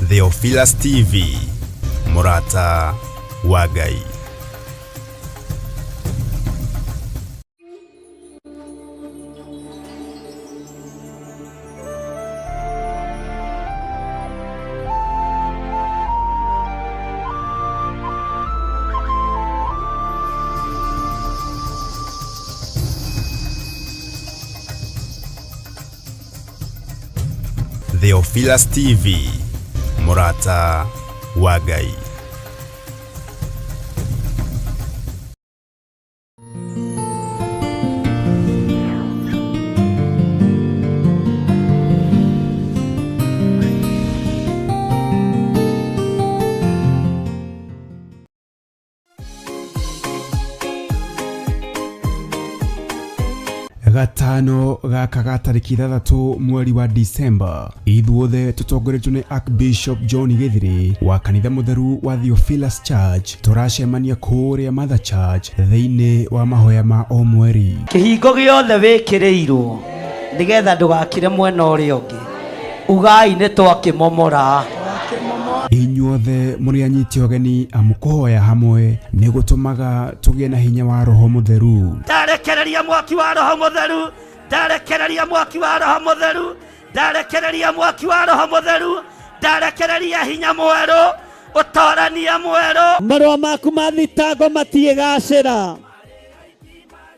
Theophilus TV, mũrata wa Ngai. Theophilus TV, mũrata wa Ngai. Gatano gaka ga tarĩki 6 mweri wa Disemba, ithuothe tũtongoretio nĩ Archbishop John Gĩthirĩ wa kanitha mũtheru wa Theophilus Church tũracemania kũrĩa Mother Church thĩinĩ wa mahoya ma o mweri. Kĩhingo gĩothe wĩkĩrĩirwo nĩgetha ndũgakire mwena ũrĩa ũngĩ, ugai nĩ twakĩmomora. Inyuothe mũrĩ anyiti ũgeni amu kũhoya hamwe nĩ gũtũmaga tũgĩe na hinya wa Roho Mũtheru. Ndarekereria mwaki wa Roho Mũtheru, ndarekereria mwaki wa Roho Mũtheru, ndarekereria mwaki wa Roho Mũtheru, ndarekereria hinya mwerũ, ũtorania mwerũ. Marũa maku ma thitango matiĩgacĩra,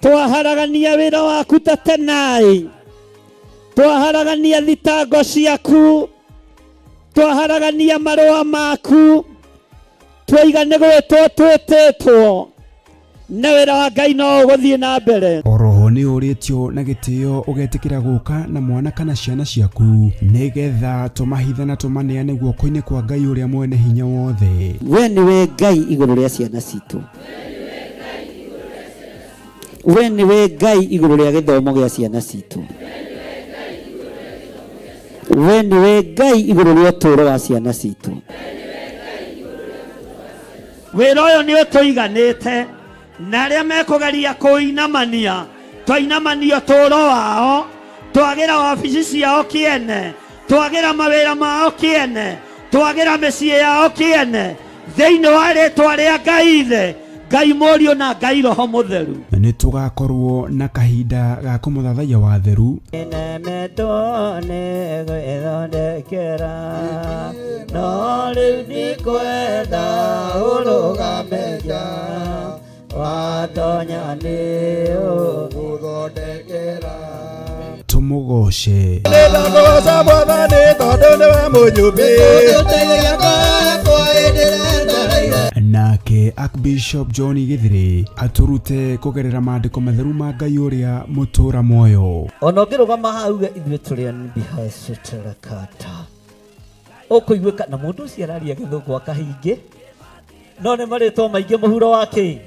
twaharagania wĩra waku ta tenai, twaharagania thitango ciaku, twaharagania marũa maku, twaiga nĩ gwĩtwo twĩtĩtwo, na wĩra wa Ngai no ũgũthiĩ na mbere. Oroho nĩ ũrĩtio na gĩtĩo ũgetĩkĩra gũka na mwana kana ciana ciaku nĩgetha tũmahithe na tũmaneane guoko-inĩ kwa Ngai ũrĩa mwene hinya wothe. We nĩwe Ngai igũrũ rĩa ciana citũ. We nĩwe Ngai igũrũ rĩa gĩthomo gĩa ciana citũ. We nĩwe Ngai igũrũ rĩa ũtũũro wa ciana citũ. Wĩra ũyũ nĩ ũtũiganĩte, na arĩa mekũgeria kũinamania, twainamania ũtũũro wao, twagĩra wabici ciao kĩene, twagĩra mawĩra mao kĩene, twagĩra mĩciĩ yao kĩene, thĩinĩ wa rĩtwa rĩa Ngai Ithe, Ngai Mũriũ na Ngai Roho Mũtheru. Nĩ tũgakorwo na kahinda ga kũmũthathaiya wa theru. Nemetwo nĩ gwĩthondekera, no rĩu ndikwenda ũrũgame nja, watonya nĩ ũgũthondekera. Tũmũgoce. Nĩndakũgoca Mwathani tondũ nĩwe mũnyũmbi. Nake Archbishop John Gĩthirĩ atũrute kũgerera maandĩko matheru ma Ngai ũrĩa mũtũra muoyo. Ona ũngĩrũgama haha uge ithuĩ tũrĩ anbihacĩtĩrakata, ũkũiguĩka na mũndũ ũcio araria gĩthũngũ akahingĩ, no nĩ marĩtwa maingĩ mũhuro wa kĩ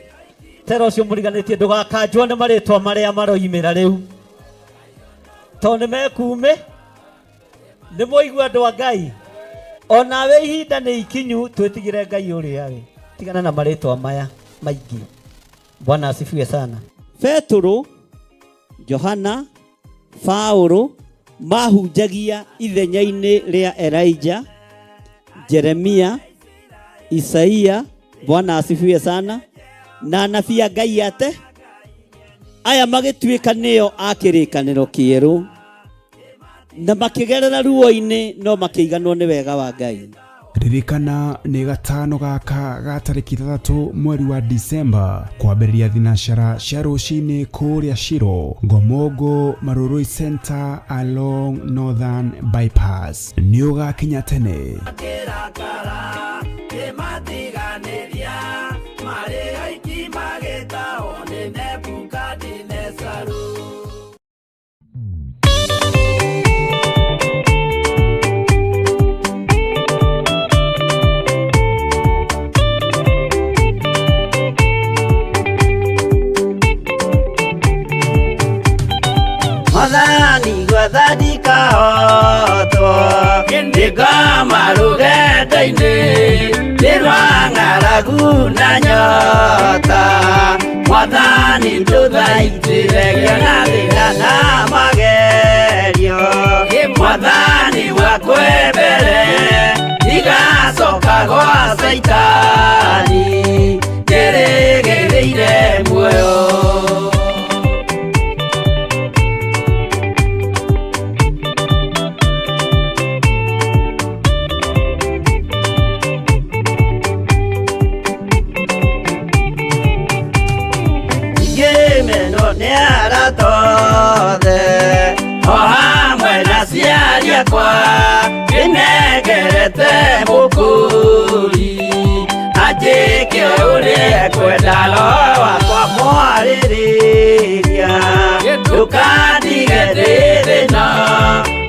tera ũcio mũriganĩtie, ndũgakanjwo nĩ marĩtwa marĩa maroimĩra rĩu, tondũ nĩ mekuumĩ. Nĩ mwaigua andũ a Ngai, onawe ihinda nĩ ikinyu twĩtigĩre Ngai ũrĩa we, tigana na marĩtwa maya maingĩ. Bwana asifiwe sana. Petũrũ, Johana, Paũlũ mahunjagia ithenya-inĩ rĩa Elijah, Jeremia, Isaia, Bwana asifiwe sana, na anabii a Ngai ate aya magĩtuĩka nĩo a kĩrĩkanĩro kĩerũ, na makĩgerera ruo-inĩ no makĩiganwo nĩ wega wa Ngai. Ririkana nĩ gatano gaka ga tarĩki 6 mweri wa Disemba kwambĩrĩria thinacara cia rũcinĩ kũrĩa Shiro, Ngomongo, Marurui Center along Northern Bypass. Nĩ ũgakinya tene. Kĩrakara kĩmatiganĩria, marĩ oiki magĩtahwo nĩ Nebukadinezaru. Mwathani gwatha ndikahotwo, ndikoma rũgendo-inĩ, nĩ rwa ng'aragu na nyota. Mwathani ndũthaitĩre ngĩona thĩna na magerio, Mwathani wakwĩ mbere, tiga Arata othe o hamwe na aciari akwa ndĩnengerete mũkũri anjĩke ũrĩa ekwenda roho wakwa mwarĩrĩria ndũkandige ndĩ thĩna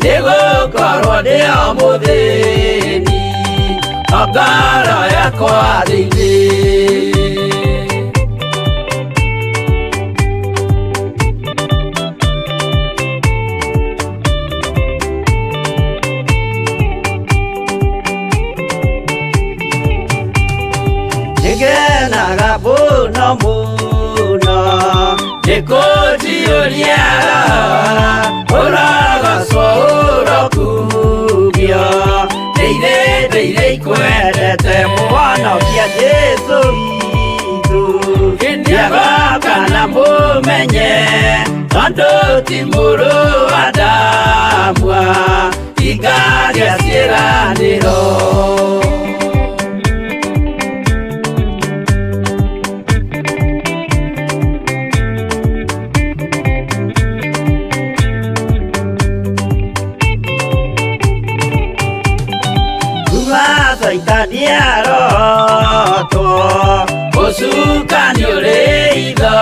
nĩgũkorwo ndĩ o mũthĩni o ngoro yakwa thĩinĩ. Nĩngenaga mũno mũno nĩkũnjiyũria ũrogocwo ũrokumio ndĩire ndĩire ikwendete mũhonokia Jesũ witũ nĩagoka na mũmenye tondũ ti mũrũ wa Adamu ingaria ciĩranĩro. Kuma Caitani arotwo ũcukani ũrĩ itho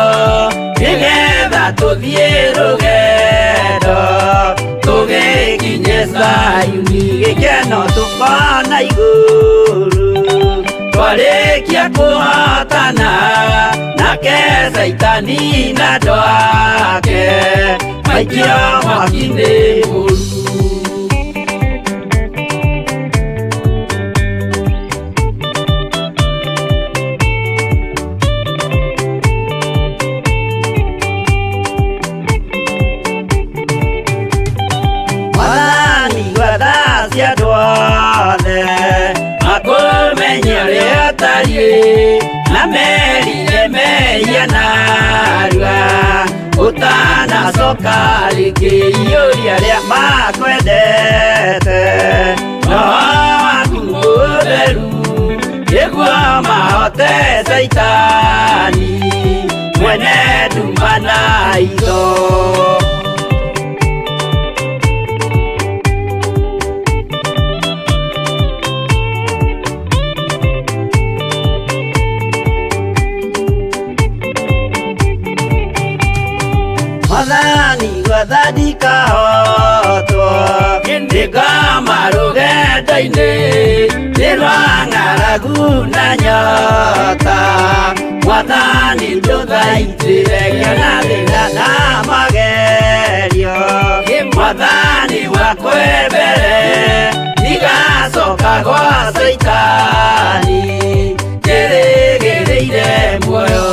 nĩgetha tũthiĩ rũgendo tũgĩkinye Zayuni gĩkeno tũkona igũrũ twarĩkia kũhotana nake Caitani na andũ ake maikio mwaki-inĩ mũru. Mwathani gwetha cia andũ othe makũmenye ũrĩa ũtariĩ na merire mehia narua ũtanacoka rĩngĩ iyũria arĩa makwendete roho waku mũtheru nĩguo mahote Caitani mwene nduma na itho. Mwathani gwetha ndikahotwo ndĩkama rũgendo-inĩ nĩ rwa ng'aragu na nyota Mwathani ndũthaitĩre ngĩona thĩna na magerio Mwathani wakwe mbere ndigacoka gwa Caitani njĩrĩgĩrĩire muoyo.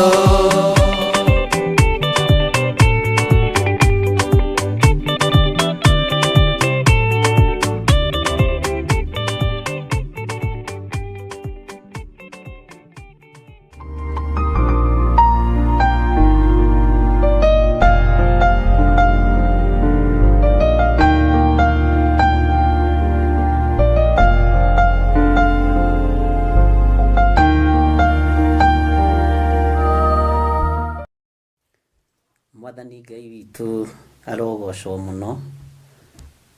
Mwathani Ngai witũ arogocwo mũno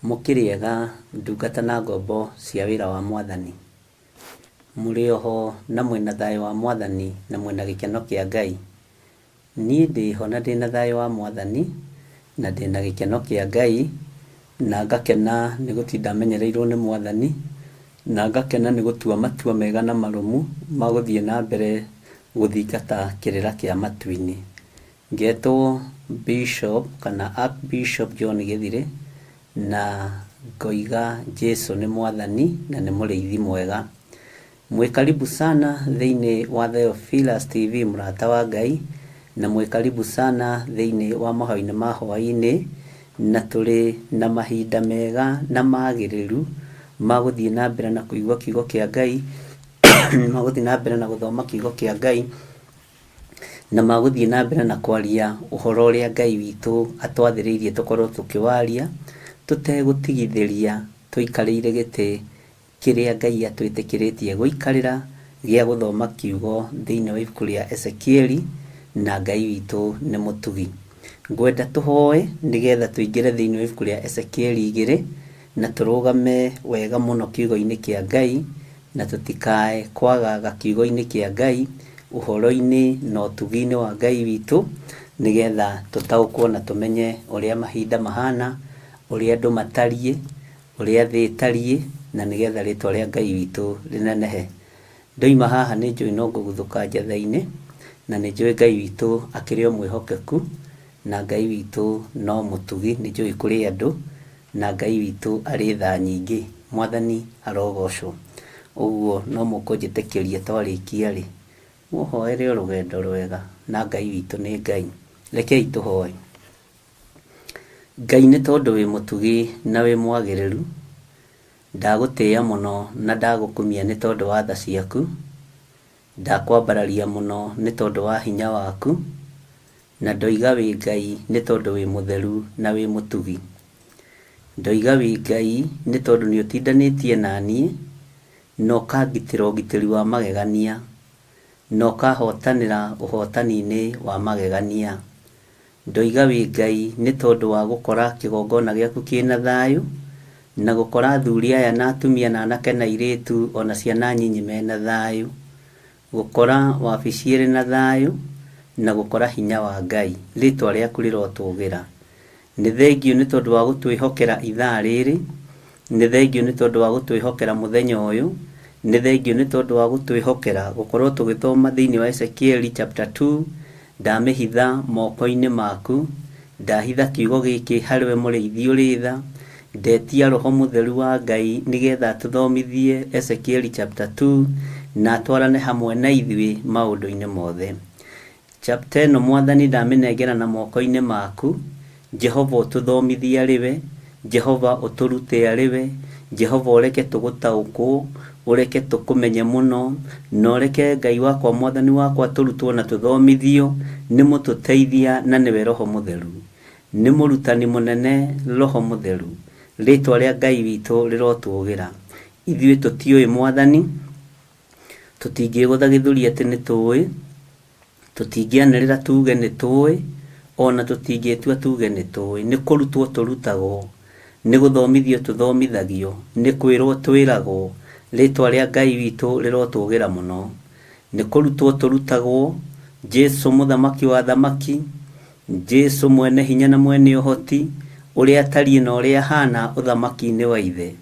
mũkĩrĩega ndungata na ngombo cia wĩra wa Mwathani mũrĩ oho na mwĩna thayũ wa Mwathani na mwĩna gĩkeno kĩa Ngai. Niĩ ndĩho na ndĩna thayũ wa Mwathani na ndĩna gĩkeno kĩa Ngai na ngakena nĩ gũtinda menyereirwo nĩ Mwathani na ngakena nĩ gũtua matua mega na marũmu ma gũthiĩ na mbere gũthingata kĩrĩra kĩa matu-inĩ. Ngetwo Bishop kana Archbishop John Gĩthirĩ na ngoiga Jesu nĩ Mwathani na nĩ mũrĩithi mwega. Mwĩ karibu sana thĩinĩ wa Theophilus TV mũrata wa Ngai na mwĩ karibu sana thĩinĩ wa mahoya-inĩ ma hwaĩ-inĩ na tũrĩ na mahinda mega na magĩrĩru ma gũthiĩ na mbere na kũigua kiugo kĩa Ngai ma gũthiĩ na mbere na gũthoma kiugo kĩa Ngai na ma gũthiĩ na mbere na kwaria ũhoro ũrĩa Ngai witũ atwathĩrĩirie tũkorwo tũkĩwaria tũtegũtigithĩria tũikarĩire gĩtĩ kĩrĩa Ngai atwĩtĩkĩrĩtie gũikarĩra gĩa gũthoma kiugo thĩinĩ wa ibuku rĩa Ezekieli na Ngai witũ nĩ mũtugi. Ngwenda tũhoe nĩgetha tũingĩre thĩinĩ wa ibuku rĩa Ezekieli 2 na tũrũgame wega mũno kiugo-inĩ kĩa Ngai, na tũtikae kwagaga kiugo-inĩ kĩa Ngai, ũhoro-inĩ na ũtugi-inĩ wa Ngai witũ, nĩgetha tũtaũkwo na tũmenye ũrĩa mahinda mahana, ũrĩa andũ matariĩ, ũrĩa thĩ ĩtariĩ, na nĩgetha rĩtwa rĩa Ngai witũ rĩnenehe. Ndoima haha nĩ njũĩ no ngũguthũka njatha-inĩ, na nĩ njũĩ Ngai witũ akĩrĩ o mwĩhokeku, na Ngai witũ no mũtugi, nĩ njũĩ kũrĩ andũ, na Ngai witũ arĩ tha nyingĩ. Mwathani arogocwo. Ũguo no mũkũnjĩtĩkĩria twarĩkia rĩ, mũhoere o rũgendo rwega, na Ngai witũ nĩ Ngai. Rekei tũhoe. Ngai nĩ tondũ wĩ mũtugi na wĩ mwagĩrĩru, ndagũtĩĩa mũno na ndagũkumia nĩ tondũ wa tha ciaku, ndakwambararia mũno nĩ tondũ wa hinya waku, na ndoiga wĩ Ngai nĩ tondũ wĩ mũtheru na wĩ mũtugi. Ndoiga wĩ Ngai nĩ tondũ nĩ ũtindanĩtie na niĩ, na ũkangitĩra ũgitĩri wa magegania, na ũkahotanĩra ũhotani-inĩ wa magegania. Ndoiga wĩ Ngai nĩ tondũ wa gũkora kĩgongona gĩaku kĩna thayũ, na gũkora athuri aya na atumia na anake na airĩtu ona ciana nyinyi mena thayũ, gũkora wabici ĩrĩ na thayũ, na gũkora hinya wa Ngai. Rĩtwa rĩaku rĩrotũgĩra. Nĩ thengiũ nĩ tondũ wa gũtwĩhokera ithaa rĩrĩ, nĩ thengiũ nĩ tondũ wa gũtwĩhokera mũthenya ũyũ, nĩ thengiũ nĩ tondũ wa gũtwĩhokera gũkorwo tũgĩthoma thĩinĩ wa Ezekieli chapter 2. Ndamĩhitha moko-inĩ maku, ndahitha kiugo gĩkĩ harĩ we mũrĩithi ũrĩ tha, ndetia Roho Mũtheru wa Ngai nĩgetha atũthomithie Ezekieli chapter 2 na atwarane hamwe na ithuĩ maũndũ-inĩ mothe. Chapter ĩno Mwathani ndamĩnengera na moko-inĩ maku, Jehova ũtũthomithie arĩ we, Jehova ũtũrute arĩ we, Jehova ũreke tũgũtaũkwo, ũreke tũkũmenye mũno, na ũreke Ngai wakwa Mwathani wakwa tũrutwo na tũthomithio nĩ mũtũteithia na nĩwe Roho Mũtheru. Nĩ mũrutani mũnene Roho Mũtheru. Rĩtwa rĩa Ngai witũ rĩrotũgĩra. Ithuĩ tũtiũĩ Mwathani, tũtingĩgũtha gĩthũri atĩ nĩ tũĩ, tũtingĩanĩrĩra tuge nĩ tũĩ, ona tũtingĩtua tuge nĩ tũĩ. Nĩ kũrutwo tũrutagwo, nĩ gũthomithio tũthomithagio, nĩ kwĩrwo twĩragwo. Rĩtwa rĩa Ngai witũ rĩrotũgĩra mũno. Nĩ kũrutwo tũrutagwo, Jesu mũthamaki wa thamaki, Jesu mwene hinya na mwene ũhoti, ũrĩa atariĩ na ũrĩa ahana ũthamaki-inĩ wa Ithe.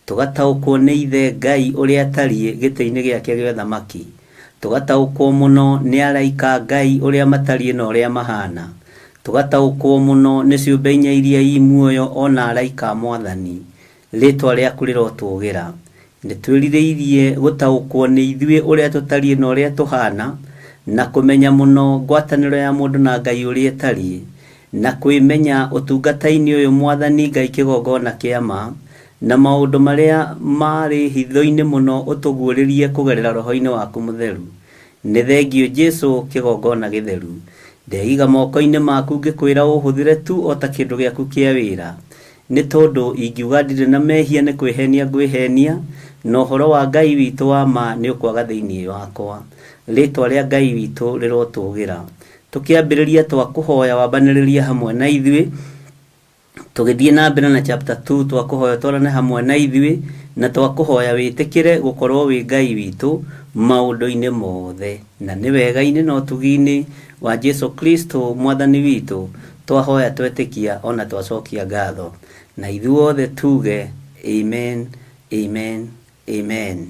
Tũgataũkwo nĩ Ithe Ngai ũrĩa atariĩ gĩtĩ-inĩ gĩake gĩa ũthamaki. Tũgataũkwo mũno nĩ araika Ngai ũrĩa matariĩ na ũrĩa mahana. Tũgataũkwo mũno nĩ ciũmbe inya iria i muoyo ona araika a Mwathani. Rĩtwa rĩaku rĩrotũgĩra. Nĩ twĩrirĩirie gũtaũkwo nĩ ithuĩ ũrĩa tũtariĩ na ũrĩa tũhana, na kũmenya mũno ngwatanĩro ya mũndũ na Ngai ũrĩa ĩtariĩ, na kwĩmenya ũtungata-inĩ ũyũ Mwathani Ngai kĩgongona kĩa ma, na maũndũ marĩa marĩ hitho-inĩ mũno ũtũguũrĩrie kũgerera Roho-inĩ waku Mũtheru. Nĩ thengiũ Jesu kĩgongona gĩtheru. Ndeiga moko-inĩ maku ngĩkwĩra ũhũthĩre tu o ta kĩndũ gĩaku kĩa wĩra. Nĩ tondũ ingiuga ndirĩ na mehia nĩ kwĩhenia ngwĩhenia, na ũhoro wa Ngai witũ wa ma nĩ ũkwaga thĩinĩ wakwa. Rĩtwa rĩa Ngai witũ rĩrotũgĩra. Tũkĩambĩrĩria twakũhoya wambanĩrĩrie hamwe na ithuĩ, tũgĩthiĩ na mbere na chapter 2 twakũhoya twarane hamwe na ithuĩ, na twakũhoya wĩtĩkĩre gũkorwo wĩ Ngai witũ maũndũ-inĩ mothe, na nĩ wega-inĩ na ũtugi-inĩ wa Jesu Kristo Mwathani witũ twahoya twetĩkia ona twacokia ngatho, na ithuothe tuge amen, amen, amen.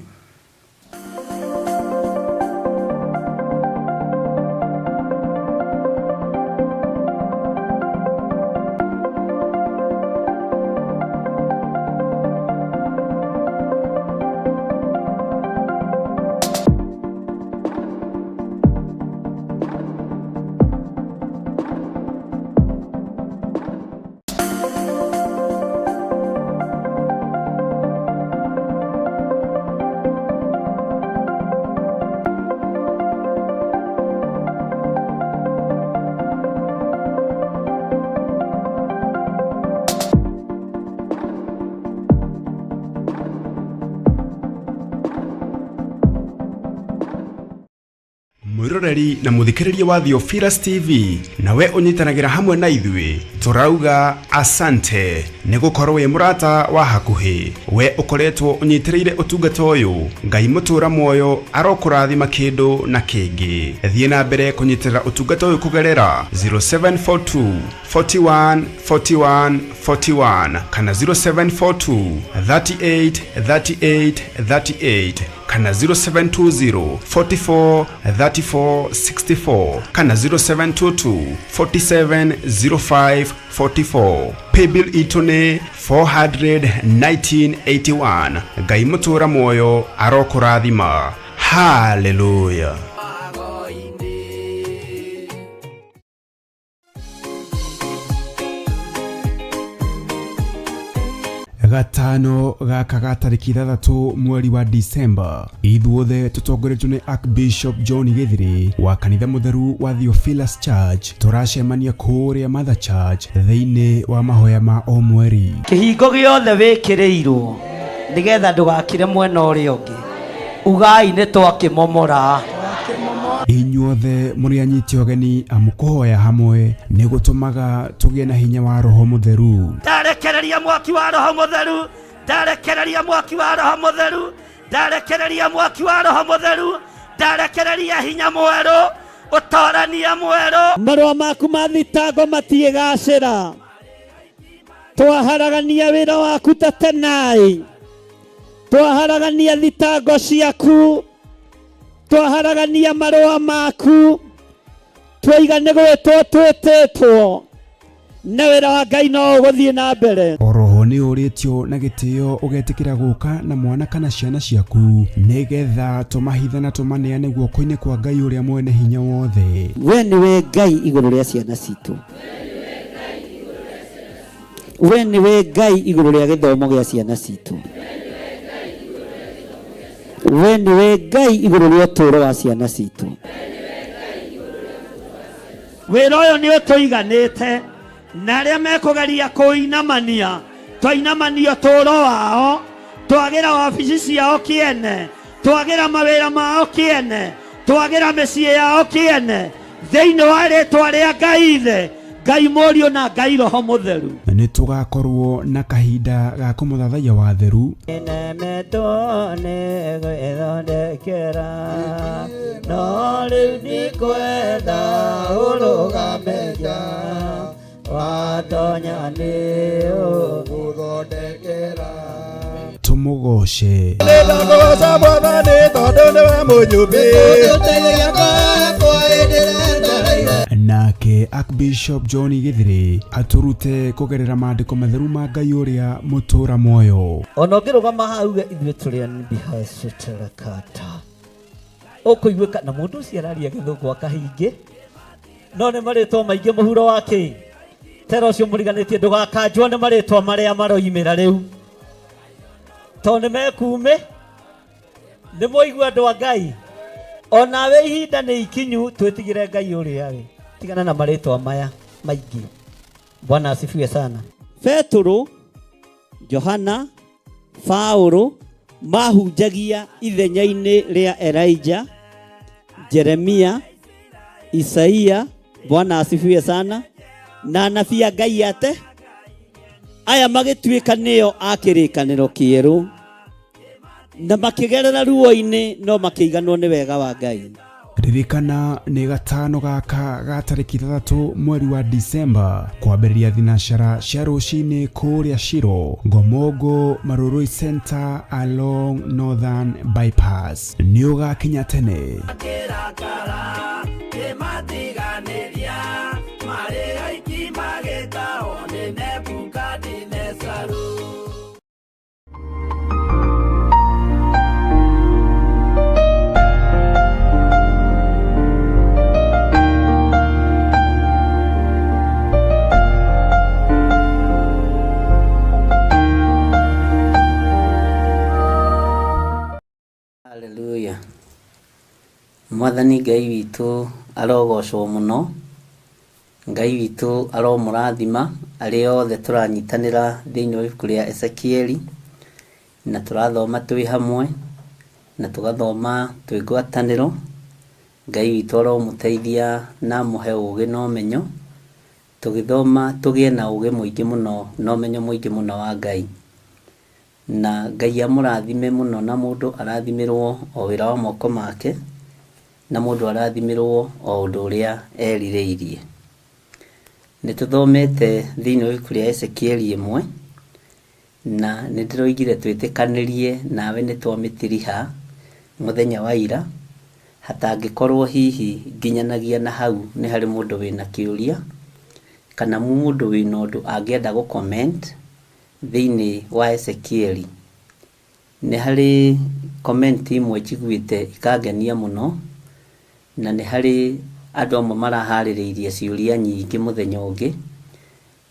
Mwĩroreri na mũthikĩrĩria wa Theophilus TV, nawe ũnyitanagĩra hamwe na ithuĩ, tũrauga asante nĩ gũkorwo wĩ mũrata wa hakuhĩ. We ũkoretwo ũnyitĩrĩire ũtungata ũyũ, Ngai mũtũra muoyo arokũrathima kĩndũ na kĩngĩ. Thiĩ na mbere kũnyitĩrĩra ũtungata ũyũ kũgerera 0742 41 41 41 kana 0742 38 38 38 kana 0720 44 34 64 kana 0722 47 05 44. Paybill itũ nĩ 41981. Ngai mũtũra muoyo arokũrathima. Haleluya. Gatano gaka ga tarĩki 6 mweri wa Disemba, ithuothe tũtongoretio nĩ Archbishop John Gĩthiri wa kanitha mũtheru wa Theophilus Church, tũracemania kũrĩa Mother Church thĩinĩ wa mahoya ma o mweri. Kĩhingo gĩothe wĩkĩrĩirwo nĩgetha ndũgakire mwena ũrĩa ũngĩ, ugai nĩ twakĩmomora. Inyuothe mũrĩ anyiti ũgeni, amu kũhoya hamwe nĩ gũtũmaga tũgĩe na hinya wa Roho Mũtheru. Ndarekereria mwaki wa Roho Mũtheru, ndarekereria mwaki wa Roho Mũtheru, ndarekereria mwaki wa Roho Mũtheru, ndarekereria hinya mwerũ, ũtorania mwerũ. Marũa maku ma thitango matiĩgacĩra, twaharagania wĩra waku ta tenai, twaharagania thitango ciaku, twaharagania marũa maku, twaiga nĩ gwĩtwo twĩtĩtwo, na wĩra wa Ngai no ũgũthiĩ na mbere. Oroho nĩ ũrĩtio na gĩtĩo ũgetĩkĩra gũka na mwana kana ciana ciaku, nĩgetha tũmahithe na tũmaneane guoko-inĩ kwa Ngai ũrĩa mwene hinya wothe. We nĩwe Ngai igũrũ rĩa ciana citũ, we nĩwe Ngai igũrũ rĩa gĩthomo gĩa ciana citũ, we nĩwe Ngai igũrũ rĩa ũtũũro wa ciana citũ. Wĩra ũyũ nĩ ũtũiganĩte, na arĩa mekũgeria kũinamania, twainamania ũtũũro wao, twagĩra wabici ciao kĩene, twagĩra mawĩra mao kĩene, twagĩra mĩciĩ yao kĩene, thĩinĩ wa rĩtwa rĩa Ngai Ithe, Ngai Mũriũ na Ngai Roho Mũtheru. Nĩ tũgakorwo na kahinda ga kũmũthathaiya wa theru. Nemetwo nĩ gwĩthondekera, no rĩu ndikwenda ũrũgame nja, watonya nĩ ũgũthondekera. Tũmũgoce. Nĩndakũgoca Mwathani tondũ nĩwe mũnyũmbi. Nake Archbishop John Gĩthiri atũrute kũgerera maandĩko matheru ma Ngai ũrĩa mũtũra muoyo. Ona ũngĩrũgama hau uge ithuĩ tũrĩ anbihacĩtĩrakata, ũkũiguĩka na mũndũ ũcio araria gĩthũngũ akahingĩ, no nĩ marĩtwa maingĩ mũhuro wa kĩ tera ũcio mũriganĩtie, ndũgakanjwo nĩ marĩtwa marĩa maroimĩra rĩu, tondũ nĩ mekuumĩ. Nĩ mwaigua andũ a Ngai, onawe ihinda nĩ ikinyu twĩtigĩre Ngai ũrĩa we, tigana na marĩtwa maya maingĩ. Bwana asifiwe sana. Petũrũ, Johana, Paũlũ mahunjagia ithenya-inĩ rĩa Elijah, Jeremia, Isaia. Bwana asifiwe sana. Na anabii a Ngai ate aya magĩtuĩka nĩo a kĩrĩkanĩro kĩerũ, na makĩgerera ruo-inĩ no makĩiganwo nĩ wega wa Ngai. Ririkana nĩ gatano gaka ga tarĩki 6 mweri wa Disemba kwambĩrĩria thinacara cia rũcinĩ kũrĩa Shiro, Ngomongo, Marurui Center along Northern Bypass. Nĩ ũgakinya tene. Haleluya. Mwathani Ngai witũ arogocwo mũno. Ngai witũ aromũrathima arĩa othe tũranyitanĩra thĩinĩ wa ibuku rĩa Ezekieli, na tũrathoma twĩ hamwe, na tũgathoma twĩ ngwatanĩro, Ngai witũ aromũteithia na amũhe ũgĩ na ũmenyo, tũgĩthoma tũgĩe na ũgĩ mũingĩ mũno na ũmenyo mũingĩ mũno wa Ngai. Na Ngai amũrathime mũno na mũndũ arathimĩrwo o wĩra wa moko make, na mũndũ arathimĩrwo o ũndũ ũrĩa erirĩirie. Nĩ tũthomete thĩinĩ wa ibuku rĩa Ezekieli 1, na nĩ ndĩroigire twĩtĩkanĩrie nawe nĩ twamĩtiriha mũthenya wa ira, hatangĩkorwo hihi nginyanagia na hau nĩ harĩ mũndũ wĩna kĩũria, kana mũndũ wĩna ũndũ angĩenda gũ comment thĩinĩ wa Ezekieli. Nĩ harĩ comment imwe njiguĩte ikangenia mũno, na nĩ harĩ andũ amwe maraharĩrĩirie ciũria nyingĩ mũthenya ũngĩ,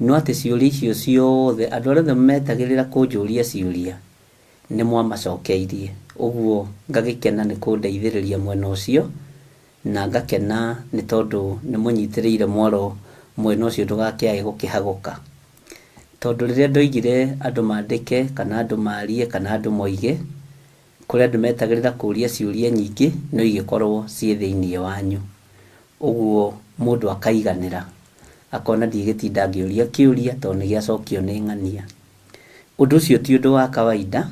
no atĩ ciũria icio ciothe andũ arĩa othe metagĩrĩra kũnjũria ciũria nĩ mwamacokeirie. Ũguo ngagĩkena nĩ kũndeithĩrĩria mwena ũcio, na ngakena nĩ tondũ nĩ mũnyitĩrĩire mwaro mwena ũcio ndũgakĩage gũkĩhagũka. Tondũ rĩrĩa ndoigire andũ mandĩke kana andũ marie kana andũ moige, kũrĩ andũ metagĩrĩra kũria ciũria nyingĩ no igĩkorwo ciĩ thĩinĩ wanyu. Ũguo mũndũ akaiganĩra, akona ndigĩtinda ngĩũria kĩũria tondũ nĩ gĩacokio nĩ ng'ania. Ũndũ ũcio ti ũndũ wa kawaida,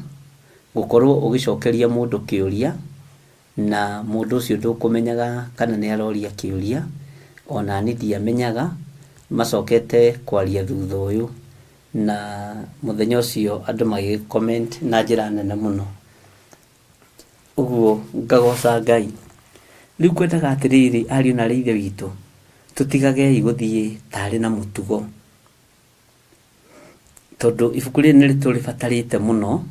gũkorwo ũgĩcokeria mũndũ kĩũria na mũndũ ũcio ndũkũmenyaga kana nĩ aroria kĩũria, ona niĩ ndiamenyaga, macokete kwaria thutha ũyũ, na mũthenya ũcio andũ magĩ comment na njĩra nene mũno. Ũguo ngagoca Ngai. Rĩu ngwendaga atĩrĩrĩ ariũ na aarĩ a Ithe witũ, tũtigagei gũthiĩ tarĩ na mũtugo, tondũ ibuku rĩrĩ nĩ rĩtũrĩbatarĩte mũno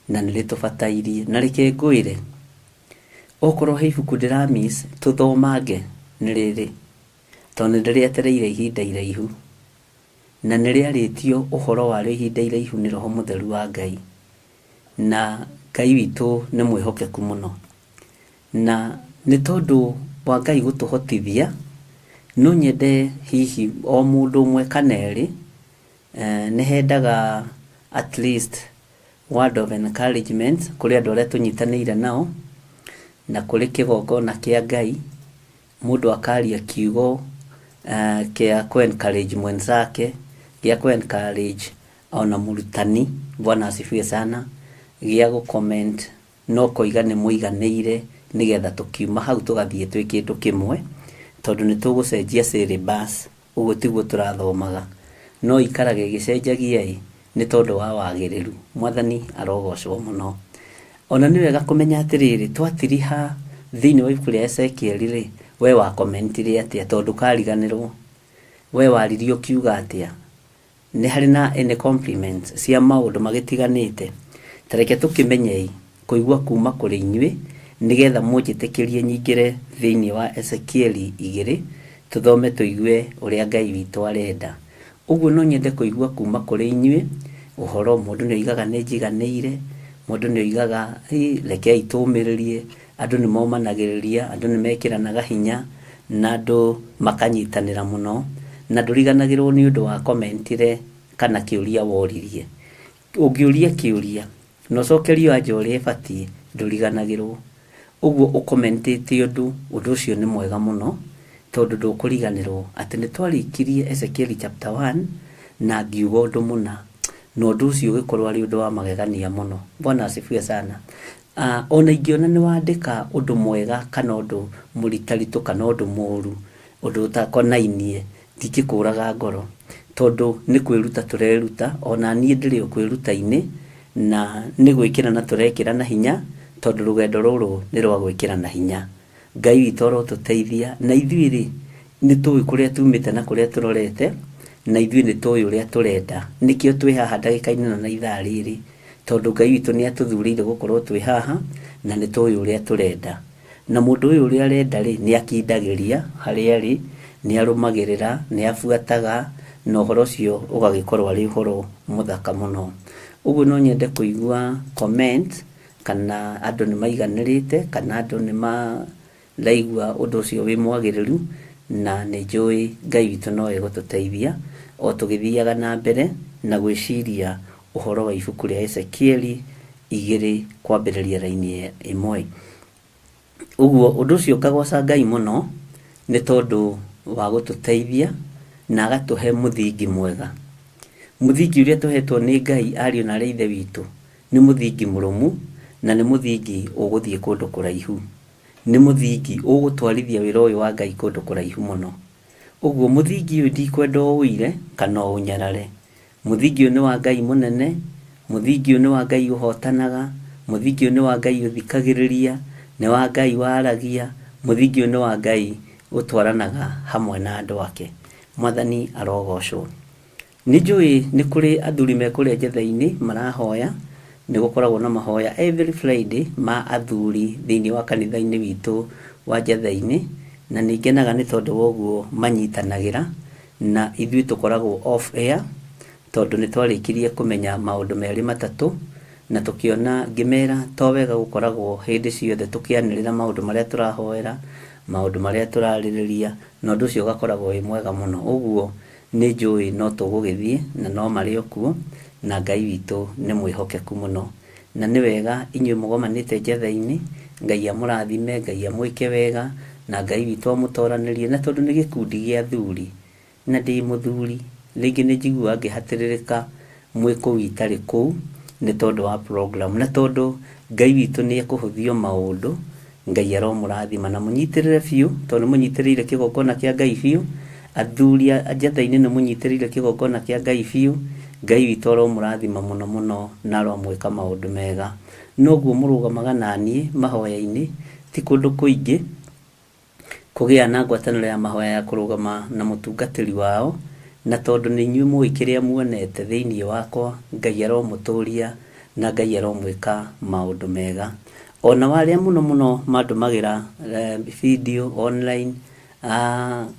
na nĩ rĩtũbatairie. Na reke ngwĩre, okorwo he ibuku ndĩra miss tũthomange nĩ rĩrĩ, tondũ nĩ ndĩrĩetereire ihinda iraihu, na nĩ rĩarĩtio ũhoro warĩo ihinda iraihu nĩ Roho Mũtheru wa Ngai, na Ngai witũ nĩ mwĩhokeku mũno. Na nĩ tondũ wa Ngai gũtũhotithia, no nyende hihi o mũndũ ũmwe kana erĩ, nĩ hendaga at least word of encouragement kũrĩ andũ arĩa tũnyitanĩire nao, na kũrĩ kĩgongona kĩa Ngai, mũndũ akaria kiugo kĩa kũ encourage mwenzake, gĩa kũ encourage ona mũrutani, Bwana asifiwe sana, gĩa gũ comment no koiga nĩ mũiganĩire nĩgetha tũkiuma hau tũgathiĩ twĩ kĩndũ kĩmwe, tondũ nĩ tũgũcenjia syllabus, ũguo tiguo tũrathomaga, no ikaraga ĩgĩcenjagia ĩ, nĩ tondũ wa wagĩrĩru. Mwathani arogocwo mũno. Ona nĩ wega kũmenya atĩrĩrĩ, twatiriha thĩinĩ wa ibuku rĩa Ezekiel rĩ, we wa commentire atĩa tondũ ndũkariganĩrwo, we waririe ũkiuga atĩa, nĩ harĩ na any compliments cia maũndũ magĩtiganĩte. Ta reke tũkĩmenyei kũigua kuma kũrĩ inyuĩ, nĩgetha mũnjĩtĩkĩrie nyingĩre thĩinĩ wa Ezekieli 2, tũthome tũigue ũrĩa Ngai witũ arenda. Ũguo no nyende kũigua kuma kũrĩ inyuĩ ũhoro, mũndũ nĩ oigaga nĩ njiganĩire, mũndũ nĩ oigaga rekei tũmĩrĩrie, andũ nĩ momanagĩrĩria, andũ nĩ mekĩranaga hinya, na andũ makanyitanĩra mũno, na ndũriganagĩrwo nĩ ũndũ wa commentire kana kĩũria woririe. Ũngĩũria kĩũria na ũcokerio anja ũrĩa ĩbatiĩ, ndũriganagĩrwo. Ũguo ũkomentĩte ũndũ, ũndũ ũcio nĩ mwega mũno, tondũ ndũkũriganĩrwo atĩ nĩ twarĩkirie Ezekieli chapter 1 na ngiuga ũndũ mũna, na ũndũ ũcio ũgĩkorwo arĩ ũndũ wa magegania mũno. Bwana asifiwe sana. Ona ingĩona nĩ wandĩka ũndũ mwega kana ũndũ mũritaritũ kana ũndũ mũru, ũndũ ũtakonainie, ndingĩkũraga ngoro, tondũ nĩ kwĩruta tũreruta, ona niĩ ndĩrĩ o kwĩruta-inĩ, na nĩ gwĩkĩrana tũrekĩrana hinya, tondũ rũgendo rũrũ nĩ rwa gwĩkĩrana hinya. Ngai witũ arotũteithia, na ithuĩ rĩ, nĩ tũĩ kũrĩa tumĩte na kũrĩa tũrorete, na ithuĩ nĩ tũĩ ũrĩa tũrenda. Nĩkĩo twĩ haha ndagĩka-inĩ ĩno na ithaa rĩrĩ, tondũ Ngai witũ nĩ atũthurĩire gũkorwo twĩ haha, na nĩ tũĩ ũrĩa tũrenda. Na mũndũ ũyũ ũrĩa arenda rĩ, nĩ akindagĩria harĩa arĩ, nĩ arũmagĩrĩra, nĩ abuataga, na ũhoro ũcio ũgagĩkorwo arĩ ũhoro mũthaka mũno. Ũguo no nyende kũigua comment, kana andũ nĩ maiganĩrĩte, kana andũ nĩ maraigua ũndũ ũcio wĩ mwagĩrĩru, na nĩ njũĩ Ngai witũ no egũtũteithia o tũgĩthiaga na mbere na gwĩciria ũhoro wa ibuku rĩa Ezekieli 2 kwambĩrĩria raini 1. Ũguo ũndũ ũcio ngagoca Ngai mũno nĩ tondũ wa gũtũteithia na agatũhe mũthingi mwega. Mũthingi ũrĩa tũhetwo nĩ Ngai ariũ na aarĩ a Ithe witũ nĩ mũthingi mũrũmu na nĩ mũthingi ũgũthiĩ kũndũ kũraihu. Nĩ mũthingi ũgũtwarithia wĩra ũyũ wa Ngai kũndũ kũraihu mũno. Ũguo mũthingi ũyũ ndikwenda ũũire kana ũũnyarare. Mũthingi ũyũ nĩ wa Ngai mũnene, mũthingi ũyũ nĩ wa Ngai ũhotanaga, mũthingi ũyũ nĩ wa Ngai ũthikagĩrĩria, nĩ wa Ngai waragia, mũthingi ũyũ nĩ wa Ngai ũtwaranaga hamwe na andũ ake. Mwathani arogocwo. Nĩ njũĩ nĩ kũrĩ athuri me kũrĩa njetha-inĩ marahoya, nĩ gũkoragwo na mahoya every Friday ma athuri thĩinĩ wa kanitha-inĩ witũ wa njetha-inĩ, na nĩ ngenaga nĩ tondũ wa ũguo manyitanagĩra, na ithuĩ tũkoragwo off air, tondũ nĩ twarĩkirie kũmenya maũndũ merĩ matatũ, na tũkĩona ngĩmera to wega gũkoragwo hĩndĩ ciothe tũkĩanĩrĩra maũndũ marĩa tũrahoera, maũndũ marĩa tũrarĩrĩria, na ũndũ ũcio ũgakoragwo wĩ mwega mũno. Ũguo Nĩ njũĩ no tũgũgĩthiĩ, na no marĩ o kuo, na Ngai witũ nĩ mwĩhokeku mũno. Na nĩ wega inyuĩ mũgomanĩte njetha-inĩ, Ngai amũrathime, Ngai amwĩke wega, na Ngai witũ amũtoranĩrie, na tondũ nĩ gĩkundi gĩa athuri, na ndĩ mũthuri, rĩngĩ nĩ njiguaga ngĩhatĩrĩrĩka mwĩ kũu itarĩ kũu, nĩ tondũ wa program. Na tondũ Ngai witũ nĩ ekũhũthio maũndũ, Ngai aromũrathima na mũnyitĩrĩre biũ, tondũ nĩ mũnyitĩrĩire kĩgongona kĩa Ngai biũ. Athuri a njetha-inĩ nĩ mũnyitĩrĩire kĩgongona kĩa Ngai biũ. Ngai witũ aromũrathima mũno mũno na aromwĩka maũndũ mega. Noguo mũrũgamaga na niĩ mahoya-inĩ, ti kũndũ kũingĩ. Kũgĩa na ngwatanĩro ya mahoya ya kũrũgama na mũtungatĩri wao, na tondũ nĩ inyuĩ mũĩ kĩrĩa muonete thĩinĩ wakwa, Ngai aromũtũũria na Ngai aromwĩka maũndũ mega. O nao arĩa mũno mũno mandũmagĩra video online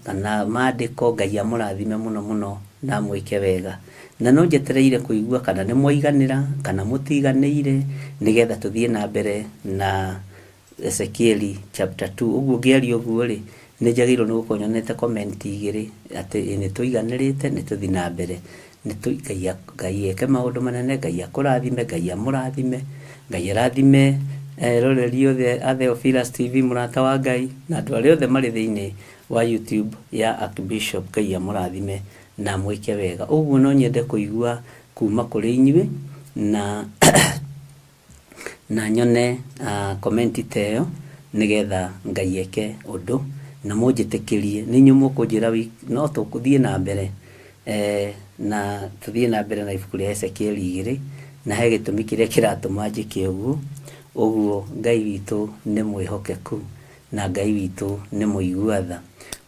kana maandĩko, Ngai amũrathime mũno mũno na amwĩke wega. Na no njetereire kũigua kana nĩ mwaiganĩra kana mũtiganĩire, nĩgetha tũthiĩ na mbere na Ezekieli chapter 2 ũguo ngĩaria ũguo rĩ nĩ njagĩrĩirwo nĩ gũkorwo nyonete comment igĩrĩ atĩ ĩ nĩ tũiganĩrĩte nĩ tũthiĩ na mbere nĩ tũ Ngai Ngai eke maũndũ manene Ngai akũrathime Ngai amũrathime Ngai arathime eroreri othe a Theophilus TV mũrata wa Ngai na andũ arĩa othe marĩ thĩinĩ wa YouTube ya Archbishop Ngai amũrathime na amwĩke wega ũguo no nyende kũigua kuma kũrĩ inyuĩ na na nyone comment ta ĩyo nĩgetha Ngai eke ũndũ na mũnjĩtĩkĩrie nĩ inyuĩ mũkũnjĩra no tũthiĩ na mbere na tũthiĩ na mbere na ibuku rĩa Ezekiel igĩrĩ na he gĩtũmi kĩrĩa kĩratũma njĩke ũguo, ũguo Ngai witũ nĩ mwĩhokeku na Ngai witũ nĩ mũigua tha.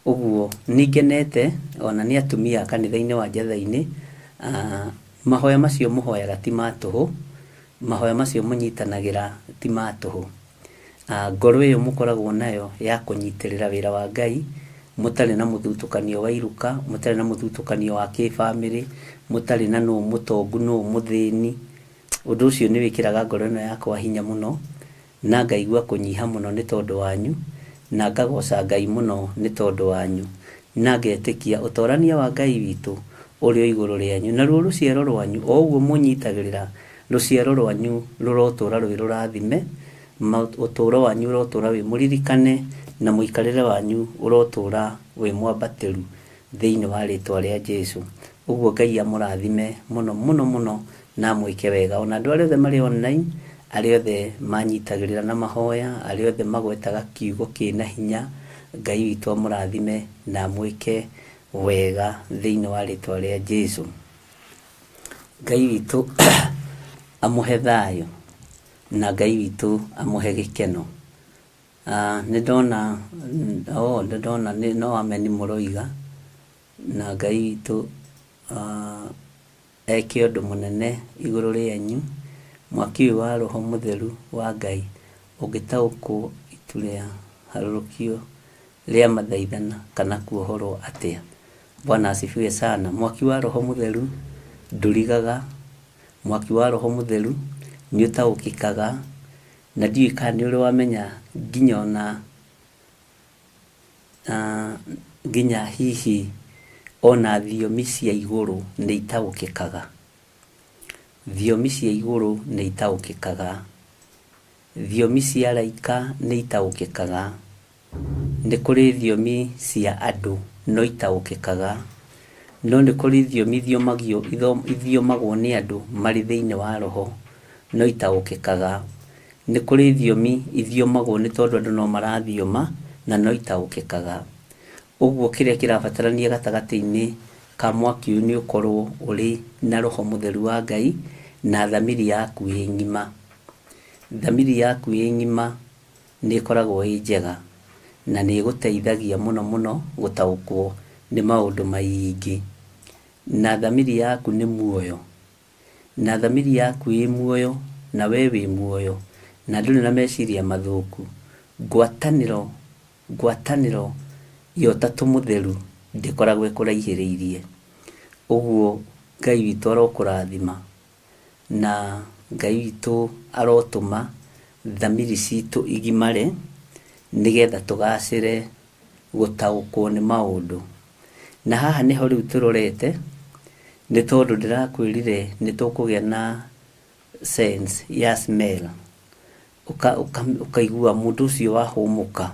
Ũguo nĩ ngenete ona nĩ atumia a kanitha-inĩ wa Njetha-inĩ, mahoya macio mũhoyaga ti ma tũhũ. Mahoya macio mũnyitanagĩra ti ma tũhũ. Ngoro ĩyo mũkoragwo nayo ya kũnyitĩrĩra wĩra wa Ngai, mũtarĩ na mũthutũkanio wa iruka, mũtarĩ na mũthutũkanio wa kĩbamĩrĩ, mũtarĩ na nũ mũtongu nũ mũthĩni, ũndũ ũcio nĩ wĩkĩraga ngoro ĩno yakwa hinya mũno. Na ngaigua kũnyiha mũno nĩ tondũ wanyu, na ngagooca Ngai mũno nĩ tondũ wanyu, na ngetĩkia ũtoorania wa Ngai witũ ũrĩ o igũrũ rĩanyu, naruo rũciaro rwanyu, o ũguo mũnyitagĩrĩra, rũciaro rwanyu rũrotũũra rwĩ rũrathime, ũtũũro wanyu ũrotũũra wĩ mũririkane, na mũikarĩre wanyu ũrotũũra wĩ mwambatĩru thĩinĩ wa rĩtwa rĩa Jesu. Ũguo Ngai amũrathime mũno mũno mũno na amwĩke wega. Ona andũ arĩa othe marĩ online, arĩa othe manyitagĩrĩra na mahoya, arĩa othe magwetaga kiugo kĩna hinya, Ngai witũ amũrathime na amwĩke wega thĩinĩ wa rĩtwa rĩa Jesu. Ngai witũ amũhe thayũ na Ngai witũ amũhe gĩkeno. Nĩ ndona, oh, nĩ ndona no ameni mũroiga, na Ngai witũ eke ũndũ mũnene igũrũ rĩanyu. Mwaki ũyũ wa Roho Mũtheru wa Ngai ũngĩtaũkwo itu rĩa harũrũkio rĩa mathaithana kana kuohorwo atĩa? Bwana asifiwe sana. Mwaki wa Roho Mũtheru ndũrigaga, mwaki wa Roho Mũtheru nĩ ũtaũkĩkaga, na ndiũĩ kana nĩ ũrĩ wamenya nginya ona nginya hihi ona thiomi cia igũrũ nĩ itaũkĩkaga. Thiomi cia igũrũ nĩ itaũkĩkaga. Thiomi cia araika nĩ itaũkĩkaga. Nĩ kũrĩ thiomi cia andũ no itaũkĩkaga. No nĩ kũrĩ thiomi ithiomagio ithiomagwo nĩ andũ marĩ thĩinĩ wa roho no itaũkĩkaga. Nĩ kũrĩ thiomi ithiomagwo nĩ tondũ andũ no marathioma na no itaũkĩkaga. Ũguo kĩrĩa kĩrabatarania gatagatĩ-inĩ ka mwaki ũyũ nĩ ũkorwo ũrĩ na roho mũtheru wa Ngai na thamiri yaku ĩ ng'ima. Thamiri yaku ĩ ng'ima nĩ ĩkoragwo ĩ njega na nĩ ĩgũteithagia mũno mũno gũtaũkwo nĩ maũndũ maingĩ. Na thamiri yaku nĩ muoyo, na thamiri yaku ĩ muoyo na we wĩ muoyo na ndũrĩ na meciria mathũku, ngwatanĩro ngwatanĩro ya Ũtatũ Mũtheru ndĩkoragwo ĩkũraihĩrĩirie. Ũguo Ngai witũ arokũrathima na Ngai witũ arotũma thamiri citũ igimare nĩgetha tũgacĩre gũtaũkwo nĩ maũndũ. Na haha nĩho rĩu tũrorete, nĩ tondũ ndĩrakwĩrire nĩ tũkũgĩa na sense ya smell. Ũkaigua mũndũ ũcio wahũmũka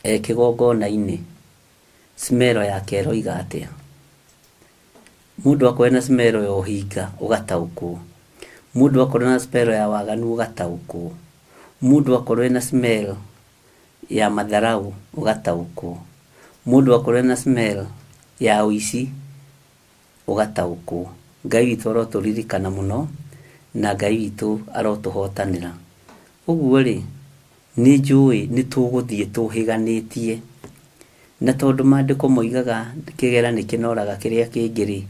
e kĩgongona-inĩ, smell yake ĩroiga atĩa. Mũndũ akorwo ena smell ya ũhinga ũgataũkwo, mũndũ akorwo ena smell ya waganu ũgataũkwo, mũndũ akorwo ena smell ya matharaũ ũgataũkwo, mũndũ akorwo ena smell ya ũici ũgataũkwo. Ngai witũ arotũririkana mũno na Ngai witũ arotũhotanĩra. Ũguo rĩ, nĩ njũĩ nĩ tũgũthiĩ tũhĩganĩtie. Na tondũ maandĩko moigaga kĩgera nĩ kĩnoraga kĩrĩa kĩngĩ rĩ,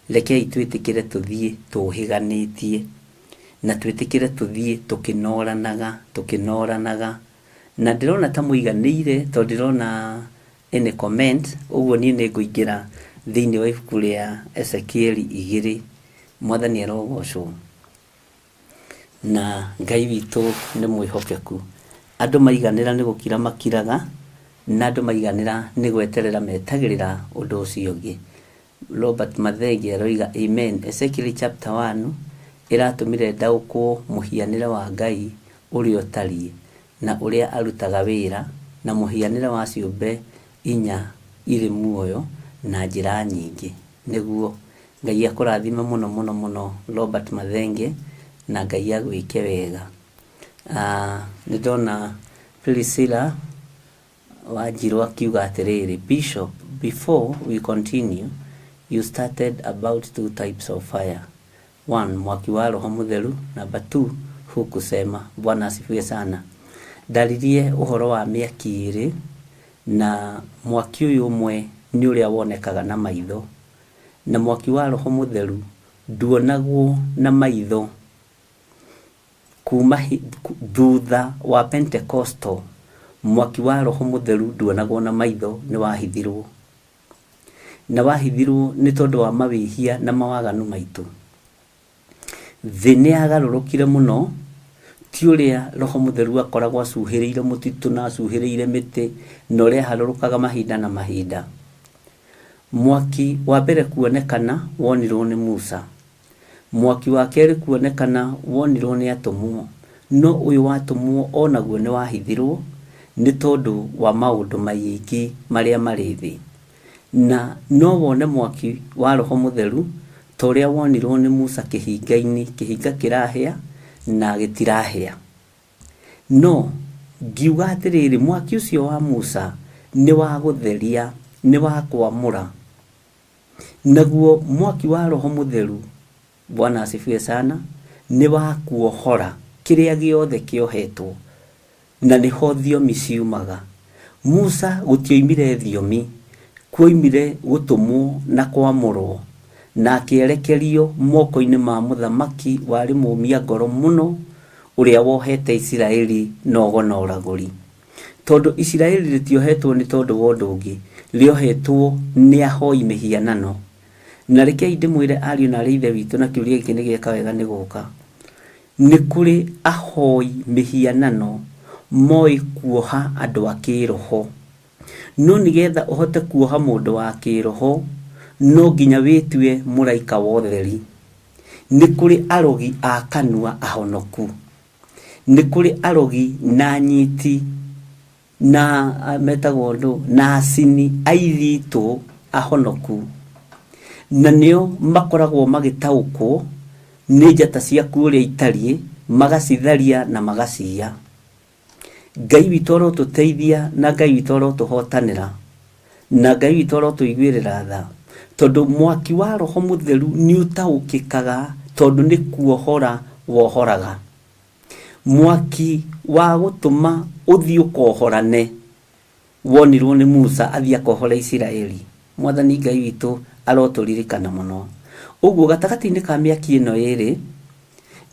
rekei twĩtĩkĩre tũthiĩ tũhĩganĩtie. Na twĩtĩkĩre tũthiĩ tũkĩnoranaga, tũkĩnoranaga. Na ndĩrona ta mũiganĩire tondũ ndirona any comment, ũguo niĩ nĩ ngũingĩra thĩinĩ wa ibuku rĩa Ezekieli igĩrĩ. Mwathani arogocwo. Na Ngai witũ nĩ mwĩhokeku. Andũ maiganĩra nĩ gũkira makiraga, na andũ maiganĩra nĩ gweterera metagĩrĩra ũndũ ũcio ũngĩ. Robert Mathenge aroiga amen. Ezekiel chapter 1 ĩratũmire ndaũkwo mũhianĩre wa Ngai ũrĩa ũtariĩ na ũrĩa arutaga wĩra na mũhianĩre wa ciũmbe inya irĩ muoyo na njĩra nyingĩ. Nĩguo. Ngai akũrathime mũno mũno mũno Robert Mathenge na Ngai agwĩke wega. Ah, nĩ ndona Priscilla Wanjiru akiuga atĩrĩrĩ, Bishop, before we continue, you started about two types of fire. One, mwaki wa Roho Mũtheru. Number two, hukusema. Bwana asifiwe sana. Ndaririe ũhoro wa mĩaki ĩrĩ, na mwaki ũyũ ũmwe nĩ ũrĩa wonekaga na maitho, na mwaki wa Roho Mũtheru nduonagwo na maitho. Kuuma thutha wa Pentekosto, mwaki wa Roho Mũtheru nduonagwo na maitho nĩ wahithirwo. Na wahithirwo nĩ tondũ wa mawĩhia na mawaganu maitũ. Thĩ nĩ yagarũrũkire mũno, ti ũrĩa Roho Mũtheru akoragwo acuhĩrĩire mũtitũ na acuhĩrĩire mĩtĩ na ũrĩa aharũrũkaga mahinda na mahinda. Mwaki wa mbere kuonekana wonirwo nĩ Musa. Mwaki wa kerĩ kuonekana wonirwo nĩ atũmwo, no ũyũ wa atũmwo o naguo nĩ wahithirwo nĩ tondũ wa maũndũ maingĩ marĩa marĩ thĩ. Na no wone mwaki wa Roho Mũtheru ta ũrĩa wonirwo nĩ Musa kĩhinga-inĩ, kĩhinga kĩrahĩa na gĩtirahĩa. No ngiuga atĩrĩrĩ, mwaki ũcio wa Musa nĩ wa gũtheria, nĩ wa kwamũra. Naguo mwaki wa Roho Mũtheru, Bwana asifiwe sana, nĩ wa kuohora kĩrĩa gĩothe kĩohetwo, na nĩho thiomi ciumaga. Musa gũtioimire thiomi, kuoimire gũtũmwo na kwamũrwo, na akĩerekerio moko-inĩ ma mũthamaki warĩ mũmia ngoro mũno, ũrĩa wohete Isiraeli na ũgo na ũragũri. Tondũ Isiraeli rĩtiohetwo nĩ tondũ wa ũndũ ũngĩ, rĩohetwo nĩ ahoi mĩhianano. Na rekei ndĩmwĩre ariũ na aarĩ a Ithe witũ, na kĩũria gĩkĩ nĩ gĩeka wega nĩ gũka, nĩ kũrĩ ahoi mĩhianano moĩ kuoha andũ a kĩroho. No nĩgetha ũhote kuoha mũndũ wa kĩroho, no nginya wĩtue mũraika wa ũtheri. Nĩ kũrĩ arogi a kanua ahonoku. Nĩ kũrĩ arogi na anyiti na metagwo ndũ na acini aithitũ ahonoku, na nĩo makoragwo magĩtaũkwo nĩ njata ciaku ũrĩa itariĩ, magacitharia na magaciya. Ngai witũ arotũteithia na Ngai witũ arotũhotanĩra na Ngai witũ arotũiguĩrĩra tha, tondũ mwaki wa Roho Mũtheru nĩ ũtaũkĩkaga, tondũ nĩ kuohora wohoraga. Mwaki wa gũtũma ũthiĩ ũkohorane wonirwo nĩ Musa athiĩ akohore Isiraeli. Mwathani Ngai witũ arotũririkana mũno. Ũguo gatagatĩ-inĩ ka mĩaki ĩno ĩrĩ,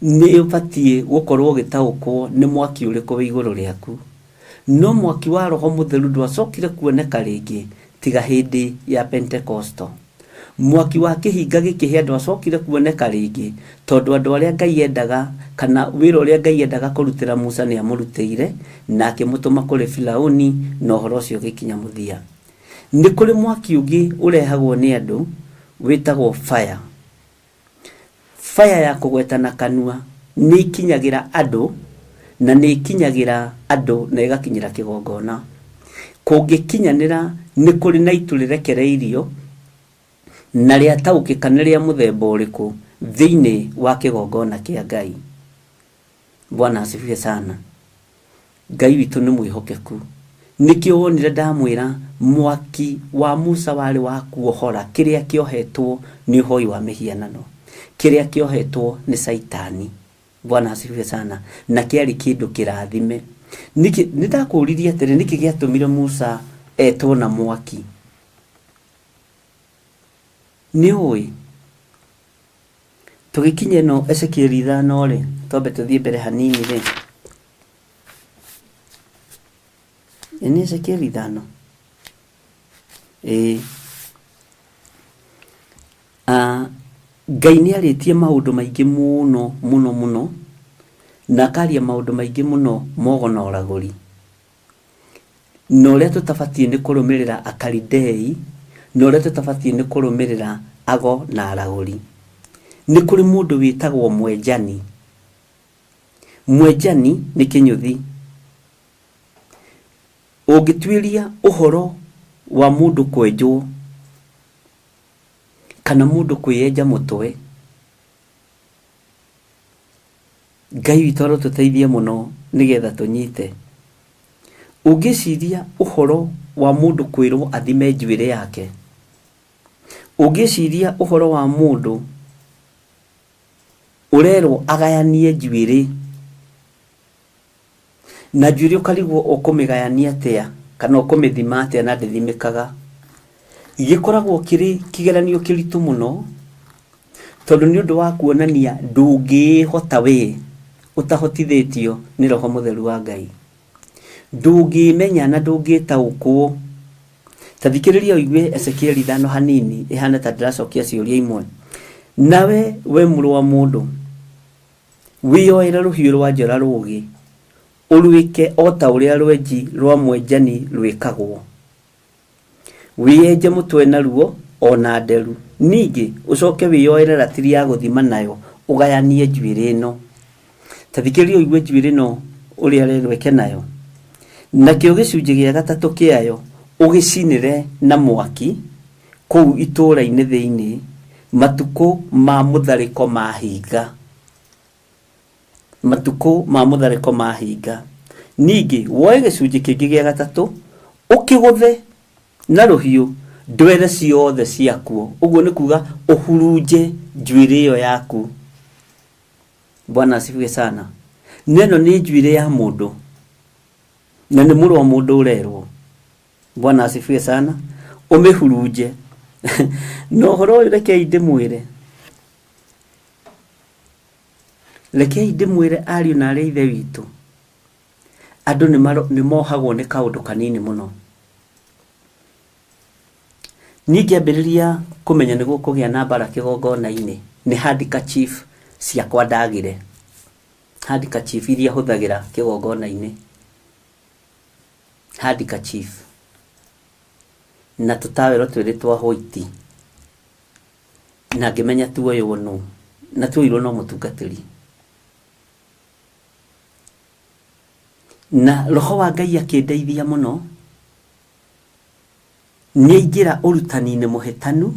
nĩ ũbatiĩ gũkorwo ũgĩtaũkwo nĩ mwaki ũrĩkũ wĩ igũrũ rĩaku. No mwaki wa Roho Mũtheru ndwacokire kuoneka rĩngĩ tiga hĩndĩ ya Pentekosto. Mwaki wa kĩhinga gĩkĩhĩa ndwacokire kuoneka rĩngĩ, tondũ andũ arĩa Ngai endaga, kana wĩra ũrĩa Ngai endaga kũrutĩra Musa nĩ amũrutĩire, na akĩmũtũma kũrĩ Firauni, na ũhoro ũcio ũgĩkinya mũthia. Nĩ kũrĩ mwaki ũngĩ ũrehagwo nĩ andũ wĩtagwo fire. Fire ya kũgweta na kanua nĩ ikinyagĩra andũ, na nĩ ikinyagĩra andũ na ĩgakinyĩra kĩgongona. Kũngĩkinyanĩra nĩ kũrĩ na itu rĩrekereirio na rĩataũkĩka nĩ rĩa mũthemba ũrĩkũ thĩinĩ wa kĩgongona kĩa Ngai. Bwana asifiwe sana. Ngai witũ nĩ mwĩhokeku. Nĩkĩo wonire ndamwĩra mwaki wa Musa warĩ wa kuohora kĩrĩa kĩohetwo nĩ ũhoi wa mĩhianano, kĩrĩa kĩohetwo nĩ Caitani. Bwana asifiwe sana. Na kĩarĩ kĩndũ kĩrathime. Nĩkĩ, nĩ ndakũririe atĩrĩ, nĩkĩ gĩatũmire Musa etwo na mwaki? Nĩ ũĩ? Tũgĩkinya ĩno Ezekieli 5 rĩ, twambe tũthiĩ mbere hanini rĩ. Ĩ nĩ Ezekieli 5? Ĩĩ. Ngai nĩ arĩtie maũndũ maingĩ mũno mũno mũno, na akaria maũndũ maingĩ mũno mogo na ũragũri. Na ũrĩa tũtabatiĩ nĩ kũrũmĩrĩra Akalidei, na ũrĩa tũtabatiĩ nĩ kũrũmĩrĩra ago na aragũri. Nĩ kũrĩ mũndũ wĩtagwo mwenjani. Mwenjani nĩ kĩnyũthi. Ũngĩtuĩria ũhoro wa mũndũ kwenjwo kana mũndũ kwĩyenja mũtwe, Ngai witũ arotũteithia mũno nĩgetha tũnyite. Ũngĩciria ũhoro wa mũndũ kwĩrwo athime njuĩrĩ yake, ũngĩciria ũhoro wa mũndũ ũrerwo agayanie njuĩrĩ, na njuĩrĩ ũkarigwo ũkũmĩgayania atĩa kana ũkũmĩthima atĩa na ndĩthimĩkaga, gĩkoragwo kĩrĩ kĩgeranio kĩritũ mũno, tondũ nĩ ũndũ wa kuonania ndũngĩĩhota we ũtahotithĩtio nĩ Roho Mũtheru wa Ngai. Ndũngĩĩmenya na ndũngĩtaũkwo. Ta thikĩrĩria ũigue Ezekieli 5 hanini, ĩhana ta ndĩracokia ciũria imwe. Nawe we mũrũ wa mũndũ, wĩyoere rũhiũ rwa njora rũũgĩ, ũrwĩke o ta ũrĩa rwenji rwa mwenjani rwĩkagwo. Wĩyenje mũtwe naruo o na nderu. Ningĩ ũcoke wĩyoere ratiri ya gũthima nayo ũgayanie njuĩrĩ ĩno. Ta thikĩrĩria ũigue njuĩrĩ ĩno ũrĩa arerwo eke nayo. Nakĩo gĩcunjĩ gĩa gatatũ kĩayo ũgĩcinĩre na mwaki kũu itũũra-inĩ thĩinĩ, matukũ ma mũtharĩko mahinga. Matukũ ma mũtharĩko mahinga. Ningĩ woe gĩcunjĩ kĩngĩ gĩa gatatũ, ũkĩgũthe na rũhiũ ndwere ciothe ciakuo. Ũguo nĩ kuga ũhurunje njuĩrĩ ĩyo yaku. Bwana asifiwe sana. Na ĩno nĩ njuĩrĩ ya mũndũ, na nĩ mũrũ wa mũndũ ũrerwo. Bwana asifiwe sana. Ũmĩhurunje. Na ũhoro ũyũ rekei ndĩmwĩre. Rekei ndĩmwĩre ariũ na aarĩ a Ithe witũ, andũ nĩ mohagwo nĩ kaũndũ kanini mũno. Niĩ ngĩambĩrĩria kũmenya nĩ gũkũgĩa na mbara kĩgongona-inĩ, nĩ handkerchief ciakwa ndagire. Handkerchief iria hũthagĩra kĩgongona-inĩ. Handkerchief na tũtawero twĩrĩ twa white. Na ngĩmenya tuoywo nũ, na tuoirwo no mũtungatĩri. Na roho wa Ngai akĩndeithia mũno, nĩaingĩra ũrutani-inĩ mũhĩtanu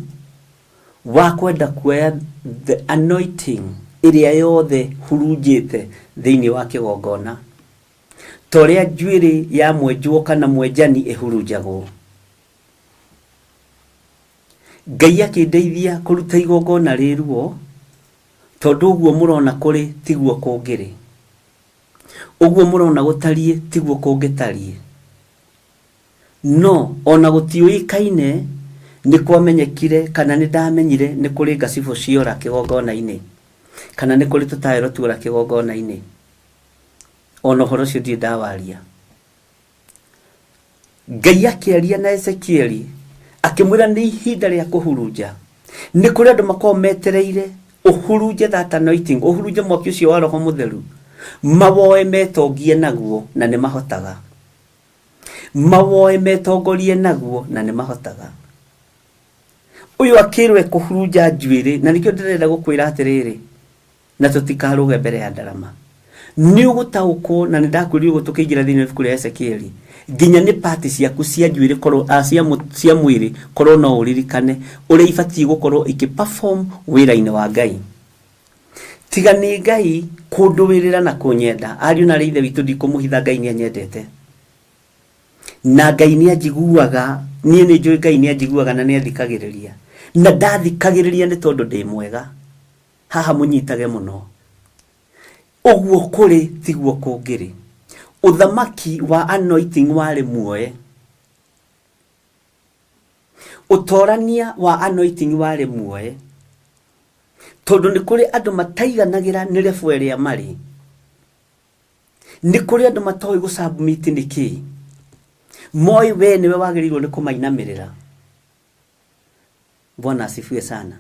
wa kwenda kuoya the anointing ĩrĩa yothe hurunjĩte thĩinĩ wa kĩgongona, ta ũrĩa njuĩrĩ ya mwenjwo kana mwenjani ĩhurunjagwo. Ngai akĩndeithia kũruta igongona rĩ ruo, tondũ ũguo mũrona kũrĩ tiguo kũngĩrĩ. Ũguo mũrona gũtariĩ tiguo kũngĩtariĩ. No ona gũtiũĩkaine nĩ kwamenyekire kana nĩ ndamenyire nĩ kũrĩ ngacibũ ciora kĩgongona-inĩ, kana nĩ kũrĩ tũtaero tuora kĩgongona-inĩ. Ona ũhoro ũcio ndirĩ ndawaria. Ngai akĩaria na Ezekieli akĩmwĩra nĩ ihinda rĩa kũhurunja. Nĩ kũrĩ andũ makoragwo metereire ũhurunje that anointing, ũhurunje mwaki ũcio wa Roho Mũtheru, mawoe metongie naguo na nĩ mahotaga. Mawoe metongorie naguo na nĩ mahotaga. Ũyũ akĩrwo ekũhurunja njuĩrĩ, na nĩkĩo ndĩrenda gũkwĩra atĩrĩrĩ, na tũtikarũge mbere ya ndarama. Nĩ ũgũtaũkwo, na nĩ ndakwĩrire ũguo tũkĩingĩra thĩinĩ wa ibuku rĩa Ezekieli, nginya nĩ pati ciaku cia njuĩrĩ korwo, a, cia, cia mwĩrĩ korwo no ũririkane ũrĩa ibatiĩ gũkorwo ikĩ perform wĩra-inĩ wa Ngai. Tiga nĩ Ngai kũndũĩrĩra na kũnyenda, ariũ na arĩ ithe witũ ndikũmũhitha, Ngai nĩ anyendete. Na Ngai nĩ anjiguaga, niĩ nĩ njũĩ Ngai nĩ anjiguaga na nĩ athikagĩrĩria. Na ndathikagĩrĩria nĩ tondũ ndĩ mwega. Haha mũnyitage mũno. Ũguo kũrĩ tiguo kũngĩrĩ. Ũthamaki wa anointing warĩ muoe. Ũtorania wa anointing warĩ muoe. Tondũ nĩ kũrĩ andũ mataiganagĩra nĩ level ĩrĩa marĩ. Nĩ kũrĩ andũ matoĩ gũ submit nĩ kĩĩ. Moĩ we nĩwe wagĩrĩirwo nĩ kũmainamĩrĩra. Bwana asifiwe sana.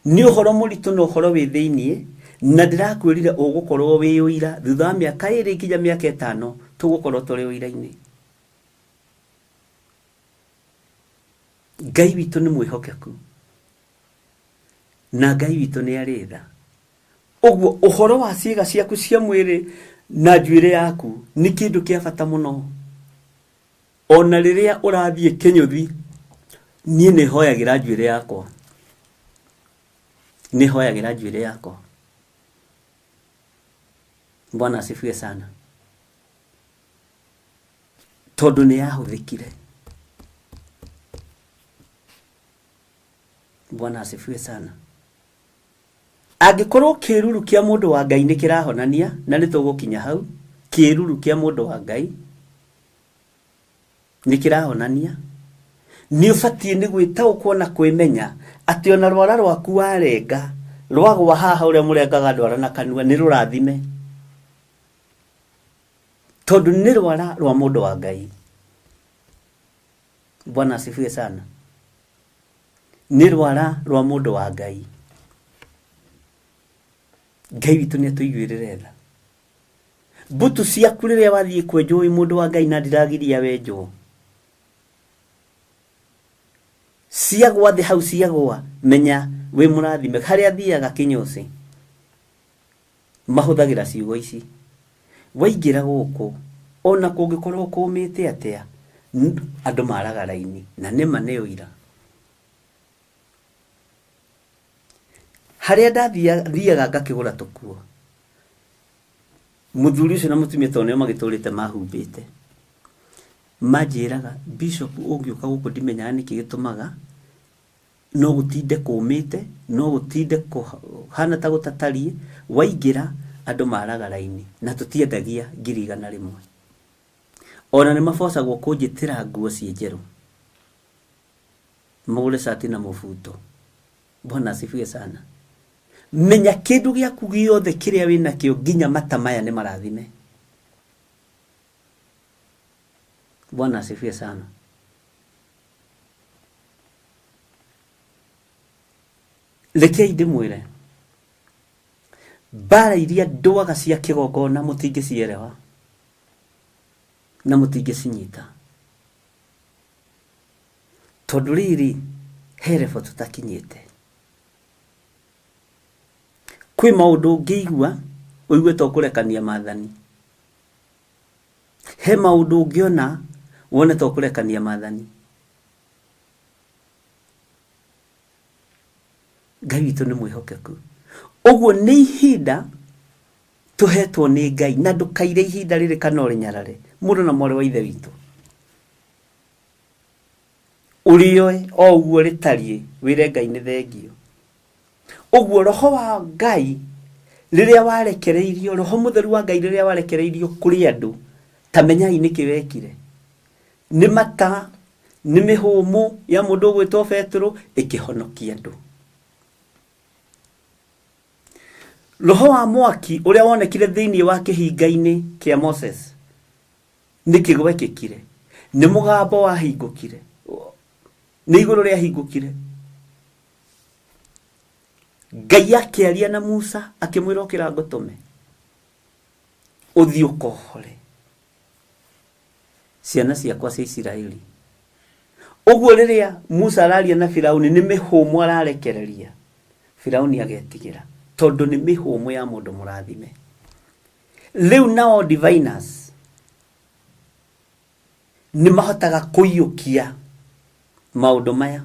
Nĩ ũhoro mũritũ na ũhoro wĩ thĩiniĩ, na ndĩrakwĩrire ũgũkorwo wĩ ũira thutha wa mĩaka ĩrĩ nginya mĩaka ĩtano tũgũkorwo tũrĩ ũira-inĩ. Ngai witũ nĩ mwĩhokeku na Ngai witũ nĩ arĩ tha. Ũguo ũhoro wa ciĩga ciaku cia mwĩrĩ na njuĩrĩ yaku nĩ kĩndũ kĩa bata mũno. Ona rĩrĩa ũrathiĩ kĩnyũthi, niĩ nĩ hoyagĩra njuĩrĩ yakwa. Nĩ hoyagĩra njuĩrĩ yakwa. Bwana asifiwe sana. Tondũ nĩ yahũthĩkire. Bwana asifiwe sana. Angĩkorwo kĩruru kĩa mũndũ wa Ngai nĩ kĩrahonania, na nĩ tũgũkinya hau, kĩruru kĩa mũndũ wa Ngai nĩ kĩrahonania, nĩ ũbatiĩ nĩ gwĩtaũkwo na kwĩmenya atĩ ona rwara rwaku warenga, rwagwa haha ũrĩa mũrengaga ndwara na kanua, nĩ rũrathime. Tondũ nĩ rwara rwa mũndũ wa Ngai. Bwana asifiwe sana. Nĩ rwara rwa mũndũ wa Ngai. Ngai witũ nĩ atũiguĩrĩre tha. Mbutu ciaku rĩrĩa wathiĩ kwenjwo wĩ mũndũ wa Ngai na ndiragiria wenjwo. Ciagwa thĩ hau ciagwa, menya wĩ mũrathime. Harĩa thiaga kĩnyũcĩ, mahũthagĩra ciugo ici. Waingĩra gũkũ, ona kũngĩkorwo kũmĩte atĩa, andũ maraga raini, na nĩma nĩ ũira. Harĩa ndathiaga ngakĩgũra tũkuo, mũthuri ũcio na mũtumia tondũ nĩo magĩtũrĩte mahumbĩte, manjĩraga bishop ũngĩũka gũkũ ndimenyaga nĩkĩ gĩtũmaga, no gũtinde kũmĩte, no gũtinde kũhana ta gũtatariĩ, waingĩra andũ maraga raini, na tũtiendagia ngiri igana rĩmwe. Ona nĩ mabocagwo kũnjĩtĩra nguo ciĩ njerũ, mũgũre cati na mũbuto. Bwana asifiwe sana. Menya kĩndũ gĩaku gĩothe kĩrĩa wĩnakĩo nginya mata maya nĩ marathime. Bwana asifiwe sana. Rekei ndĩmwĩre, mbara iria ndwaga cia kĩgongona mũtingĩcierewa na mũtingĩcinyita, tondũ rĩrĩ he level tũtakinyĩte. Kwĩ maũndũ ũngĩigua ũigue ta ũkũrekania mathani. He maũndũ ũngĩona wone to kũrekania maathani. Ngai witũ nĩ mwĩhokeku. Ũguo nĩ ihinda tũhetwo nĩ Ngai, na ndũkaire ihinda rĩrĩ kana ũrĩnyarare. Mũrũ na mwarĩ wa Ithe witũ, ũrĩoe o ũguo rĩtariĩ, wĩre Ngai nĩ thengio. Ũguo roho wa Ngai rĩrĩa warekereirio, roho mũtheru wa Ngai rĩrĩa warekereirio kũrĩ andũ, ta menyai nĩkĩ wekire. Nĩ mata, nĩ mĩhũmũ ya mũndũ ũgwĩtwo Petero ĩkĩhonokia andũ. Roho wa mwaki ũrĩa wonekire thĩinĩ wa kĩhinga-inĩ kĩa Moses, nĩkĩ gwekĩkire? Nĩ mũgambo wahingũkire, nĩ igũrũ rĩahingũkire. Ngai akĩaria na Musa akĩmwĩra ũkĩra ngũtũme ũthiĩ ũkohore ciana ciakwa cia Isiraeli. Ũguo rĩrĩa Musa araria na Firauni nĩ mĩhũmũ ararekereria, Firauni agetigĩra tondũ nĩ mĩhũmũ ya mũndũ mũrathime. Rĩu nao diviners nĩ mahotaga kũiyũkia maũndũ maya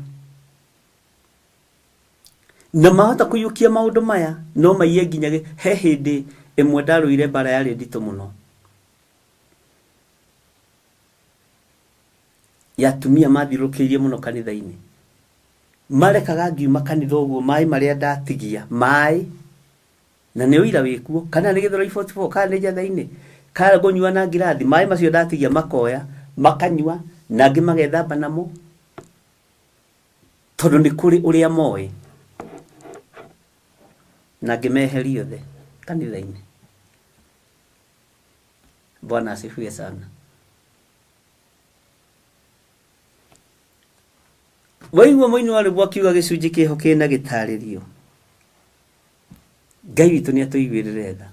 na mahota kũiyũkia maũndũ maya no maiye nginya he hĩndĩ ĩmwe ndarũire mbara yarĩ nditũ mũno ya atumia mathiũrũrũkĩirie mũno kanitha-inĩ. Marekaga ngiuma kanitha ũguo maĩ marĩa ndatigia maĩ na nĩ ũira wĩkuo kana nĩ Gĩthũrai 44 kana nĩ Njatha-inĩ kana ngũnyua na ngirathi maĩ macio ndatigia makoya makanyua na angĩ magethamba namo tondũ nĩ kũrĩ ũrĩa moĩ na ngĩmeheria othe kanitha-inĩ. Bwana asifiwe sana. Waigua mũini wa rwĩmbo akiuga gĩcunjĩ kĩho kĩna gĩtarĩrio. Ngai witũ nĩ atũiguĩrĩre tha.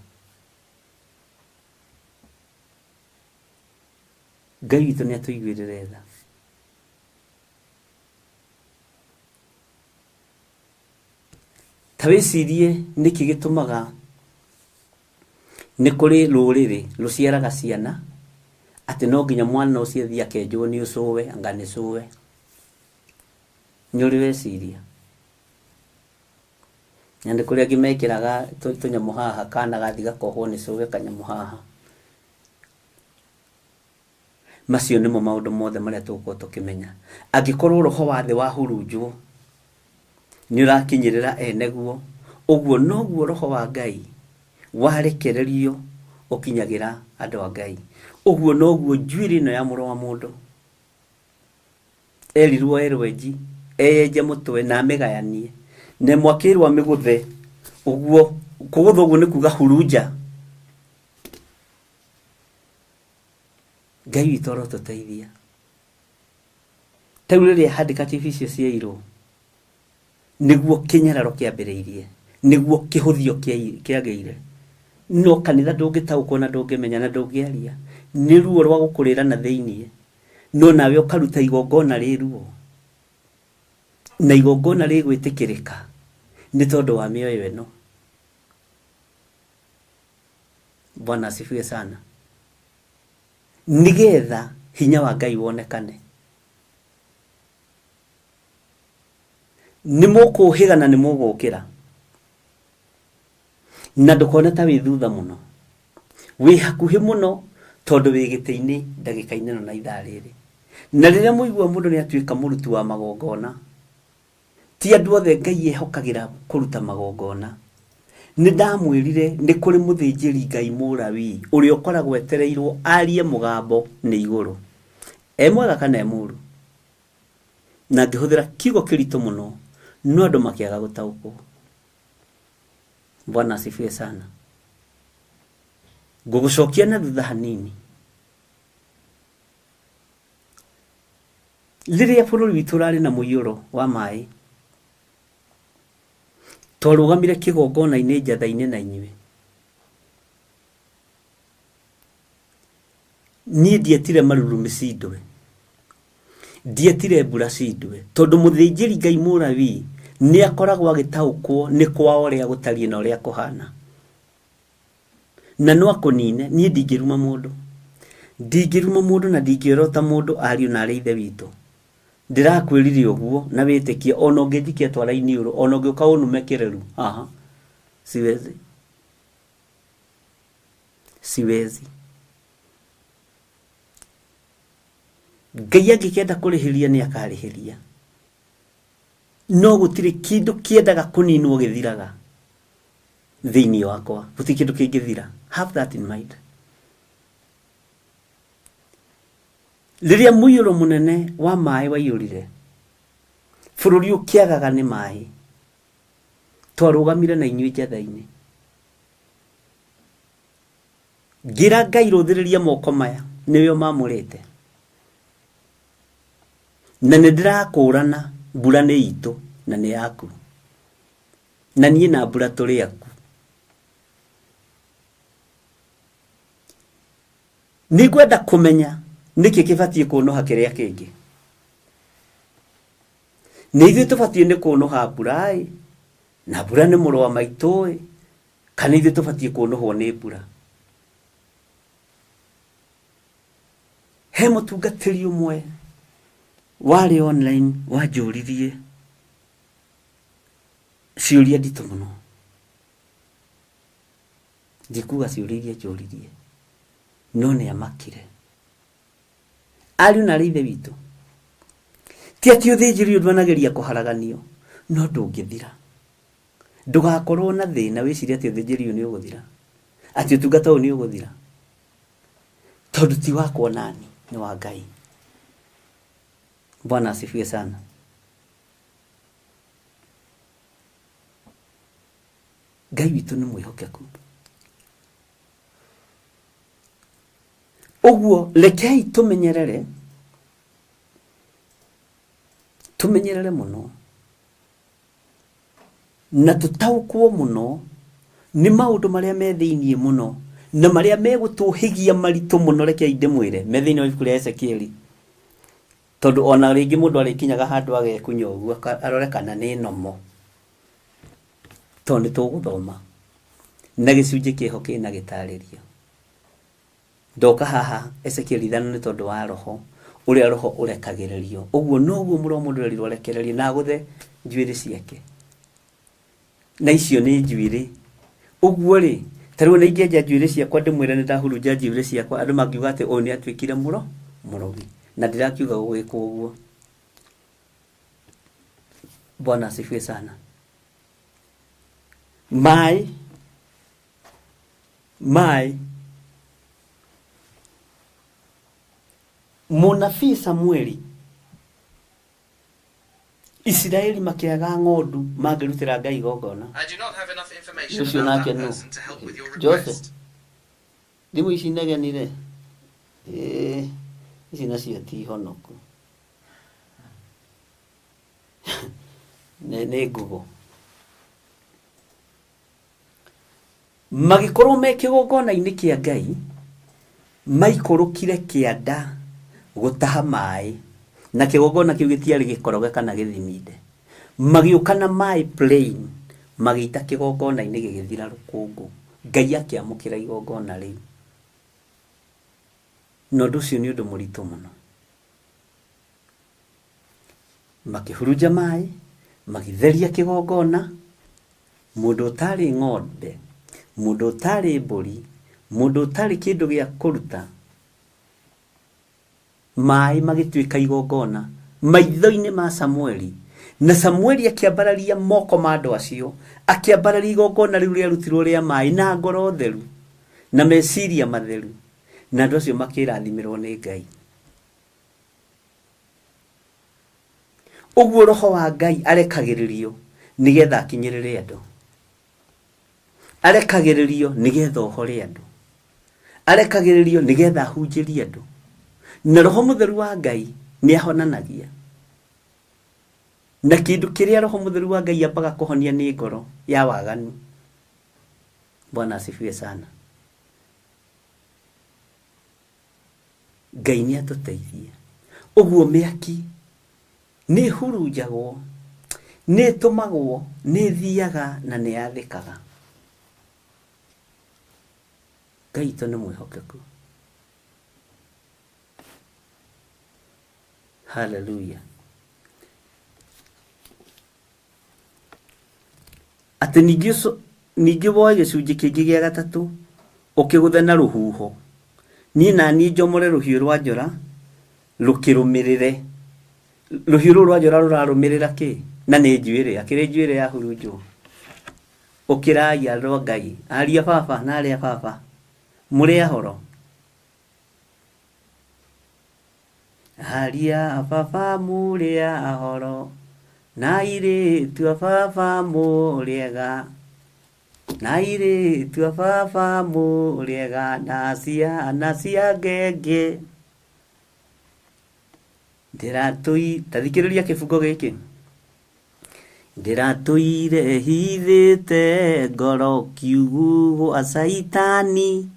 Ngai witũ nĩ atũiguĩrĩre tha. Ta wĩcirie nĩkĩ gĩtũmaga nĩ kũrĩ rũrĩrĩ rũciaraga ciana atĩ no nginya mwana ũcio athiĩ akenjwo nĩ ũcũwe anga nĩ cũwe. Nĩ ũrĩ weciria? Na nĩ kũrĩ angĩ mekĩraga tũnyamũ haha kana gathiĩ gakohwo nĩ cũwe kanyamũ haha. Macio nĩmo maũndũ mothe marĩa tũgũkorwo tũkĩmenya. Angĩkorwo roho wa thĩ wahurunjwo, nĩ ũrakinyĩrĩra ene guo, ũguo noguo roho wa Ngai warekererio ũkinyagĩra andũ a Ngai. Ũguo noguo njuĩrĩ ĩno ya mũrũ wa mũndũ erirwo erwo enji, eyenje mũtwe na amĩgayanie, na ĩmwe akĩrwo amĩgũthe ũguo, kũgũtha ũguo nĩ kuga hurunja. Ngai witũ arotũteithia. Ta rĩu rĩrĩa handkerchief icio ciairwo, nĩguo kĩnyararo kĩambĩrĩirie, nĩguo kĩhũthio kĩagĩire. No kanitha ndũngĩtaũkwo na ndũngĩmenya na ndũngĩaria. Nĩ ruo rwa gũkũrĩra na thĩiniĩ, no nawe ũkaruta igongona rĩ ruo. Na igongona rĩgwĩtĩkĩrĩka nĩ tondũ wa mĩoyo ĩno. Bwana asifiwe sana. Nĩgetha hinya wa Ngai wonekane. Nĩ mũkũhĩga na nĩ mũgũkĩra. Na ndũkone ta wĩ thutha mũno. Wĩ hakuhĩ mũno tondũ wĩ gĩtĩ-inĩ ndagĩka-inĩ ĩno na ithaa rĩrĩ. Na rĩrĩa mũigua mũndũ nĩ atuĩka mũruti wa magongona, Ti andũ othe Ngai ehokagĩra kũruta magongona. Nĩ ndamwĩrire nĩ kũrĩ mũthĩnjĩri Ngai Mũlawii ũrĩa ũkoragwo etereirwo arie mũgambo nĩ igũrũ. E mwega kana e mũru? Na ngĩhũthĩra kiugo kĩritũ mũno no andũ makĩaga gũtaũkwo. Bwana asifiwe sana. Ngũgũcokia na thutha hanini. Rĩrĩa bũrũri witũ ũrarĩ na mũiyũro wa maĩ, twarũgamire kĩgongona-inĩ njatha-inĩ na inyuĩ. Niĩ ndietire marurumĩ cindwe, ndietire mbura cindwe, tondũ mũthĩnjĩri Ngai Mũlawii nĩ akoragwo agĩtaũkwo nĩ kwao ũrĩa gũtariĩ na ũrĩa kũhana. Na no akũnine, niĩ ndingĩruma mũndũ. Ndingĩruma mũndũ na ndingĩorota mũndũ ariũ na arĩ ithe witũ. Ndĩrakwĩrire ũguo na wĩtĩkie ona ũngĩnjikia twara iniũrũ ona ũngĩũka ũnume kĩreru. Aha. Siwezi. Siwezi. Ngai angĩkenda kũrĩhĩria nĩ akarĩhĩria. No gũtirĩ kĩndũ kĩendaga kũninwo gĩthiraga thĩinĩ wakwa. Gũtirĩ kĩndũ kĩngĩthira. Have that in mind. Rĩrĩa mũiyũro mũnene wa maĩ waiyũrire, bũrũri ũkĩagaga nĩ maĩ, twarũgamire na inyuĩ njatha-inĩ. Ngĩra Ngai rũthĩrĩria moko maya, nĩwe ũmamũrĩte. Na nĩ ndĩrakũrana mbura nĩ itũ na nĩ yaku. Na niĩ na mbura tũrĩ aku. Nĩngwenda kũmenya nĩkĩ kĩbatiĩ kũnũha kĩrĩa kĩngĩ. Nĩ ithuĩ tũbatiĩ nĩ kũnũha mbura-ĩ, na mbura nĩ mũrũ wa maitũ-ĩ, kana ithuĩ tũbatiĩ kũnũhwo nĩ mbura. He mũtungatĩri ũmwe warĩ online wanjũririe ciũria nditũ mũno. Ndikuga ciũria iria anjũririe, no nĩ amakire. Ariũ na arĩ ithe witũ, ti atĩ ũthĩnjĩri ũyũ ndwanageria kũharaganio, no ndũngĩthira. Ndũgakorwo na thĩna wĩcirie atĩ ũthĩnjĩri ũyũ nĩ ũgũthira, atĩ ũtungata ũyũ nĩ ũgũthira, tondũ ti wakwa nani, nĩ wa Ngai. Bwana asifiwe sana. Ngai witũ nĩ mwĩhokeku. Ũguo rekei tũmenyerere, tũmenyerere mũno na tũtaũkwo mũno nĩ maũndũ marĩa me thĩiniĩ mũno na marĩa megũtũhĩgia maritũ mũno. Rekei ndĩmwĩre me thĩinĩ wa ibuku rĩa Ezekieli, tondũ ona rĩngĩ mũndũ arĩkinyaga handũ agekunya ũguo arore kana nĩ nomo. Tondũ nĩ tũgũthoma na gĩcunjĩ kĩho kĩna gĩtarĩrio. Ndoka haha Ezekiel ithano nĩ tondũ wa roho ũrĩa roho ũrekagĩrĩrio. Ũguo noguo mũrũ wa mũndũ erirwo arekererio na agũthe njuĩrĩ ciake. Na icio nĩ njuĩrĩ. Ũguo rĩ, ta rĩu ona ingĩenja njuĩrĩ ciakwa ndĩmwĩre nĩ ndahurunja njuĩrĩ ciakwa, andũ mangiuga atĩ ũyũ nĩ atuĩkire mũro, mũrogi. Na ndĩrakiuga gũgĩkwo ũguo. Bwana asifiwe sana. Maĩ, maĩ. Mũnabii Samueli, Isiraeli makĩaga ng'ondu mangĩrutĩra Ngai igongona. Ũcio nake nũ? Jose, thimũ ici negenire? Ĩĩ, ici nacio ti honoku. Nĩ nĩ ngugo. Magĩkorwo me kĩgongona-inĩ kĩa Ngai, maikũrũkire kĩanda gũtaha maĩ, na kĩgongona kĩu gĩtiarĩ gĩkoroge kana gĩthiminde. Magĩũka na maĩ plain, magĩita kĩgongona-inĩ gĩgĩthira rũkũngũ. Ngai akĩamũkĩra igongona rĩu. Na ũndũ ũcio nĩ ũndũ mũritũ mũno. Makĩhurunja maĩ, magĩtheria kĩgongona, mũndũ ũtarĩ ng'ombe, mũndũ ũtarĩ mbũri, mũndũ ũtarĩ kĩndũ gĩa kũruta, maĩ magĩtuĩka igongona maitho-inĩ ma Samueli. Na Samueli akĩambararia moko ma andũ acio, akĩambararia igongona rĩu rĩarutirwo rĩa maĩ na ngoro theru na meciria matheru, na andũ acio makĩrathimĩrwo nĩ Ngai. Ũguo roho wa Ngai arekagĩrĩrio nĩgetha akinyĩrĩre andũ. Arekagĩrĩrio nĩgetha ohore andũ. Arekagĩrĩrio nĩgetha ahunjĩrie andũ. Na roho mũtheru wa Ngai nĩ ahonanagia. Na kĩndũ kĩrĩa roho mũtheru wa Ngai ambaga kũhonia nĩ ngoro ya waganu. Bwana asifiwe sana. Ngai nĩ atũteithie. Ũguo mĩaki nĩ ĩhurunjagwo, nĩ ĩtũmagwo, nĩ ĩthiaga na nĩ yathĩkaga. Ngai witũ nĩ mwĩhokeku. Hallelujah. Atĩ ningĩ ningĩ woe gĩcunjĩ kĩngĩ gĩa gatatũ ũkĩgũthe na rũhuho, niĩ na niĩ njomore rũhiũ rwa njora rũkĩrũmĩrĩre. Rũhiũ rũu rwa njora rũrarũmĩrĩra kĩ? Na nĩ njuĩrĩ, akĩrĩ njuĩrĩ ya hurunjwo. Ũkĩrai andũ a Ngai, ariũ a baba na aarĩ a baba, mũrĩ ahoro? Aria a baba mũrĩ ahoro, na airĩtu a baba mũrĩ ega, na airĩtu a baba mũrĩ ega, na ciana cia ngenge. Ndĩratũi, ta thikĩrĩria kĩbungo gĩkĩ. Ndĩratũire hithĩte ngoro kiugu gwa caitani.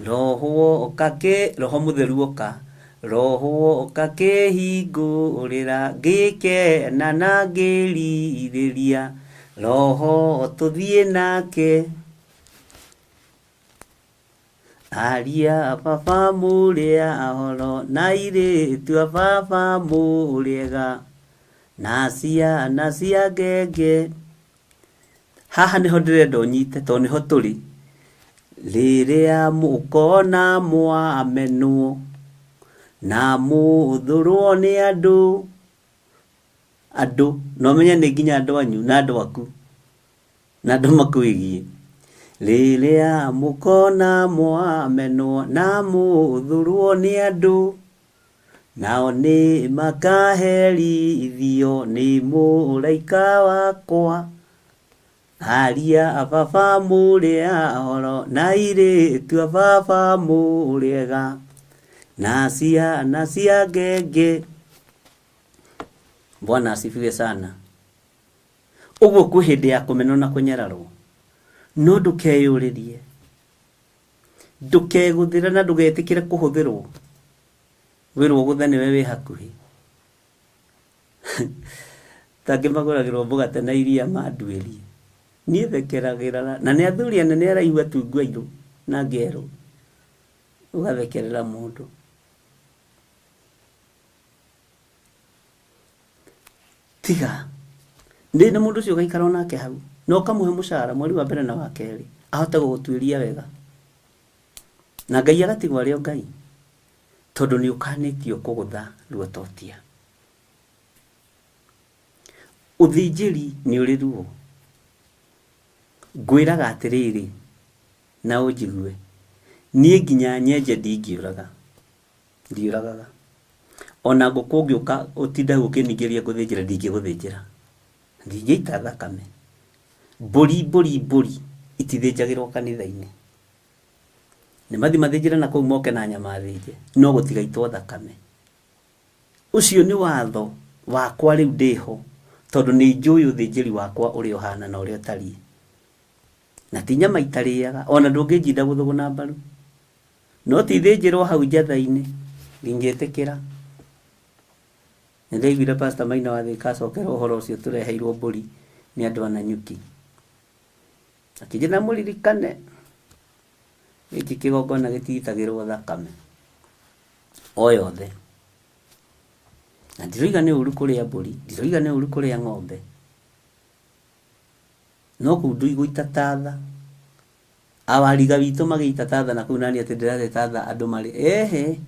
Roho oka kĩ, Roho mũtheru oka, Roho oka kĩhingũrĩra, ngĩkena na ngĩrirĩria, Roho tũthiĩ nake. Aria a baba mũrĩ ahoro, na airĩtu a baba mũrĩ ega, na ciana cia ngenge. Haha nĩho ndĩrenda ũnyite tondũ nĩho tũrĩ. Rĩrĩa mũkona mwamenwo na mũthũrwo nĩ andũ, andũ, na ũmenye nĩ nginya andũ anyu na andũ aku na andũ makwĩgiĩ. Rĩrĩa mũkona mwamenwo na mũthũrwo nĩ andũ, nao nĩ makaherithio nĩ mũraika wakwa. Aria a baba mũrĩ ahoro, na airĩtu a baba mũrĩ ega, na ciana cia ngenge. Bwana asifiwe sana. Ũguo kwĩ hĩndĩ ya kũmenwo na kũnyararwo, no ndũkeyũrĩrie, ndũkegũthĩre na ndũgetĩkĩre kũhũthĩrwo. Wĩrwo ũgũthe nĩwe wĩ hakuhĩ. Ta angĩ magũragĩrwo mũgate na iria manduĩrie. Niĩ thekeragĩra na nĩ athuri anene araihu atungu airũ na angĩ erũ. Ũgathekerera mũndũ. Tiga. Ndĩ na mũndũ ũcio ũgaikara onake hau na ũkamũhe mũcara mweri wa mbere na wa kerĩ ahote gũgũtuĩria wega. Na Ngai agatigwo arĩ o Ngai tondũ nĩ ũkanĩtio kũgũtha ruototia. Ũthĩnjĩri nĩ ũrĩ ruo. Ngwĩraga atĩrĩrĩ na ũnjigue, niĩ nginya nyenje ndingĩũraga, ndiũragaga. Ona ngũkũ ũngĩũka ũtinde hau ũkĩningĩrĩria ngũthĩnjĩre ndingĩgũthĩnjĩra. Ndingĩita thakame. Mbũri mbũri mbũri itithĩnjagĩrwo kanitha-inĩ. Nĩ mathiĩ mathĩnjĩre na kũu moke na nyama thĩnje, no gũtigaitwo thakame. Ũcio nĩ watho wakwa rĩu ndĩho, tondũ nĩ njũĩ ũthĩnjĩri wakwa ũrĩa ũhana na ũrĩa ũtariĩ. Na ti nyama itarĩaga, ona ndũngĩnjinda gũthũgũna mbaru. No ti thĩnjĩrwo hau njatha-inĩ, ndingĩtĩkĩra. Nĩ ndaiguire Pastor Maina wa Thika acokera ũhoro ũcio tũreheirwo mbũri nĩ andũ a Nanyuki. Akĩnjĩra mũririkane, gĩkĩ kĩgongona gĩtiitagĩrwo thakame o yothe. Na ndiroiga nĩ ũru kũrĩa mbũri, ndiroiga nĩ ũru kũrĩa ng'ombe, no kũu ndũigũita tatha. Awariga witũ magĩita tatha na kũu nani atĩ ndĩrate tatha andũ marĩ ehe,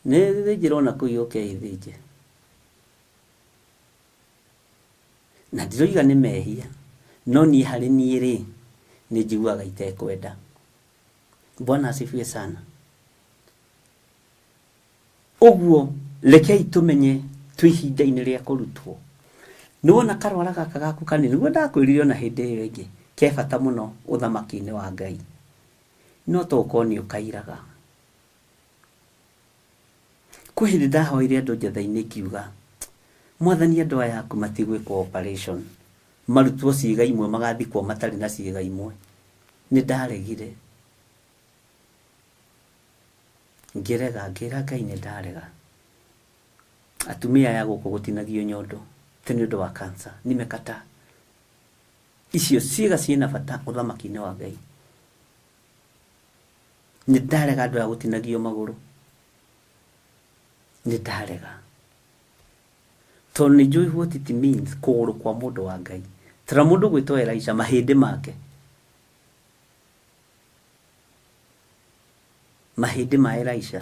nĩ thĩnjĩrwo na kũu yũke ĩthĩnje. Na ndiroiga nĩ mehia, no niĩ harĩ niĩ rĩ, nĩ njiguaga itekwenda. Bwana asifiwe sana. Ũguo rekei tũmenye twĩ ihinda-inĩ rĩa kũrutwo. Nĩ wona karwara gaka gaku kanini, nĩguo ndakwĩrire ona hĩndĩ ĩyo ĩngĩ, ke bata mũno ũthamaki-inĩ wa Ngai. No to ũkorwo nĩ ũkairaga. Kwĩ hĩndĩ ndahoire andũ njatha-inĩ ngiuga, Mwathani andũ aya aku matigwĩkwo operation, marutwo ciĩga imwe magathikwo matarĩ na ciĩga imwe. Nĩ ndaregire. Ngĩrega, ngĩra Ngai nĩ ndarega. Atumia aya gũkũ gũtinagio nyondo atĩ nĩ ũndũ wa cancer. Nimekataa. Icio ciĩga ciĩna bata ũthamaki-inĩ wa Ngai. Nĩ ndarega andũ aya gũtinagio magũrũ. Nĩ ndarega. Tondũ nĩ njũĩ what it means kũgũrũ kwa mũndũ wa Ngai. Tara mũndũ gwĩtwo Elisha mahĩndĩ make. Mahĩndĩ ma Elisha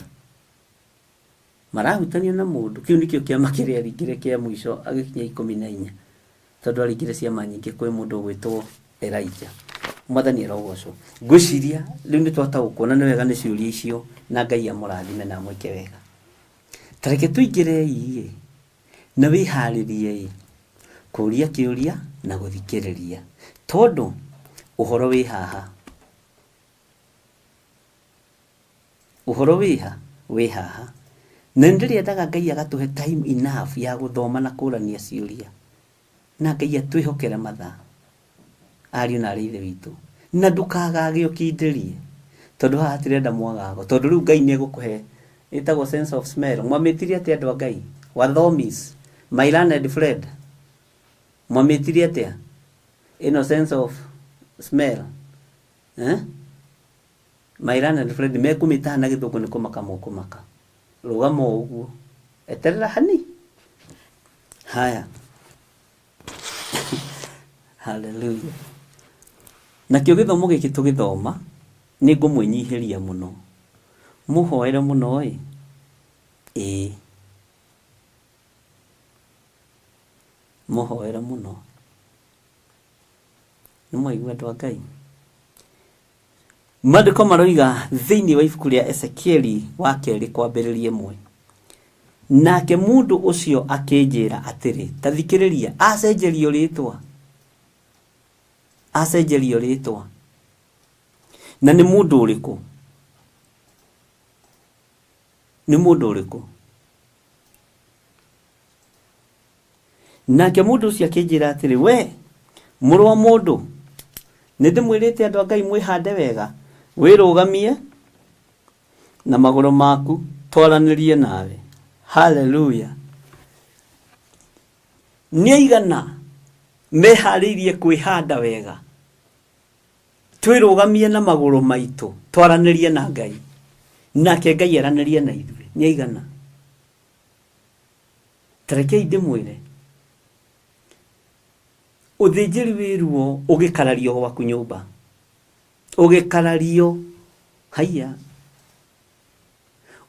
marahutania na mũndũ. Kĩu nĩkĩo kĩama kĩrĩa aringire kĩa mũico agĩkinya 14. Tondũ aringire ciama nyingĩ kwĩ mũndũ ũgwĩtwo Elijah. Mwathani arogocwo. Ngwĩciria rĩu nĩ twataũkwo na nĩ wega nĩ ciũria icio na Ngai amũrathime na amwĩke wega. Ta reke tũingĩrei-ĩ na wĩharĩrie-ĩ kũria kĩũria na gũthikĩrĩria tondũ ũhoro wĩ haha. Ũhoro wĩ ha? Wĩ haha. Na nĩ ndĩrĩendaga Ngai agatũhe time enough ya gũthoma na kũrania ciũria. Na Ngai atwĩhokere mathaa. Ariũ na arĩ ithe witũ. Na ndũkagage ũkindĩrie. Tondũ haha hatirenda mwagago. Tondũ rĩu Ngai nĩ egũkũhe ĩtagwo sense of smell. Mwamĩtire atĩa andũ a Ngai? Wathomis. My learned friend. Mwamĩtire atĩa? Ĩno sense of smell. Eh? My learned friend mekũmĩtaha na gĩthũngũ nĩ kũmaka mũkũmaka. Rũgama o ũguo. Eterera hani. Haya. Hallelujah. Nakĩo gĩthomo gĩkĩ tũgĩthoma nĩ ngũmwĩnyihĩria mũno. Mũhoere mũno ĩ. Ĩĩ. Mũhoere mũno. Nĩ mwaigua andũ a Ngai? Maandĩko maroiga thĩinĩ wa ibuku rĩa Ezekieli wa kerĩ kwambĩrĩria ĩmwe. Nake mũndũ ũcio akĩnjĩra atĩrĩ, ta thikĩrĩria, acenjerio rĩtwa, acenjerio rĩtwa. Na nĩ mũndũ ũrĩkũ? Nĩ mũndũ ũrĩkũ? Nake mũndũ ũcio akĩnjĩra atĩrĩ, we mũrũ wa mũndũ, nĩ ndĩmwĩrĩte andũ a Ngai mwĩhande wega, wĩrũgamie na magũrũ maku, twaranĩrie nawe. Haleluya! Nĩ aigana meharĩirie kwĩhanda wega, twĩrũgamie na magũrũ maitũ, twaranĩrie na Ngai, nake Ngai aranĩrie na ithuĩ? Nĩ aigana? Ta rekei ndĩmwĩre, ũthĩnjĩri wĩ ruo ũgĩkarario gwaku nyũmba, ũgĩkarario haiya,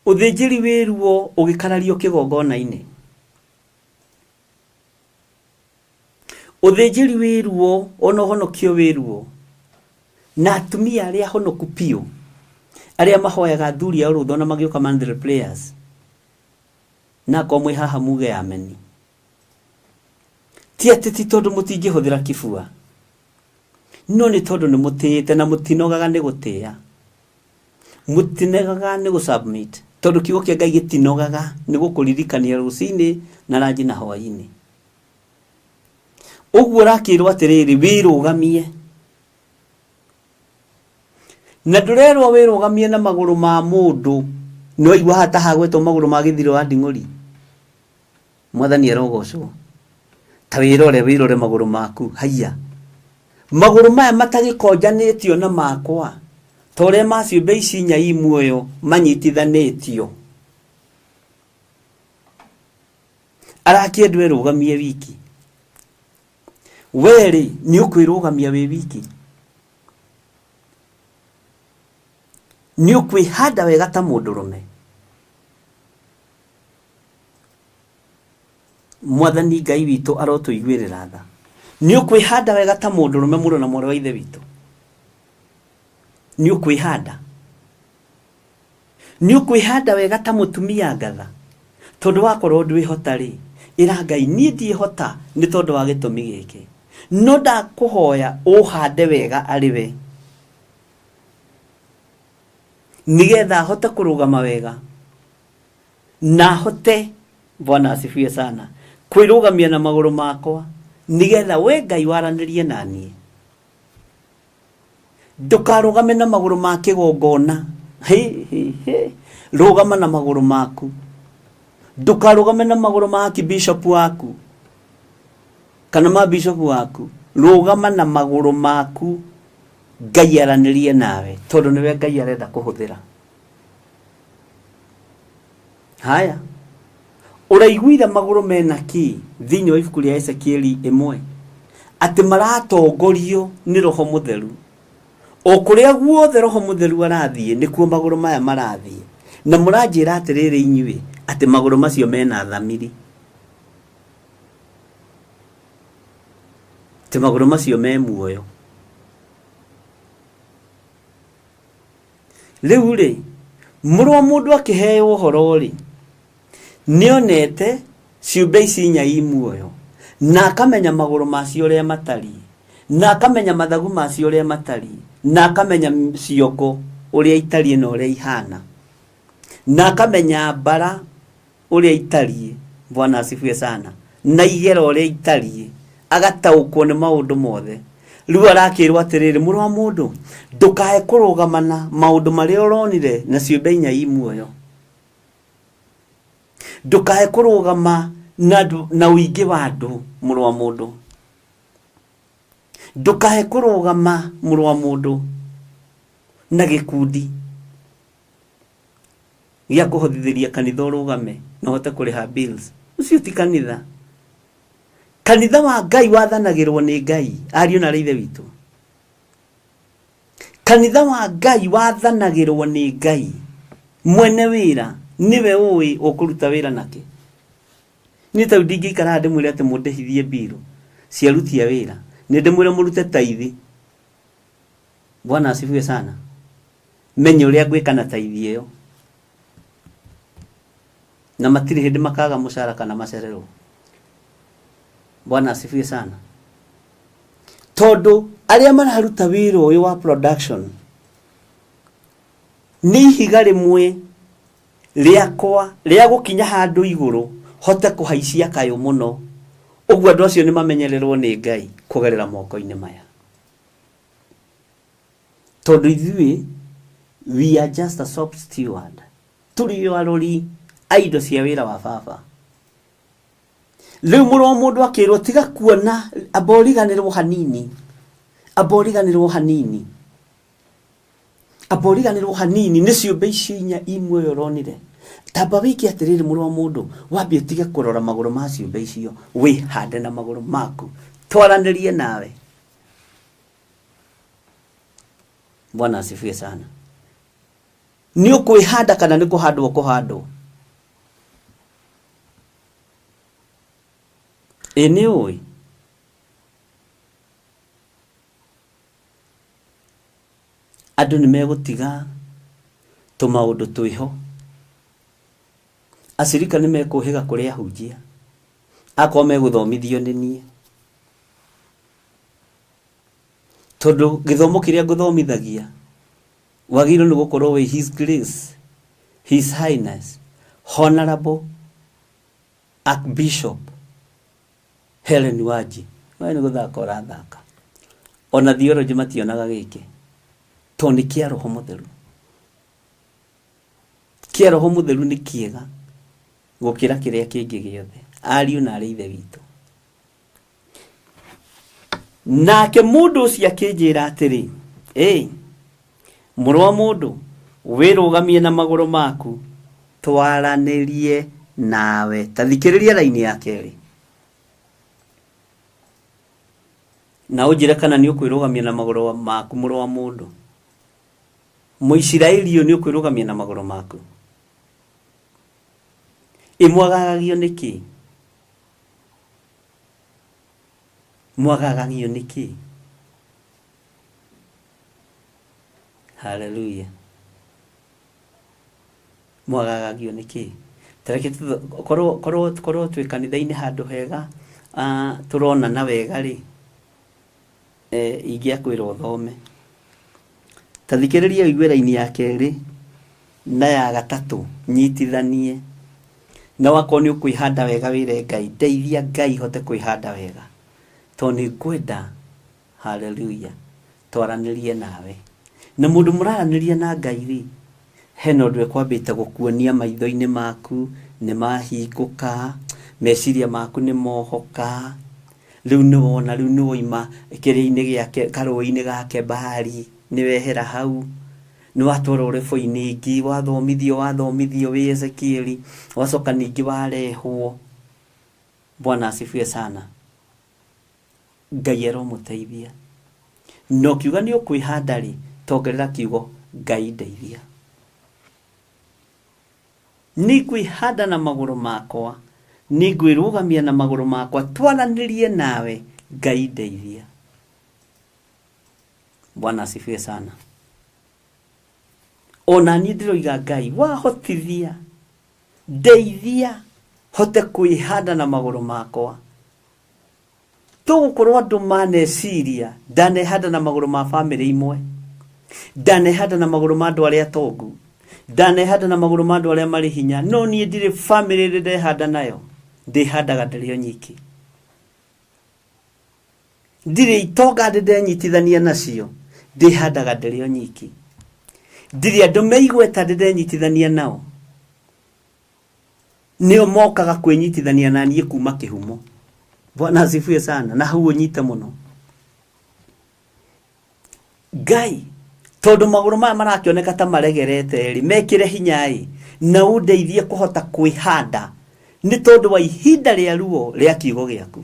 ũthĩnjĩri wĩ ruo ũgĩkarario kĩgongona-inĩ, ũthĩnjĩri wĩ ruo ona ũhonokio wĩ ruo, na atumia arĩa ahonoku biũ arĩa mahoyaga athuri ao rũtha ona magĩũka monthly prayers na akorwo mwĩ haha muge ameni ti atĩ ti tondũ mũtingĩhũthĩra kibua no nĩ tondũ nĩ mũtĩĩte na mũtinogaga nĩ gũtĩĩa mũtinogaga nĩ gũ-submit tondũ kiugo kĩa Ngai gĩtinogaga nĩ gũkũririkania rũcinĩ na ranji na hwainĩ ũguo ũrakĩrwo atĩrĩrĩ wĩrũgamie Na ndũrerwo wĩrũgamie na magũrũ ma mũndũ. Nĩwaigua haha ta hagwetwo magũrũ ma gĩthiro wa nding'ũri? Mwathani arogocwo. Ta wĩrore, wĩrore magũrũ maku. Haiya. Magũrũ maya matagĩkonjanĩtio na makwa, ta ũrĩa ma ciũmbe ici inya i muoyo manyitithanĩtio. Arakĩendwo erũgamie wiki. We-rĩ, nĩ ũkwĩrũgamia wĩ wiki? Nĩ ũkwĩhanda wega ta mũndũrũme? Mwathani Ngai witũ arotũiguĩrĩra tha. Nĩ ũkwĩhanda wega ta mũndũrũme mũrũ na mwarĩ wa ithe witũ? Nĩ ũkwĩhanda? Nĩ ũkwĩhanda wega ta mũtumia ngatha? Tondũ wakorwo ndwĩhota rĩ, ĩra Ngai niĩ ndiĩhota nĩ tondũ wa gĩtũmi gĩkĩ. No ndakũhoya ũhande wega arĩ we. Nĩgetha hote kũrũgama wega. Na hote, Bwana asifiwe sana, kwĩrũgamia na magũrũ makwa. Nĩgetha we Ngai waranĩrie na niĩ. Ndũkarũgame na magũrũ ma kĩgongona. Hĩ, hĩ, hĩ. Rũgama na magũrũ maku. Ndũkarũgame na magũrũ ma archbishop waku kana ma bishop waku. Rũgama na magũrũ maku Ngai aranĩrie nawe tondũ nĩwe Ngai arenda kũhũthĩra. Haya. Ũraiguire magũrũ mena kĩ thĩinĩ wa ibuku rĩa Ezekieli ĩmwe? Atĩ maratongorio nĩ Roho Mũtheru. O kũrĩa guothe Roho Mũtheru arathiĩ, nĩkuo magũrũ maya marathiĩ. Na mũranjĩra atĩrĩrĩ inyuĩ, atĩ magũrũ macio mena thamiri. Atĩ magũrũ macio me muoyo. Rĩu rĩ, mũrũ wa mũndũ akĩheo ũhoro rĩ, nĩonete ciũmbe ici inya i muoyo, na akamenya magũrũ macio ũrĩa matariĩ, na akamenya mathagu macio ũrĩa matariĩ, na akamenya ciongo ũrĩa itariĩ na ũrĩa ihana, na akamenya mbara ũrĩa itariĩ, Bwana asifiwe sana, na igera ũrĩa itariĩ, agataũkwo nĩ maũndũ mothe. Rĩu arakĩrwo atĩrĩrĩ, mũrũ wa mũndũ, ndũkae kũrũgama na maũndũ marĩa ũronire na ciũmbe inya i muoyo. Ndũkae kũrũgama na, na ũingĩ wa andũ, mũrũ wa mũndũ. Ndũkae kũrũgama, mũrũ wa mũndũ, na gĩkundi gĩa kũhothithĩria kanitha ũrũgame na ũhote kũrĩha bills. Ũcio ti kanitha. Kanitha wa Ngai wathanagĩrwo nĩ Ngai, ariũ na arĩ ithe witũ. Kanitha wa Ngai wathanagĩrwo nĩ Ngai. Mwene wĩra nĩwe ũĩ ũkũruta wĩra nakĩ. Niĩ ta rĩu ndingĩikara haha ndĩmwĩre atĩ mũndĩhithie mbirũ cia aruti a wĩra. Nĩ ndĩmwĩre mũrute taithi. Bwana asifiwe sana. Menye ũrĩa ngwĩka na taithi ĩyo. Na matirĩ hĩndĩ makaga mũcara kana macererwo. Bwana asifiwe sana. Tondũ arĩa mararuta wĩra ũyũ wa production nĩ ihiga rĩmwe rĩakwa rĩa gũkinya handũ igũrũ hote kũhaicia kayũ mũno. Ũguo andũ acio nĩ mamenyererwo nĩ Ngai kũgerera moko-inĩ maya. Tondũ ithuĩ we are just a shop steward. Tũrĩ o arori a indo cia wĩra wa baba. Rĩu mũrũ wa mũndũ akĩrwo tiga kuona, amba ũriganĩrwo hanini, amba ũriganĩrwo hanini, amba ũriganĩrwo hanini nĩ ciũmbe icio inya i muoyo ũronire. Tamba wĩke atĩrĩrĩ mũrũ wa mũndũ, wambe ũtige kũrora magũrũ ma ciũmbe icio, wĩhande na magũrũ maku, twaranĩrie nawe. Bwana asifiwe sana. Nĩ ũkwĩhanda kana nĩ kũhandwo ũkũhandwo? Ĩ nĩ ũĩ? Andũ nĩ megũtiga tũmaũndũ twĩho. Acirika nĩ mekũhĩga kũrĩ ahunjia akorwo megũthomithio nĩ niĩ. Tondũ gĩthomo kĩrĩa ngũthomithagia wagĩrĩirwo nĩ gũkorwo wĩ His Grace, His Highness, Honorable Archbishop Hellen Wanji. We nĩ gũthaka ũrathaka. Ona theology mationaga gĩkĩ. Tondũ nĩ kĩa Roho Mũtheru. Kĩa Roho Mũtheru nĩ kĩega gũkĩra kĩrĩa kĩngĩ gĩothe. Ariũ na arĩ ithe witũ. Nake mũndũ ũcio akĩnjĩra atĩrĩ, Ĩ, mũrũ wa mũndũ, wĩrũgamie na magũrũ maku, twaranĩrie nawe. Ta thikĩrĩria raini ya kerĩ, na ũnjĩre kana nĩ ũkwĩrũgamia na magũrũ maku, mũrũ wa mũndũ. Mũisiraeli ũyũ, nĩ ũkwĩrũgamia na magũrũ maku? Ĩ mwagagagio nĩkĩ? Mwagagagio nĩkĩ? Haleluya. Mwagagagio nĩkĩ? Tareke korwo korwo korwo twĩ kanitha-inĩ handũ hega ah, tũronana wega rĩ, eh, ingĩakwĩra ũthome. Ta thikĩrĩria ũigue raini ya kerĩ na ya gatatũ nyitithanie. Na wakorwo nĩ ũkwĩhanda wega wĩre Ngai, ndeithia Ngai hote kwĩhanda wega. Tondũ nĩ ngwenda, haleluya, twaranĩrie nawe. Na mũndũ mũraranĩria na Ngai rĩ, hena ũndũ ekwambĩte gũkuonia maitho-inĩ maku, nĩ mahingũka, meciria maku nĩ mohoka, rĩu nĩ wona, rĩu nĩ woima kĩrĩa-inĩ gĩake, karũĩ-inĩ ga Kebari, nĩ wehera hau. Nĩ watwarwo rebo-inĩ ĩngĩ, wathomithio wathomithio wĩ Ezekieli, wacoka ningĩ warehwo. Bwana asifiwe sana. Ngai aromũteithia. Na ũkiuga nĩ ũkwĩhanda rĩ, tongerera kiugo Ngai ndeithia. Nĩngwĩhanda na magũrũ makwa, nĩngwĩrũgamia na magũrũ makwa, twaranĩrie nawe, Ngai ndeithia. Bwana asifiwe sana. Ona niĩ ndĩroiga Ngai wahotithia, ndeithia hote kwĩhanda na magũrũ makwa. Tũgũkorwo andũ maneciria ndanehanda na magũrũ ma bamĩrĩ imwe, ndanehanda na magũrũ ma andũ arĩa atongu, ndanehanda na magũrũ ma andũ arĩa marĩ hinya, no niĩ ndirĩ bamĩrĩ ĩrĩ ndehanda nayo, ndĩhandaga ndĩrĩ o nyiki. Ndirĩ itonga ndĩ ndenyitithania nacio, ndĩhandaga ndĩrĩ o nyiki. Ndirĩ andũ me igweta ndĩ ndenyitithania nao, nĩo mokaga kwĩnyitithania na niĩ kuma kĩhumo. Bwana asifiwe sana. Na hau ũnyite mũno Ngai, tondũ magũrũ maya marakĩoneka ta maregerete rĩ, mekĩre hinya ĩ, na ũndeithie kũhota kwĩhanda nĩ tondũ wa ihinda rĩa ruo rĩa kiugo gĩaku,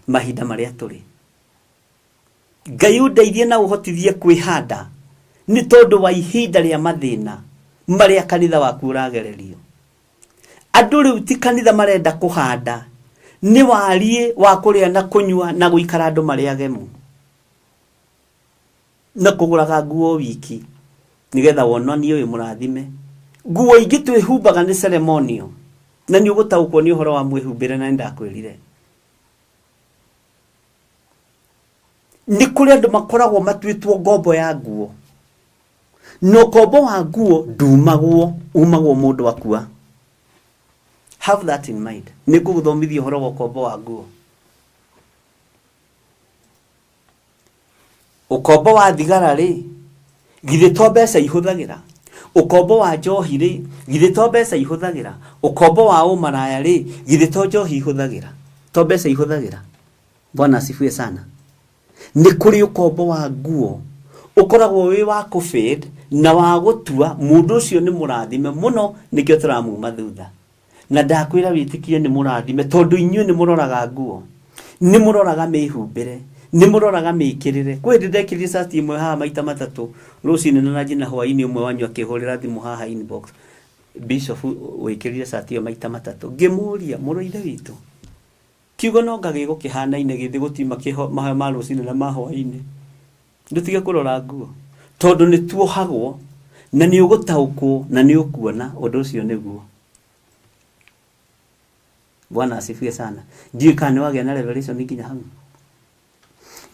mahinda marĩa tũrĩ. Ngai ũndeithie na ũhotithie kwĩhanda nĩ tondũ wa ihinda rĩa mathĩna marĩa kanitha waku ũragererio. Andũ rĩu ti kanitha marenda kũhanda, nĩ wariĩ wa kũrĩa na kũnyua na gũikara andũ marĩ agemu na kũgũraga nguo wiki nĩgetha wonanie wĩ mũrathime. Nguo ingĩ twĩhumbaga nĩ ceremonial, na nĩ ũgũtaũkwo nĩ ũhoro wa mwĩhumbĩre, na nĩ ndakwĩrire. Nĩ kũrĩ andũ makoragwo matuĩtwo ngombo ya nguo, na ũkombo wa nguo ndumagwo, umagwo mũndũ akua. Have that in mind. Nĩ ngũgũthomithia ũhoro wa ũkombo wa nguo. Ũkombo wa thigara rĩ, githĩ to mbeca ihũthagĩra? Ũkombo wa njohi rĩ, githĩ to mbeca ihũthagĩra? Ũkombo wa ũmaraya rĩ, githĩ to njohi ihũthagĩra? To mbeca ihũthagĩra? Bwana asifiwe sana. Nĩ kũrĩ ũkombo wa nguo ũkoragwo wĩ wa kũ-fade na wa gũtua mũndũ ũcio nĩ mũrathime mũno, nĩkĩo tũramuma thutha. Na ndakwĩra wĩtĩkie nĩ mũrathime tondũ inyuĩ nĩ mũroraga nguo, nĩ mũroraga mĩhumbĩre, nĩ mũroraga mĩkĩrĩre. Kwĩ hĩndĩ ndekĩrire cati ĩmwe haha maita matatũ rũcinĩ na ranji na hwainĩ, ũmwe wanyu akĩhũrĩra thimũ haha inbox, Bishop wĩkĩrire cati ĩyo maita matatũ. Ngĩmũria, mũrũ wa ithe witũ, Kiugo no anga gĩgũkĩhanaine githĩ gũtiuma kĩho mahoya ma rũcinĩ na ma hwainĩ. Ndũtige kũrora nguo tondũ nĩ tuohagwo na nĩ ũgũtaũkwo na nĩ ũkuona ũndũ ũcio nĩguo. Bwana asifiwe sana. Ndiũĩ kana nĩ wagĩa na revelation nginya hau.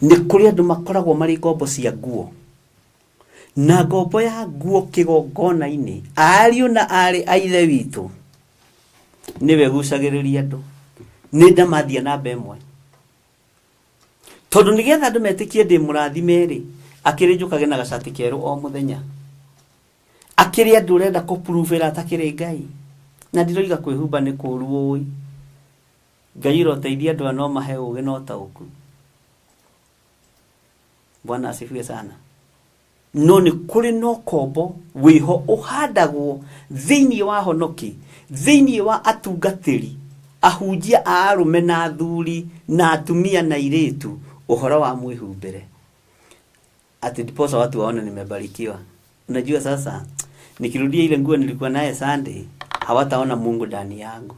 Nĩ kũrĩ andũ makoragwo marĩ ngombo cia nguo na ngombo ya nguo kĩgongona-inĩ, ariũ na aarĩ a ithe witũ, nĩwe ĩgucagĩrĩria andũ. Nĩ ndamathia namba ĩmwe, tondũ nĩgetha andũ metĩkie ndĩ mũrathime-rĩ, akĩrĩ njũkage na gacati kerũ o mũthenya, akĩrĩ andũ ũrenda kũpuruvĩra atakĩrĩ Ngai. Na ndiroiga kwĩhumba nĩ kũũru ũĩ, Ngai ũroteithia andũ aya no mahe ũgĩ na ũtaũku. Bwana asifiwe sana. No nĩ kũrĩ na ũkombo wĩho ũhandagwo thĩinĩ wa honoki, thĩinĩ wa atungatĩri, ahunjia a arũme na athuri na atumia na airĩtu, ũhoro wa mwĩhumbĩre. Ati ndiposa watu waone nimebarikiwa. Unajua sasa nikirudia ile nguo nilikuwa naye Sunday, hawataona Mungu ndani yangu.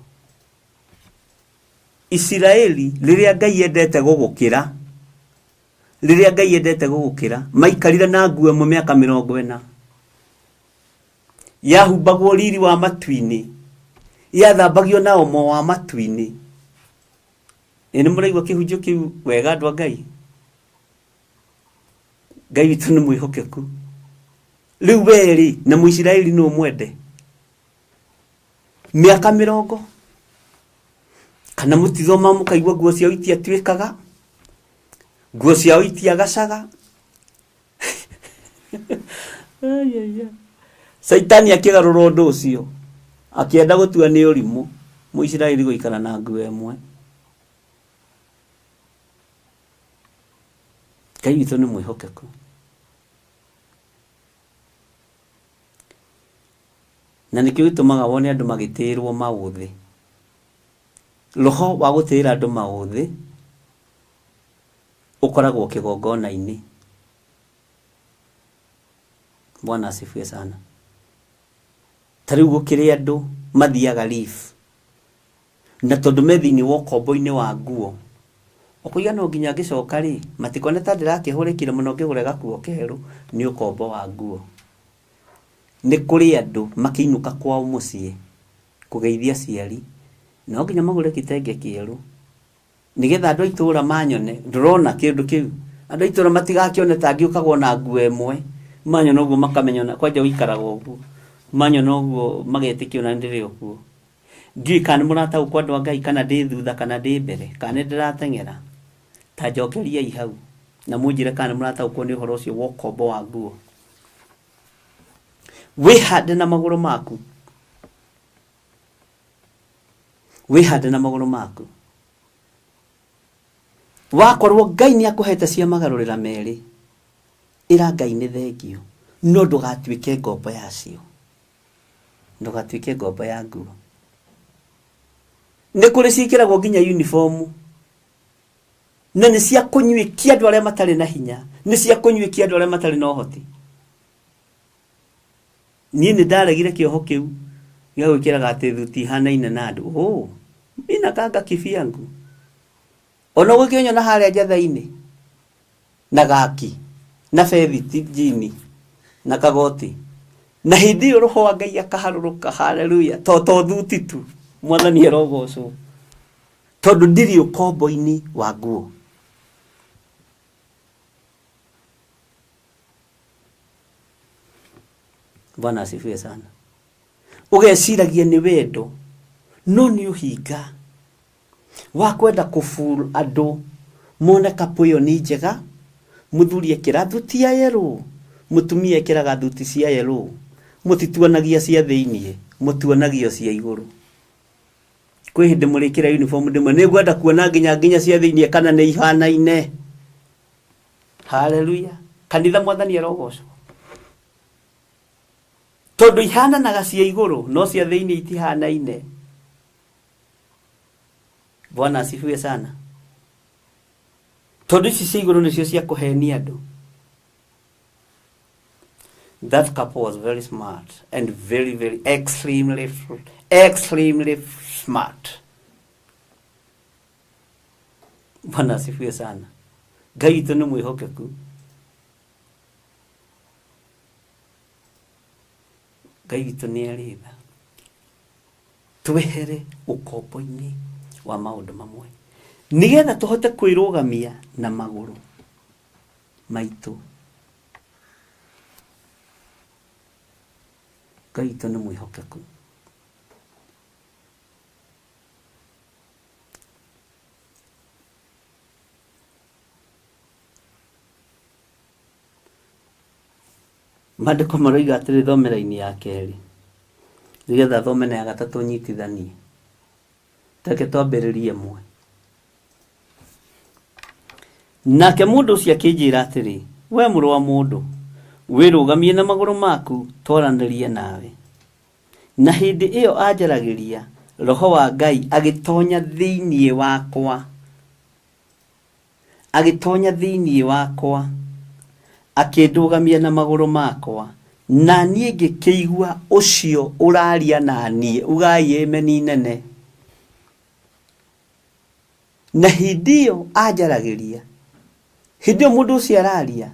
Isiraeli rĩrĩa Ngai endete gũgũkĩra, rĩrĩa Ngai endete gũgũkĩra, maikarire na nguo ĩmwe mĩaka 40. Yahumbagwo riri wa matu-inĩ, yathambagio na omo wa matu-inĩ. Ĩ nĩ mũraigua kĩhunjio kĩu wega andũ a Ngai? Ngai witũ nĩ mwĩhokeku. Rĩu we rĩ, na Mũisiraeli nũ ũmwende? Mĩaka mĩrongo kana mũtithoma mũkaigua nguo ciao itiatuĩkaga, nguo ciao itiagacaga. Caitani akĩgarũra ũndũ ũcio, akĩenda gũtua nĩ ũrimũ Mũisiraeli gũikara na nguo ĩmwe. Ngai witũ nĩ mwĩhokeku. Na nĩkĩo gĩtũmaga wone andũ magĩtĩĩrwo maũthĩ. Roho wa gũtĩĩra andũ maũthĩ ũkoragwo kĩgongona-inĩ. Bwana asifiwe sana. Ta rĩu gũkĩrĩ andũ mathiaga leave na tondũ me thĩinĩ wa ũkombo-inĩ wa nguo, ũkũiga no nginya ngĩcoka rĩ, matikone ta ndĩrakĩhũrĩkire mũno ngĩgũre gakuo kerũ, nĩ ũkombo wa nguo. Nĩ kũrĩ andũ makĩinũka kwao mũciĩ kũgeithia aciari, no nginya magũre kitenge kĩerũ nĩgetha andũ a itũra manyone, ndũrona kĩndũ kĩu, andũ a itũra matigakĩone ta ngĩũkaga ona nguo ĩmwe, manyona ũguo makamenya ona kwanja ũikaraga ũguo, manyona ũguo magetĩkia ona ndĩrĩ o kuo. Ndiũĩ kana nĩ mũrataũkwo andũ a Ngai kana ndĩ thutha kana ndĩ mbere, kana nĩ ndĩrateng'era, ta njokeriai hau na mũnjĩre kana nĩ mũrataũkwo nĩ ũhoro ũcio wa ũkombo wa nguo. Wĩhande na magũrũ maku, wĩhande na magũrũ maku. Wakorwo Ngai nĩ akũhete cia magarũrĩra merĩ, ĩra Ngai nĩ thengio, no ndũgatuĩke ngombo yacio. Ndũgatuĩke ngombo ya nguo. Nĩ kũrĩ ciĩkĩragwo nginya uniform na nĩ cia kũnyuĩkia andũ arĩa matarĩ na hinya, nĩ cia kũnyuĩkia andũ arĩa matarĩ na ũhoti. Niĩ nĩ ndaregire kĩoho kĩu gĩa gwĩkĩraga atĩ thuti ihanaine na andũ. Oh, mi nakanga kivyangu. Ona ũgĩkĩnyona harĩa njatha-inĩ na gaki na bethiti jini na kagoti na hĩndĩ ĩyo roho wa Ngai akaharũrũka haleluya to to thuti tu mwathani arogocwo tondũ ndirĩ ũkombo-inĩ wa nguo. Bwana asifiwe sana. Ũgeciragia nĩ wendo no nĩ ũhinga wa kwenda kũbur andũ mone kapu ĩyo nĩ njega, mũthuri ekĩra thuti ya yellow, mũtumia ekĩraga thuti cia yellow, mũtituonagia cia thĩiniĩ, mũtuonagio cia igũrũ. Kwĩ hĩndĩ mũrĩkĩra uniform ndĩmwe, nĩ ngwenda kuona nginya nginya cia thĩiniĩ kana nĩ ihanaine. Haleluya. Kanitha mwathani arogocwo. Tondũ ihananaga cia igũrũ no cia thĩiniĩ itihanaine. Bwana asifiwe sana. Tondũ ici cia igũrũ nĩcio cia kũhenia andũ. That couple was very smart and very very extremely extremely smart. Bwana asifiwe sana. Ngai witũ nĩ mwĩhokeku. Ngai witũ nĩ arĩ tha. Twehere ũkombo-inĩ wa maũndũ mamwe nĩgetha tũhote kwĩrũgamia na magũrũ maitũ. Ngai witũ nĩ mwĩhokeku. Maandĩko maroiga atĩrĩ thome raini ya kerĩ nĩgetha thome na ya gatatũ nyitithanie. Reke twambĩrĩrie ĩmwe. Nake mũndũ ũcio akĩnjĩra atĩrĩ, we mũrũ wa mũndũ, wĩrũgamie na magũrũ maku twaranĩrie nawe. Na hĩndĩ ĩyo anjaragĩria, Roho wa Ngai agĩtonya thĩinĩ wakwa. Agĩtonya thĩinĩ wakwa, akĩndũgamia na magũrũ makwa, na niĩ ngĩkĩigua ũcio ũraria na niĩ. Ugai ameni nene. Na hĩndĩ ĩyo anjaragĩria, hĩndĩ ĩyo mũndũ ũcio araria,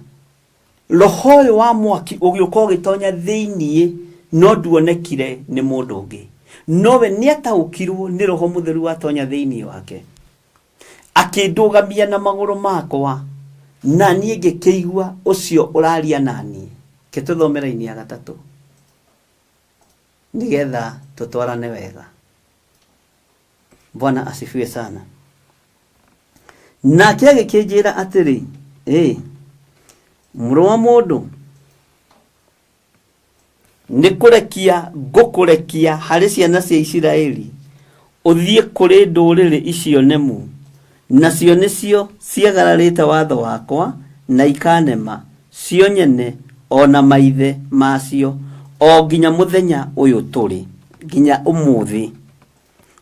roho ũyũ wa mwaki ũgĩũka ũgĩtonya thĩinĩ, no nduonekire nĩ mũndũ ũngĩ. Nowe nĩataũkirwo nĩ roho mũtheru watonya thĩinĩ wake. Akĩndũgamia na magũrũ makwa, na niĩ ngĩkĩigua ũcio ũraria na niĩ. Reke tũthome raini ya gatatũ nĩgetha tũtwarane wega. Bwana asifiwe sana. Nake agĩkĩnjĩra atĩrĩ, ĩ mũrũ wa mũndũ, nĩ kũrekia ngũkũrekia harĩ ciana cia Isiraeli, ũthiĩ kũrĩ ndũrĩrĩ icio nemu, nacio nĩcio ciagararĩte watho wakwa na ikanema, cio nyene o na maithe macio, O nginya mũthenya ũyũ tũrĩ, nginya ũmũthĩ.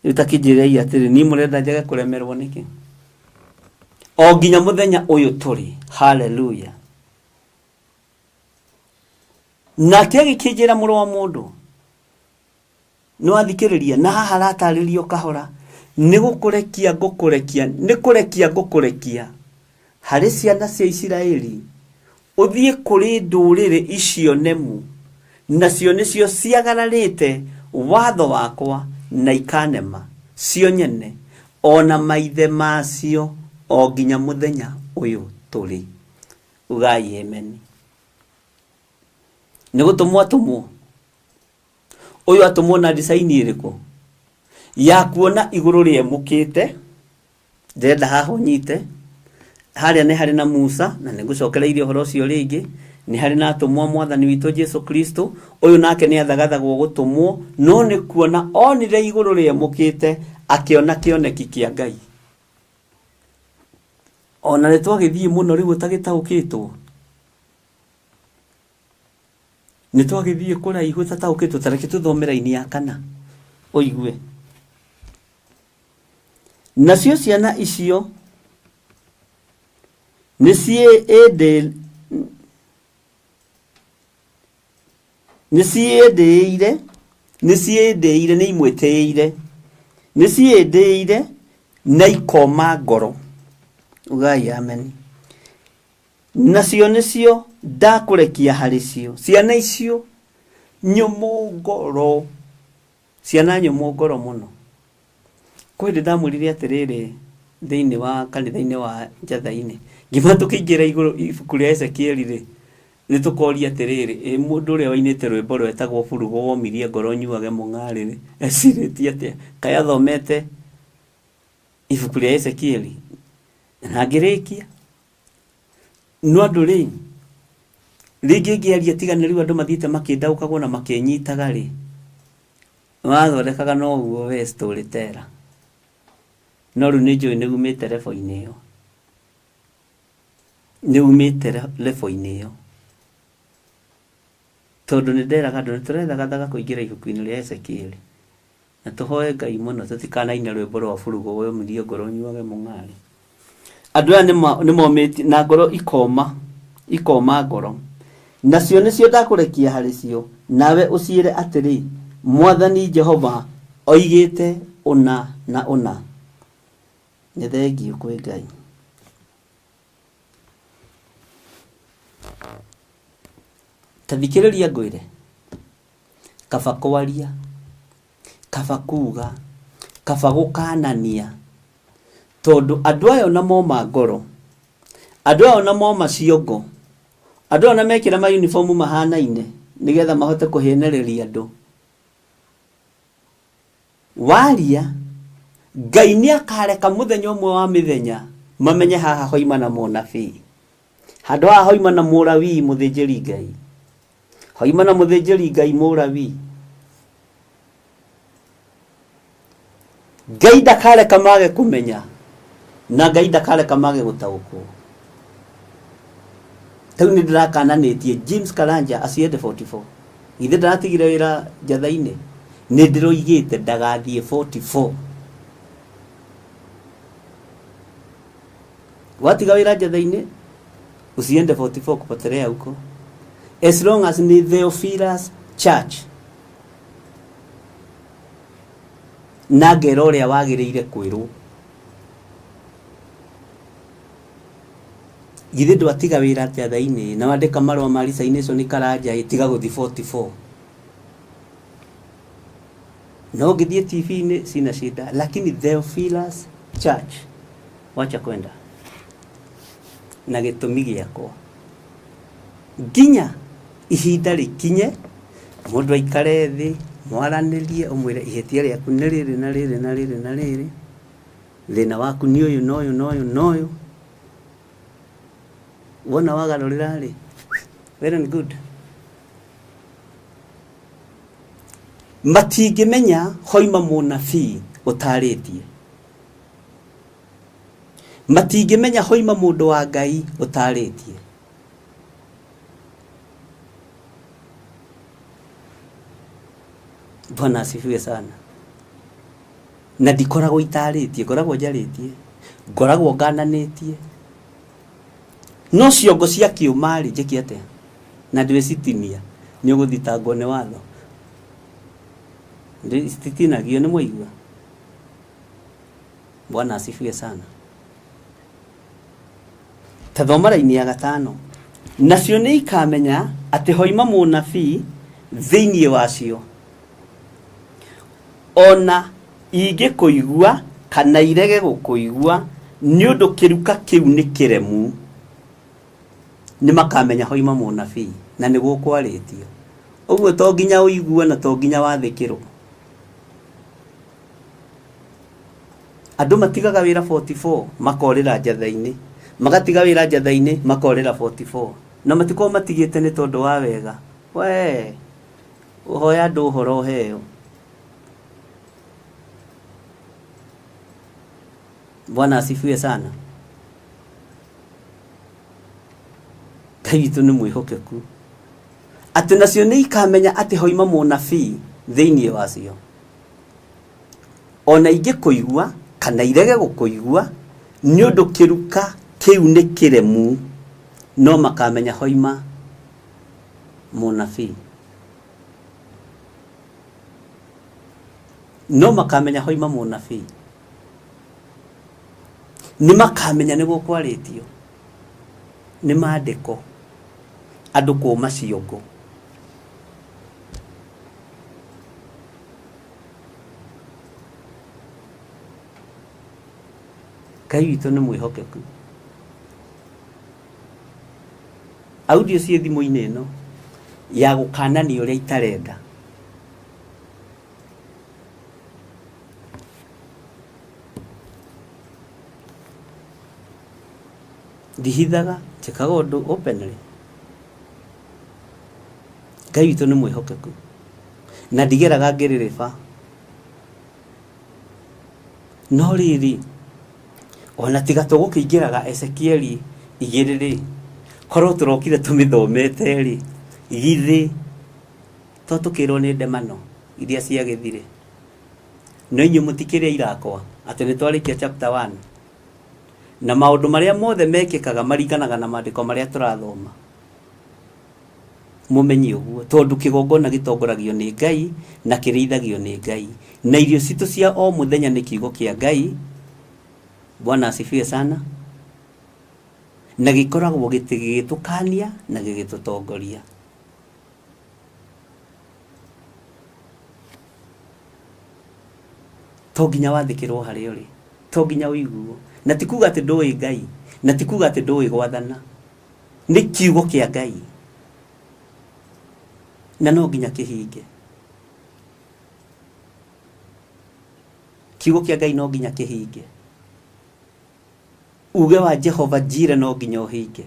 Rĩu ta kĩnjĩrei atĩrĩ, niĩ mũrenda njage kũremerwo nĩkĩ? O nginya mũthenya ũyũ tũrĩ. Haleluya. Nake agĩkĩnjĩra, mũrũ wa mũndũ, nĩwathikĩrĩria, na haha aratarĩrio kahora, nĩ gũkũrekia ngũkũrekia, nĩ kũrekia ngũkũrekia harĩ ciana cia Isiraeli, ũthiĩ kũrĩ ndũrĩrĩ icio nemu, nacio nĩcio ciagararĩte watho wakwa na ikanema cio nyene, o na maithe macio, o nginya mũthenya ũyũ tũrĩ. Ugai amen. Nĩ gũtũmwo atũmwo. Ũyũ atũmwo na design ĩrĩkũ? Ya kuona igũrũ rĩemũkĩte. Ndĩrenda haha ũnyite. Harĩa nĩ harĩ na Musa, na nĩ ngũcokereirie ũhoro ũcio rĩngĩ. Nĩ harĩ na atũmwo a Mwathani witũ Jesu Kristo. Ũyũ nake nĩ athagathagwo gũtũmwo, no nĩ kuona onire igũrũ rĩemũkĩte, akĩona kĩoneki kĩa Ngai. Ona nĩ twagĩthiĩ mũno rĩu ũtagĩtaũkĩtwo. Nĩ twagĩthiĩ kũraihu ũtataũkĩtwo. Ta reke tũthome raini ya kana ũigue. Nacio ciana icio nĩciĩndĩire, nĩciĩndĩire, nĩimwĩtĩĩire, nĩciĩndĩire na ikoma ngoro. Ugai amen. Nacio nĩcio ndakũrekia harĩ cio, ciana icio nyũmũ ngoro, ciana nyũmũ ngoro mũno. Kwĩ hĩndĩ ndamwĩrire atĩrĩrĩ thĩinĩ wa kanitha-inĩ wa Njatha-inĩ, ngĩma tũkĩingĩra igũrũ ibuku rĩa Ezekieli rĩ, nĩ tũkoria atĩrĩrĩ, ĩ mũndũ ũrĩa wainĩte rwĩmbo rwetagwo burugo womirie ngoro nyuage mũng'arĩ rĩ, ecirĩtie atĩa? Kaĩ athomete ibuku rĩa Ezekieli? Na ngĩrĩkia. No andũ rĩ, rĩngĩ ngĩaria tiga nĩ rĩu andũ mathiĩte makĩndaũkagwo na makĩnyitaga rĩ, wathondekaga no ũguo we storyteller. No rĩu nĩ njũĩ nĩ umĩte level-inĩ ĩyo. Nĩ umĩte level-inĩ ĩyo. Tondũ nĩ nderaga andũ nĩ tũrethagathaga kũingĩra ibuku-inĩ rĩa Ezekieli. Na tũhoe Ngai mũno tũtikanaine rwĩmbo rwa burugo womirie ngoro nyuage mũng'arĩ. Andũ aya nĩmomĩtie na ngoro ikoma, ikoma ngoro. Nacio nĩcio ndakũrekia harĩ cio, nawe ũciĩre atĩrĩ, Mwathani Jehova oigĩte ũna na ũna. Nĩ thengiũ kwĩ Ngai. Ta thikĩrĩria ngwĩre, kaba kwaria, kaba kuga, kaba gũkanania, tondũ andũ aya ona moma ngoro, andũ aya ona moma ciongo, andũ aya ona mekĩra ma uniform mahanaine nĩgetha mahote kũhenereria andũ. Waria, Ngai nĩ akareka mũthenya ũmwe wa mĩthenya mamenye haha hoima na mũnabii, handũ haha hoima na mũrawii mũthĩnjĩri Ngai, hoima na mũthĩnjĩri Ngai mũrawii. Ngai ndakareka mage kũmenya na Ngai ndakareka mage gũtaũkwo. Rĩu nĩ ndĩrakananĩtie James Karanja aciende 44. Githĩ ndaratigire wĩra njatha-inĩ? Nĩ ndĩroigĩte ndagathiĩ 44. Watiga wĩra njatha-inĩ usiende 44 kupotelea huko. As long as ni Theophilus Church na ngera ũrĩa wagĩrĩire kwĩrwo. Githĩ ndwatiga wĩra njatha-inĩ na wandĩka marũa ma resignation Karanja ĩ tiga gũthiĩ 44. No ũngĩthiĩ TV-inĩ sina shida, lakini Theophilus Church wacha kwenda na gĩtũmi gĩakwa nginya ihinda rĩkinye mũndũ aikare thĩ mwaranĩrie ũmwĩre ihĩtia rĩaku nĩ rĩrĩ na rĩrĩ na rĩrĩ na rĩrĩ, thĩna waku nĩ ũyũ na ũyũ na ũyũ na ũyũ. Wona wagarũrĩra rĩ, well and good. Matingĩmenya hoima mũnabii ũtarĩtie, matingĩmenya hoima mũndũ wa Ngai ũtarĩtie. Bwana asifiwe sana. Na ndikoragwo itarĩtie, ngoragwo njarĩtie, ngoragwo ngananĩtie. No ciongo cia kĩũma rĩ, njĩke atĩa? Na ndwĩcitinia, nĩ ũgũthitangwo nĩ watho. Cititinagio nĩ mwaigua? Bwana asifiwe sana. Ta thoma raini ya gatano. Nacio nĩ ikamenya atĩ hoima mũnabii thĩinĩ wacio, ona ingĩkũigua kana irege gũkũigua, nĩ ũndũ kĩruka kĩu nĩ kĩremu. Nĩ makamenya hoima mũnabii na nĩ gũkwarĩtio. Ũguo to nginya ũigue na to nginya wathĩkĩrwo. Andũ matigaga wĩra 44 makorĩra njatha-inĩ, magatiga wĩra njatha-inĩ makorĩra 44, na matikoragwo matigĩte nĩ tondũ wa wega. We ũhoya andũ ũhoro ũheo. Bwana asifiwe sana. Ngai witũ nĩ mwĩhokeku, atĩ nacio nĩ ikamenya atĩ hoima mũnabii thĩinĩ wacio, ona ingĩkũigua kana irege gũkũigua, nĩ ũndũ kĩruka kĩu nĩ kĩremu, no makamenya hoima mũnabii. No makamenya hoima mũnabii. Nĩ makamenya nĩ gũkwarĩtio nĩ maandĩko, andũ kũma ciongo. Ngai witũ nĩ mwĩhokeku. Audio ciĩ thimũ-inĩ ĩno ya gũkanania ũrĩa itarenda. Ndihithaga, njĩkaga ũndũ openly. Ngai witũ nĩ mwĩhokeku na ndigeraga ngĩrĩrĩba. No rĩrĩ, ona tiga tũgũkĩingĩraga Ezekieli igĩrĩ rĩ, korwo tũrokire tũmĩthomete rĩ, githĩ to tũkĩrwo nĩ ndemano iria ciagĩthire? No inyuĩ mũtikĩrĩ aira akwa atĩ nĩ twarĩkia chapter 1 na maũndũ marĩa mothe mekĩkaga maringanaga na maandĩko marĩa tũrathoma. Mũmenye ũguo, tondũ kĩgongona gĩtongoragio nĩ Ngai na kĩrĩithagio nĩ Ngai, na irio citũ cia o mũthenya nĩ kiugo kĩa Ngai. Bwana asifiwe sana. Na gĩkoragwo gĩgĩtũkania na gĩgĩtũtongoria. To nginya wathĩkĩrwo harĩa ũrĩ, to nginya ũiguo, na ti kuga atĩ ndũĩ Ngai, na ti kuga atĩ ndũĩ gwathana. Nĩ kiugo kĩa Ngai na no nginya kĩhinge. Kiugo kĩa Ngai no nginya kĩhinge. Uge wa Jehova Jire no nginya ũhinge.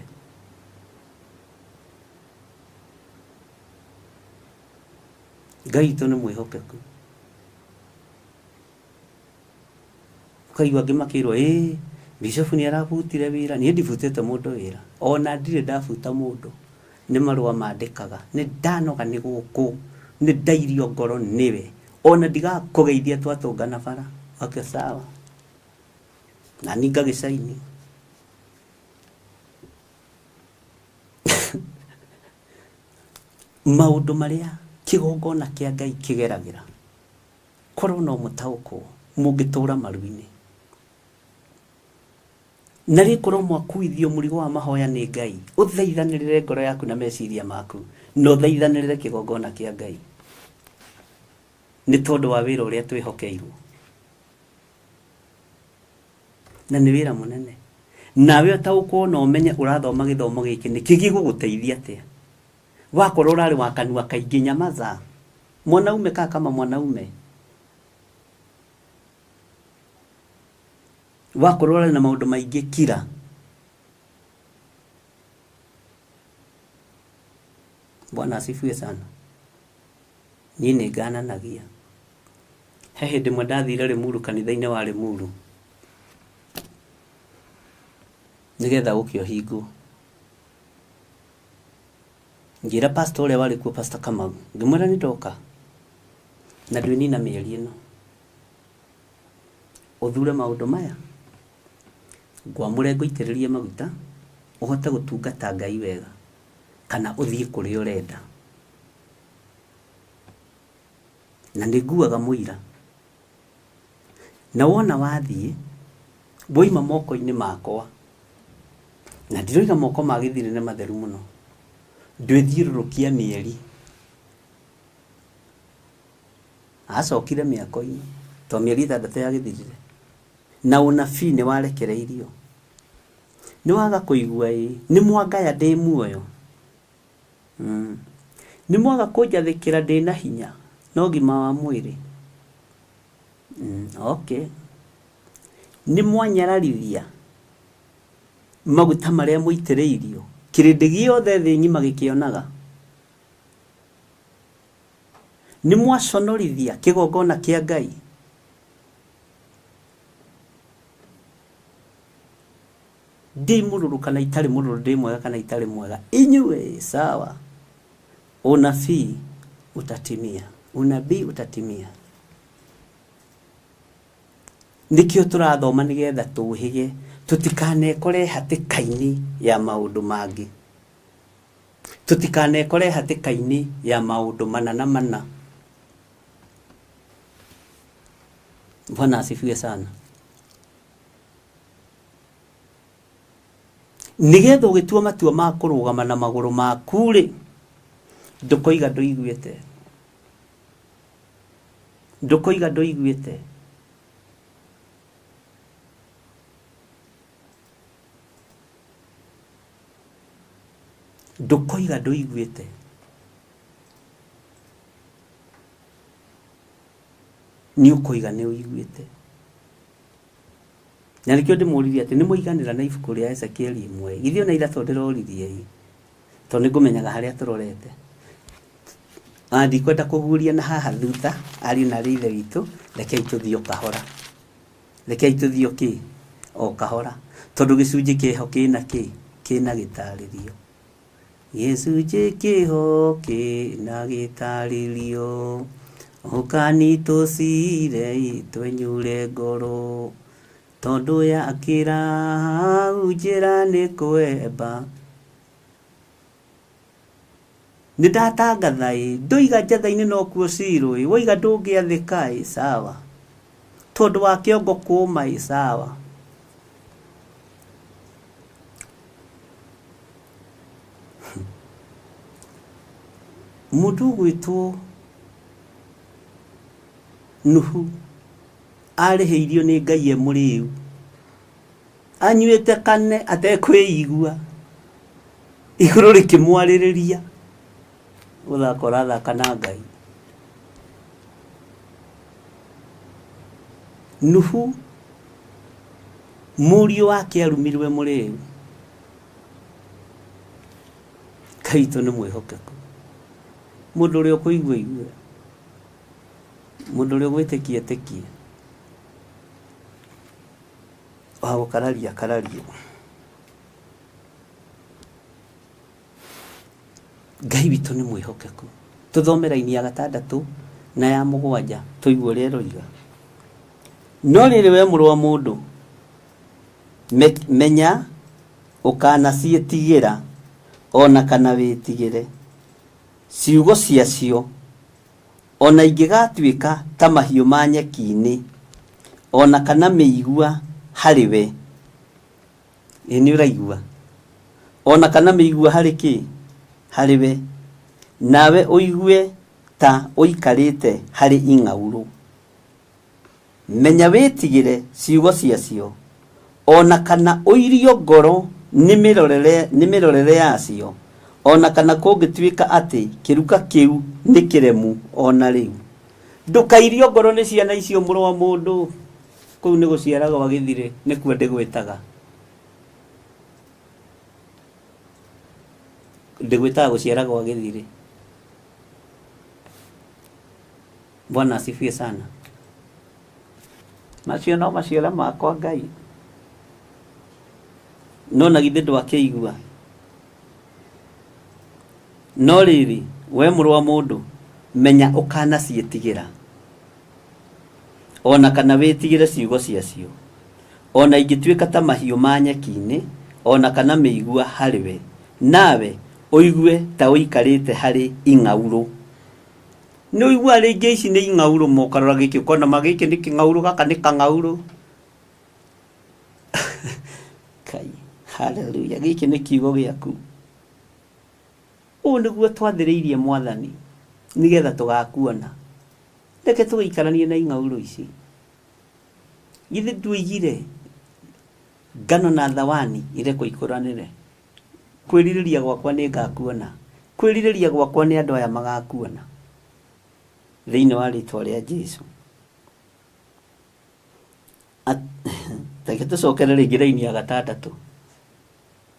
Ngai witũ nĩ mwĩhokeku. Ũkaigua angĩ makĩrwo ĩĩ bishop nĩ arabutire wĩra. Niĩ ndibutĩte mũndũ wĩra, ona ndirĩ ndabuta mũndũ. Nĩ marũa mandĩkaga, nĩ ndanoga nĩ gũkũ, nĩ ndairio ngoro nĩwe, ona ndigakũgeithia twatũngana bara. Okay, sawa. Na niĩ ngagĩcaini. Maũndũ marĩa kĩgongona kĩa Ngai kĩgeragĩra, korwo no mũtaũkwo, mũngĩtũra maru-inĩ. Na rĩkorwo mwakuithio mũrigo wa mahoya nĩ Ngai, ũthaithanĩrĩre ngoro yaku na meciria maku, na ũthaithanĩrĩre kĩgongona kĩa Ngai, nĩ tondũ wa wĩra ũrĩa twĩhokeirwo. Na nĩ wĩra mũnene. Nawe ũtaũkwo na ũmenye ũrathoma gĩthomo gĩkĩ nĩkĩ, gĩgũgũteithia atĩa. Wakorwo ũrarĩ wa kanua kaingĩ, nyamaza. Mwanaume kaa kama mwanaume. Wakorwo ũrarĩ na maũndũ maingĩ, kira. Bwana asifiwe sana. Niĩ nĩ ngananagia. He hĩndĩ ĩmwe ndathire Limuru kanitha-inĩ wa Limuru nĩgetha ũke ũhingwo. Ngĩra pastor ũrĩa warĩ kuo, Pastor Kamau, ngĩmwĩra nĩ ndoka. Na ndwĩnina mĩeri ĩno. Ũthure maũndũ maya. Ngwamũre ngũitĩrĩrie maguta, ũhote gũtungata Ngai wega, kana ũthiĩ kũrĩa ũrenda. Na nĩ nguaga mũira. Na wona wathiĩ, woima moko-inĩ makwa, na ndiroiga moko ma gĩthirĩ nĩ matheru mũno, ndwĩthiũrũrũkia mĩeri. Acokire mĩako-inĩ, to mĩeri ĩtandatũ yagĩthirire. Na ũnabii nĩ warekereirio. Nĩ waga kũigua ĩ, nĩ mwangaya ndĩ muoyo. Nĩ mwaga kũnjathĩkĩra ndĩ na hinya na ũgima wa mwĩrĩ. Okay. Nĩ mwanyararithia maguta marĩa mũitĩrĩirio, kĩrĩndĩ gĩothe thĩ ng'ima gĩkĩonaga. Nĩ mwaconorithia kĩgongona kĩa Ngai. Ndĩ mũrũrũ kana itarĩ mũrũrũ, ndĩ mwega kana itarĩ mwega, inyuĩ sawa. Unabii utatimia, unabii utatimia. Nĩkĩo tũrathoma nĩgetha tũhĩge, tũtikanekore hatĩka-inĩ ya maũndũ mangĩ. Tũtikanekore hatĩka-inĩ ya maũndũ mana na mana. Bwana asifiwe sana. Nĩgetha ũgĩtua matua ma kũrũgama na magũrũ maku-rĩ, ndũkoiga ndũiguĩte. Ndũkoiga ndũiguĩte. Ndũkoiga ndũiguĩte. Nĩ ũkoiga nĩ ũiguĩte. Na nĩkĩo ndĩmũririe atĩ nĩ mũiganĩra na ibuku rĩa Ezekieli ĩmwe. Githĩ ona ira to ndĩroririe ĩ? Tondũ nĩ ngũmenyaga harĩa tũrorete. Na ndikwenda kũguũria na haha thutha, ariũ na aarĩ a Ithe witũ, rekei tũthiĩ o kahora. Rekei tũthiĩ o kĩ? O kahora. Tondũ gĩcunjĩ kĩho kĩna kĩ? Kĩna gĩtarĩrio. Gĩcunjĩ kĩho kĩna gĩtarĩrio. Ũkani tũcire twenyure ngoro. Tondũ yakĩra hau njĩra nĩ kwemba. Nĩ ndatangatha ĩ, ndoiga njatha-inĩ nokuo Shilo ĩ, woiga ndũngĩathĩka ĩ, sawa. Tondũ wa kĩongo kũũma ĩ, sawa. Mũndũ ũgwĩtwo Nuhu arĩhĩirio nĩ Ngai e mũrĩu. Anyuĩte kane atekwĩigua. Igũrũ rĩkĩmwarĩrĩria. Gũthaka ũrathaka na Ngai. Nuhu mũriũ wake arumirwo e mũrĩu. Ngai witũ nĩ mwĩhokeku. Mũndũ ũrĩa ũkũigua aigue. Mũndũ ũrĩa ũgwĩtĩkia etĩkie. Wa gũkararia akararie. Ngai witũ nĩ mwĩhokeku. Tũthome raini ya gatandatũ na ya mũgwanja tũigue ũrĩa ĩroiga. No rĩrĩ we mũrũ wa mũndũ, menya ũkanaciĩtigĩra o na kana wĩtigĩre ciugo ciacio, o na ingĩgatuĩka ta mahiũ ma nyeki-inĩ, o na kana mĩigua harĩ we. Ĩ nĩ ũraigua? O na kana mĩigua harĩ kĩ? Harĩ we. Nawe ũigue ta ũikarĩte harĩ ing'aurũ. Menya wĩtigĩre ciugo ciacio, o na kana ũirio ngoro nĩ mĩrorere, nĩ mĩrorere yacio, o na kana kũngĩtuĩka atĩ kĩruka kĩu nĩ kĩremu o na rĩu. Ndũkairio ngoro nĩ ciana icio mũrũ wa mũndũ, kũu nĩ gũciara gwa gĩthirĩ nĩkuo ndĩgwĩtaga. Ndĩgwĩtaga gũciara gwa gĩthirĩ. Bwana asifiwe sana. Macio no maciara makwa Ngai. No na githĩ ndwakĩigua? No rĩrĩ, we mũrũ wa mũndũ, menya ũkanaciĩtigĩra. o na kana wĩtigĩre ciugo ciacio. O na ingĩtuĩka ta mahiũ ma nyeki-inĩ, o na kana mĩigua harĩ we, nawe ũigue ta ũikarĩte harĩ ing'aurũ. Nĩ ũiguaga rĩngĩ ici nĩ ing'aurũ ma ũkarora gĩkĩ ũkona ma gĩkĩ nĩ kĩng'aurũ gaka nĩ kang'aurũ. Kai, haleluya, gĩkĩ nĩ kiugo gĩaku. Ũũ nĩguo twathĩrĩirie Mwathani nĩgetha tũgakuona. Reke tũgĩikaranie na ing'aurũ ici. Githĩ nduoigire ngano na thawani irekwo ikũranĩre? Kwĩrirĩria gwakwa nĩ ngakuona. Kwĩrirĩria gwakwa nĩ andũ aya magakuona. Thĩinĩ wa rĩtwa rĩa Jesu. Reke tũcokere rĩngĩ raini ya gatandatũ.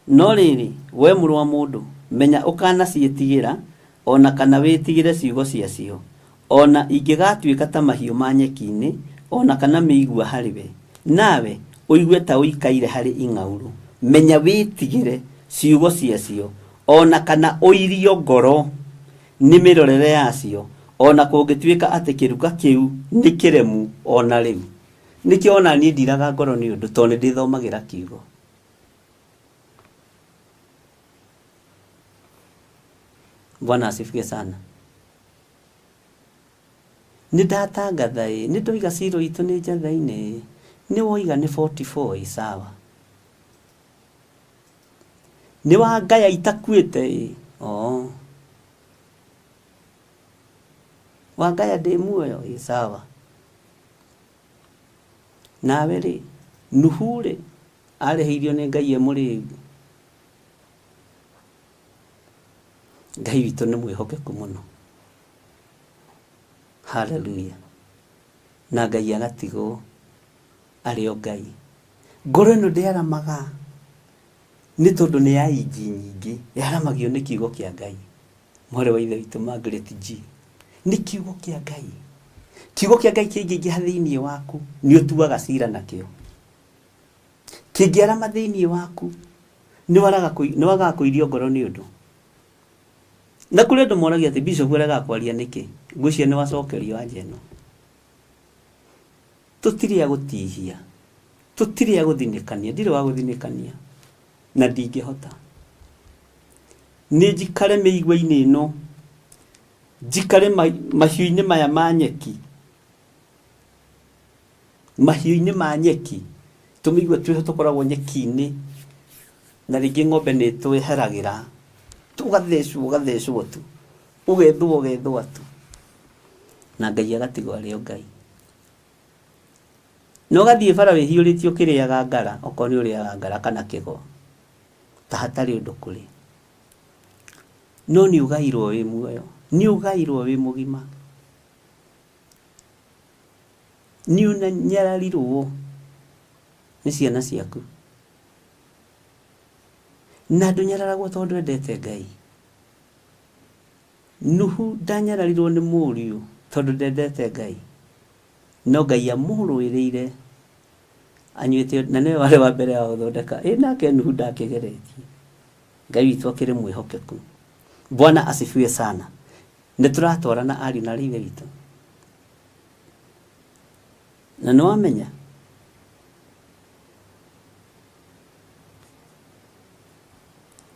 No rĩrĩ, wee mũrũ wa mũndũ, menya ũkanaciĩtigĩra, o na kana wĩtigĩre ciugo ciacio, o na ingĩgatuĩka ta mahiũ ma nyeki-inĩ, o na kana mĩigua harĩ we, nawe ũigue ta ũikaire harĩ ing'aurũ, menya wĩtigĩre ciugo ciacio, o na kana ũirio ngoro nĩ mĩrorere yacio, o na kũngĩtuĩka atĩ kĩruka kĩu nĩ kĩremu o na rĩu. Nĩkĩo o na niĩ ndiraga ngoro nĩ ũndũ, tondũ nĩndĩthomagĩra kiugo. Bwana asifiwe sana. Nĩ ndatangatha ĩ, nĩ ndoiga ciro itũ nĩ njatha-inĩ ĩ, nĩ woiga nĩ 44 ĩ sawa. Nĩ wangaya itakuĩte ĩ, oo. Wangaya ndĩ muoyo ĩ sawa. Nawe rĩ, Nuhu rĩ, arĩhĩirio nĩ Ngai e mũrĩu? Ngai witũ nĩ mwĩhokeku mũno. Haleluya. Na Ngai agatigwo arĩ o Ngai. Ngoro ĩno ndĩaramaga nĩ tondũ nĩ ya inji nyingĩ, yaramagio nĩ kiugo kĩa Ngai. Mwarĩ wa ithe witũ Margaret G. Nĩ kiugo kĩa Ngai. Kiugo kĩa Ngai kĩngĩingĩha thĩinĩ waku, nĩ ũtuaga cira nakĩo. Kĩngĩarama thĩinĩ waku, nĩ wagaga kũirio ngoro nĩ ũndũ. Na kũrĩ andũ moragia atĩ bishop aregaga kwaria nĩkĩ? Ngwĩciria nĩ wacokerio anja ĩno. Tũtirĩ a gũtihia, tũtirĩ a gũthinĩkania, ndirĩ wa gũthinĩkania na ndingĩhota. Nĩ njikare mĩigua-inĩ ĩno, njikare mahiũ-inĩ maya ma nyeki, mahiũ-inĩ ma nyeki, tũmĩigua twĩho tũkoragwo nyeki-inĩ, na rĩngĩ ng'ombe nĩ ĩtweheragĩra, ũgathecwo ũgathecwo tu, ũgethũa ũgethũa tu, na Ngai agatigwo arĩ o Ngai. Na ũgathiĩ bara wĩhiũrĩtie ũkĩrĩaga ngara, okorwo nĩ ũrĩaga ngara kana kĩgo, ta hatarĩ ũndũ kũrĩ. No nĩ ũgairwo wĩ muoyo, nĩ ũgairwo wĩ mũgima. Nĩ ũnyararirwo nĩ ciana ciaku. Na ndũnyararagwo tondũ ndwendete Ngai. Nuhu ndanyararirwo nĩ mũriũ tondũ ndendete Ngai. No Ngai amũrũĩrĩire anyuĩte na nĩwe warĩ wa mbere wa gũthondeka. Ĩ nake Nuhu ndakĩgeretie. Ngai witũ akĩrĩ mwĩhokeku. Bwana asifiwe sana. Nĩ tũratwarana ariũ na aarĩ a Ithe witũ. Na nĩ wamenya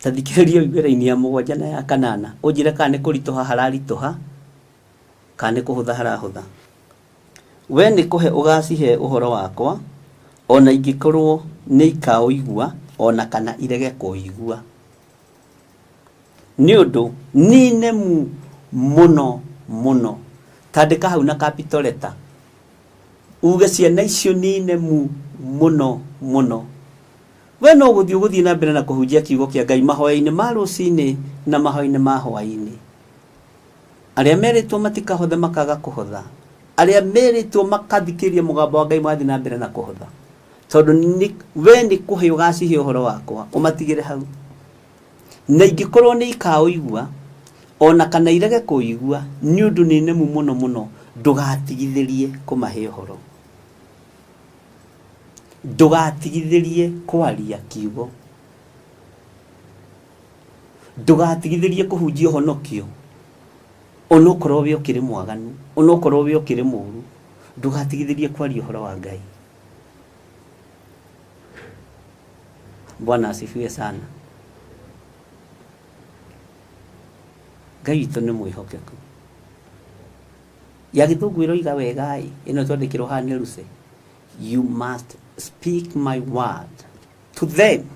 ta thikĩrĩria ũigue raini ya mũgwanja na ya kanana ũnjĩre kana nĩ kũritũha hararitũha kana nĩ kũhũtha harahũtha. We nĩ kũhe ũgacihe ũhoro wakwa, o na ingĩkorwo nĩ ikaũigua o na kana irege kũũigua. Nĩ ũndũ nĩ nemu mũno mũno. Tandĩka hau na capital letter uge ciana icio nĩ nemu mũno mũno. We no gũthiĩ ũgũthiĩ na mbere na kũhunjia kiugo kĩa Ngai mahoya-inĩ ma rũcinĩ na mahoya-inĩ ma hwaĩ-inĩ. Arĩa merĩtwo matikahothe makaga kũhotha. Arĩa merĩtwo makathikĩrĩria mũgambo wa Ngai magathiĩ na mbere na kũhotha. Tondũ we nĩ kũhe ũgacihe ũhoro wakwa, ũmatigĩre hau. Na ingĩkorwo nĩ ikaũigua, o na kana irege kũũigua, nĩ ũndũ nĩ nemu mũno mũno, ndũgatigithĩrie kũmahe ũhoro. Ndũgatigithĩrie kwaria kiugo. Ndũgatigithĩrie kũhunjia ũhonokio, onokorwo we ũkĩrĩ mwaganu, onokorwo we ũkĩrĩ mũru. Ndũgatigithĩrie kwaria ũhoro wa Ngai. Bwana asifiwe sana. Ngai witũ nĩ mwĩhokeku. Ya gĩthũngũ ĩroiga wega ĩ, ĩno twandĩkĩrwo haha nĩ Lucy. You must speak my word to them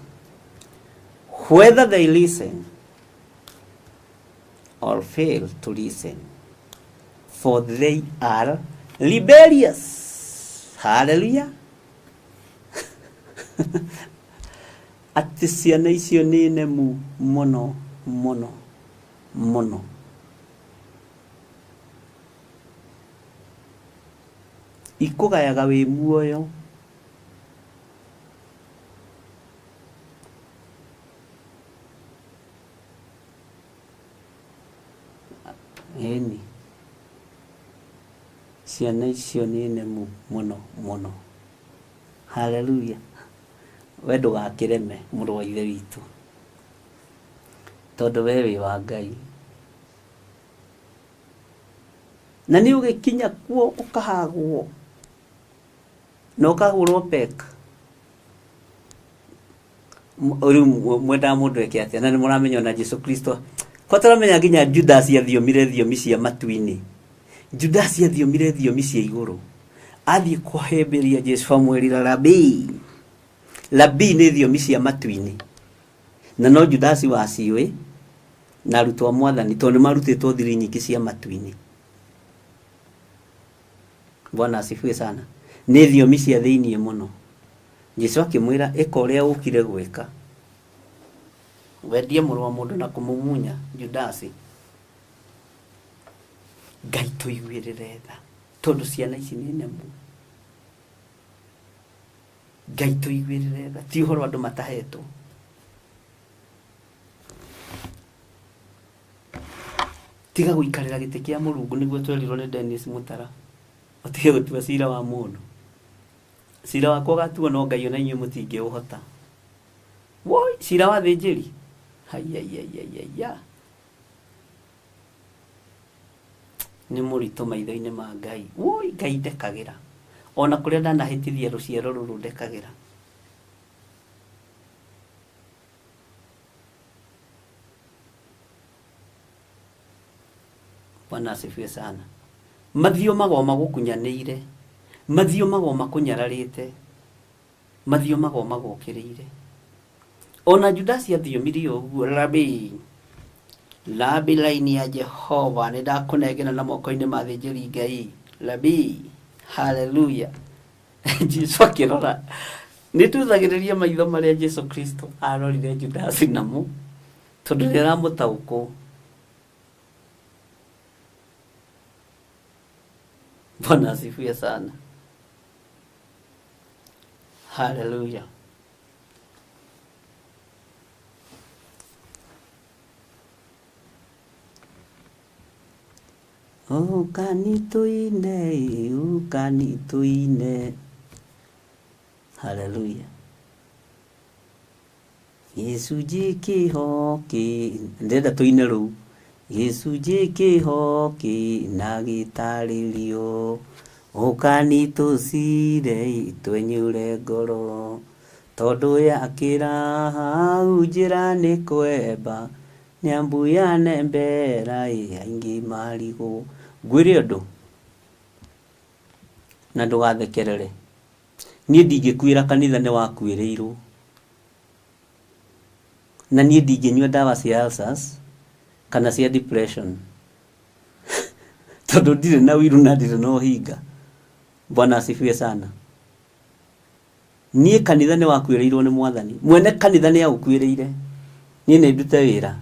whether they listen or fail to listen, for they are rebellious. Hallelujah. Atĩ ciana icio nĩ nemu mũno mũno mũno. Ikũgayaga wĩ muoyo. Ĩni, ciana icio nĩ nemu mũno mũno. Haleluya. We ndũgakĩreme mũrũ wa ithe witũ, tondũ we wĩ wa Ngai. Na nĩ ũgĩkinya kuo ũkahagwo na ũkahũrwo pek. Rĩu mwendaga mũndũ eke atĩa? Na nĩ mũramenya ona Jesu Kristo kwa tũramenya nginya Judas athiomire thiomi cia matu-inĩ. Judas athiomire thiomi cia igũrũ. Athiĩ kũhĩmbĩria Jesu amwĩrire rabii. Rabii nĩ thiomi cia matu-inĩ. Na no Judas waciũĩ na arutwo a mwathani tondũ nĩ marutĩtwo thiri nyingĩ cia matu-inĩ. Bwana asifiwe sana. Nĩ thiomi cia thĩinĩ mũno. Jesu akĩmwĩra ĩka ũrĩa ũkire gwĩka. Wendie mũrũ wa mũndũ na kũmumunya Judasi. Ngai tũiguĩrĩre tha tondũ ciana ici nĩ nemu. Ngai tũiguĩrĩre tha ti ũhoro andũ matahetwo. Tiga gũikarĩra gĩtĩ kĩa Mũrungu nĩguo twerirwo nĩ Dennis Mũtara. Ũtige gũtua cira wa mũndũ. Cira wakwa ũgatuo no Ngai ona inyuĩ mũtingĩũhota. Woi, cira wa thĩnjĩri. Haiyaiyaiya. Nĩ mũritũ maitho-inĩ ma Ngai. Woi, Ngai ndekagĩra. Ona kũrĩa ndanahĩtithia rũciaro rũrũ ndekagĩra. Bwana asifiwe sana. Mathiomaga o magũkunyanĩire, mathiomaga o makũnyararĩte, mathiomaga o magũkĩrĩire. Ona Judasi athiomire ũguo, rabi rabi, laini ya Jehova nĩ ndakũnengera na moko-inĩ ma athĩnjĩri Ngai, rabi, haleluya. Jesu akĩrora nĩ tuthagĩrĩria maitho marĩa Jesu Kristo arorire Judasi namo tondũ nĩ aramũtaũkwo. Bwana asifiwe sana. Haleluya. Ũkani tũine, ũkani tũine. Haleluya. Gĩcunjĩ kĩho kĩ ndĩrenda tũine rũu. Gĩcunjĩ kĩho kĩ na gĩtarĩrio. Ũkani tũcire twenyũre ngoro. Tondũ yakĩra hau njĩra nĩ kwemba. Nyambuya nembera ĩ aingĩ marigwo. Ngwĩre ũndũ na ndũgathekerere. Niĩ ndingĩkuĩra kanitha nĩ wakuĩrĩirwo. Na niĩ ndingĩnyua ndawa cia ulcers kana cia depression tondũ ndirĩ na ũiru na ndirĩ na ũhinga. Bwana asifiwe sana. Niĩ kanitha nĩ wakuĩrĩirwo nĩ mwathani. Mwene kanitha nĩ aũkuĩrĩire. Niĩ nĩ ndute wĩra.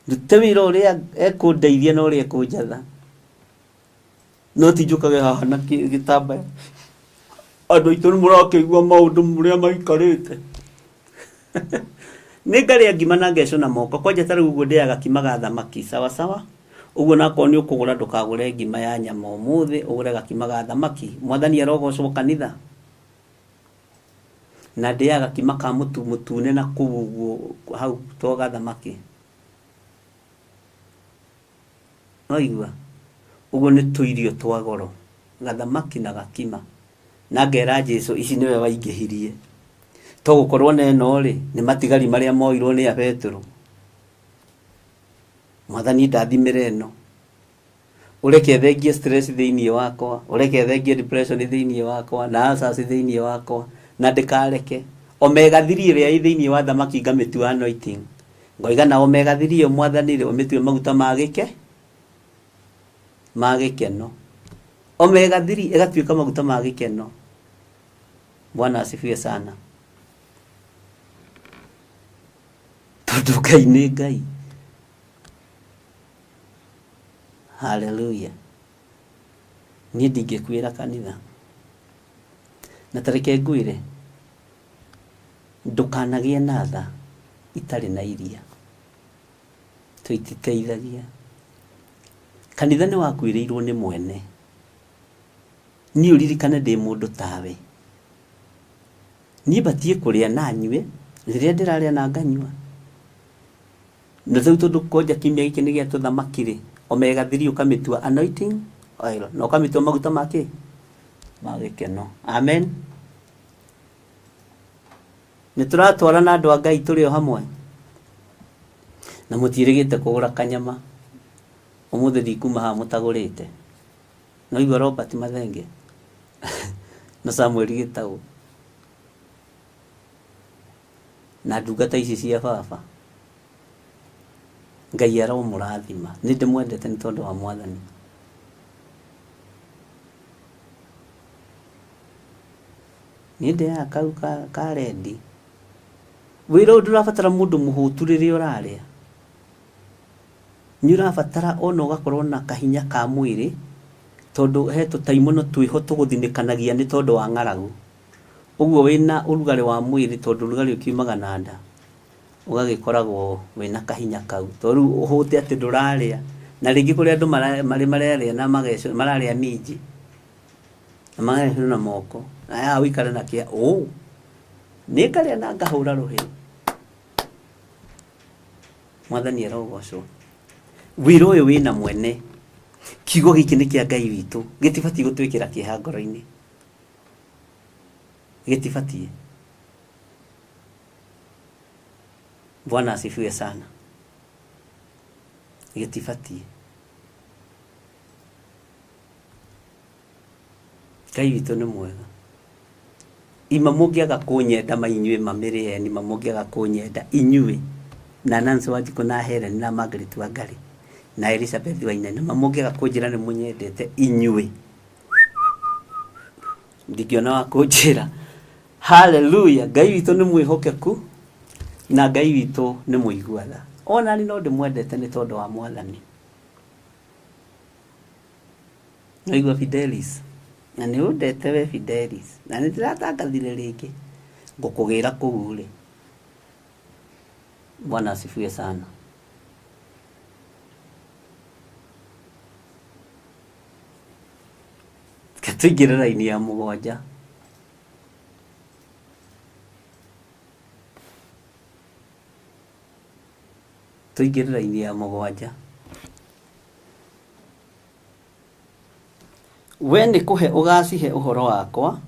Ndute wĩra ũrĩa ekũndeithia na ũrĩa ekũnjatha. No ti njũkage haha na gĩtambaya. Andũ aitũ nĩ mũrakĩigua maũndũ ũrĩa maikarĩte. Nĩ ngarĩa ngima na ngecũna moko. Kwanja ta rĩu ũguo ndĩaga kima ga thamaki sawa sawa. Ũguo nakorwo nĩ ũkũgũra ndũkagũre ngima ya nyama ũmũthĩ, ũgũre gakima ga thamaki. Mwathani arogocwo kanitha. Na ndĩaga gakima ka mũtu mũtune na kũu ũguo hau to ga thamaki. Waigua? Ũguo nĩ tũirio twa goro. Gathamaki na gakima. Na ngera Jesu ici nĩwe waingĩhirie. To gũkorwo na ĩno rĩ, nĩ matigari marĩa moirwo nĩ a Petero. Mwathani ndathimĩre ĩno. Ũreke thengie stress thĩinĩ wakwa, ũreke thengie depression thĩinĩ wakwa, na ulcers thĩinĩ wakwa, na ndĩkareke. Omega 3 ĩrĩa ĩ thĩinĩ wa thamaki ngamĩtua anointing. Ngoiga na omega 3 ĩyo Mwathani rĩ, ũmĩtue maguta ma gĩke, ma gĩkeno. Omega 3 ĩgatuĩka maguta ma gĩkeno. Bwana asifiwe sana. Tondũ Ngai nĩ Ngai. Haleluya. Niĩ ndingĩkuĩra kanitha. Na ta reke ngwĩre, ndũkanagĩe na tha itarĩ na iria. Tũititeithagia. Kanitha nĩ wakuĩrĩirwo nĩ mwene. Niĩ ũririkane ndĩ mũndũ tawe. Niĩ batiĩ kũrĩa na nyue, rĩrĩa ndĩrarĩa na nganyua. Na rĩu tondũ kwanja kiumia gĩkĩ nĩ gĩa tũthamaki rĩ, omega 3 ũkamĩtua anointing oil na ũkamĩtua maguta ma kĩ? Ma gĩkeno. Amen. Nĩ tũratwarana andũ a Ngai tũrĩ o hamwe? Na mũtiĩrĩgĩte kũgũra kanyama. Ũmũthĩ ndikuma haha mũtagũrĩte. Nĩwaigua Robert Mathenge na Samuel Gĩtaũ na ndungata ici cia baba. Ngai aromũrathima. Nĩ ndĩmwendete nĩ tondũ wa Mwathani. Niĩ ndĩaga kau ka, ka rendi. Wĩra ũyũ ndũrabatara mũndũ mũhũtu rĩrĩa ũrarĩa. Nĩ ũrabatara ona ũgakorwo na kahinya ka mwĩrĩ, tondũ he tũtaimono twĩho tũgũthinĩkanagia nĩ tondũ wa ng'aragu. Ũguo wĩna ũrugarĩ wa mwĩrĩ tondũ ũrugarĩ ũkiumaga na nda, ũgagĩkoragwo wĩna kahinya kau. To rĩu ũhũte atĩ ndũrarĩa, na rĩngĩ kũrĩ andũ marĩ mararĩa na mararĩa minji, na magecũna na moko, na haha ũikare na kĩa ũũ, niĩ ngarĩa na ngahũra rũhĩ. Mwathani arogocwo. Wĩra ũyũ wĩna mwene. Kiugo gĩkĩ nĩ kĩa Ngai witũ. Gĩtibatiĩ gũtwĩkĩra kĩeha ngoro-inĩ. Gĩtibatiĩ. Bwana asifiwe sana. Gĩtibatiĩ. Ngai witũ nĩ mwega. Ima mũngĩaga kũnyenda ma inyuĩ ma mĩrĩ eni ma mũngĩaga kũnyenda inyuĩ na Nancy Wanjikũ na Helen na Margaret Wangari na Elizabeth Wainaina ma mũngĩaga kũnjĩra nĩ mũnyendete inyuĩ ndingĩona wa kũnjĩra haleluya Ngai witũ nĩ mwĩhokeku na Ngai witũ nĩ mũigua tha ona niĩ no ndĩmwendete nĩ tondũ wa Mwathani. Waigua Fidelis? Na nĩ ũndete we Fidelis. Na nĩ ndĩratangathire rĩngĩ. Ngũkũgĩra kũu rĩ. Bwana asifiwe sana. Reke tũingĩre raini ya mũgwanja. Tũingĩre raini ya mũgwanja. Wee nĩ kũhe ũgacihe ũhoro wakwa,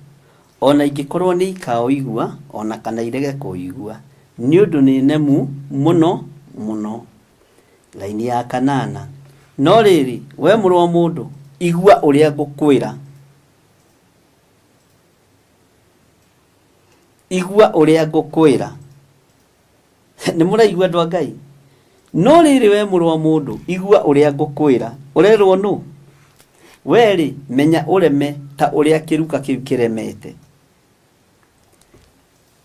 o na ingĩkorũo nĩikaũigua, o na kana irege kũũigua, nĩ ũndũ nĩ nemu mũno mũno. Raini ya kanana. No rĩrĩ, wee mũrũ wa mũndũ, igua ũrĩa ngũkwĩra. Igua ũrĩa ngũkwĩra. Nĩ mũraigua andũ a Ngai? No rĩrĩ we mũrũ wa mũndũ, igua ũrĩa ngũkwĩra. Ũrerwo nũ? We-rĩ, menya ũreme ta ũrĩa kĩruka kĩu kĩremete.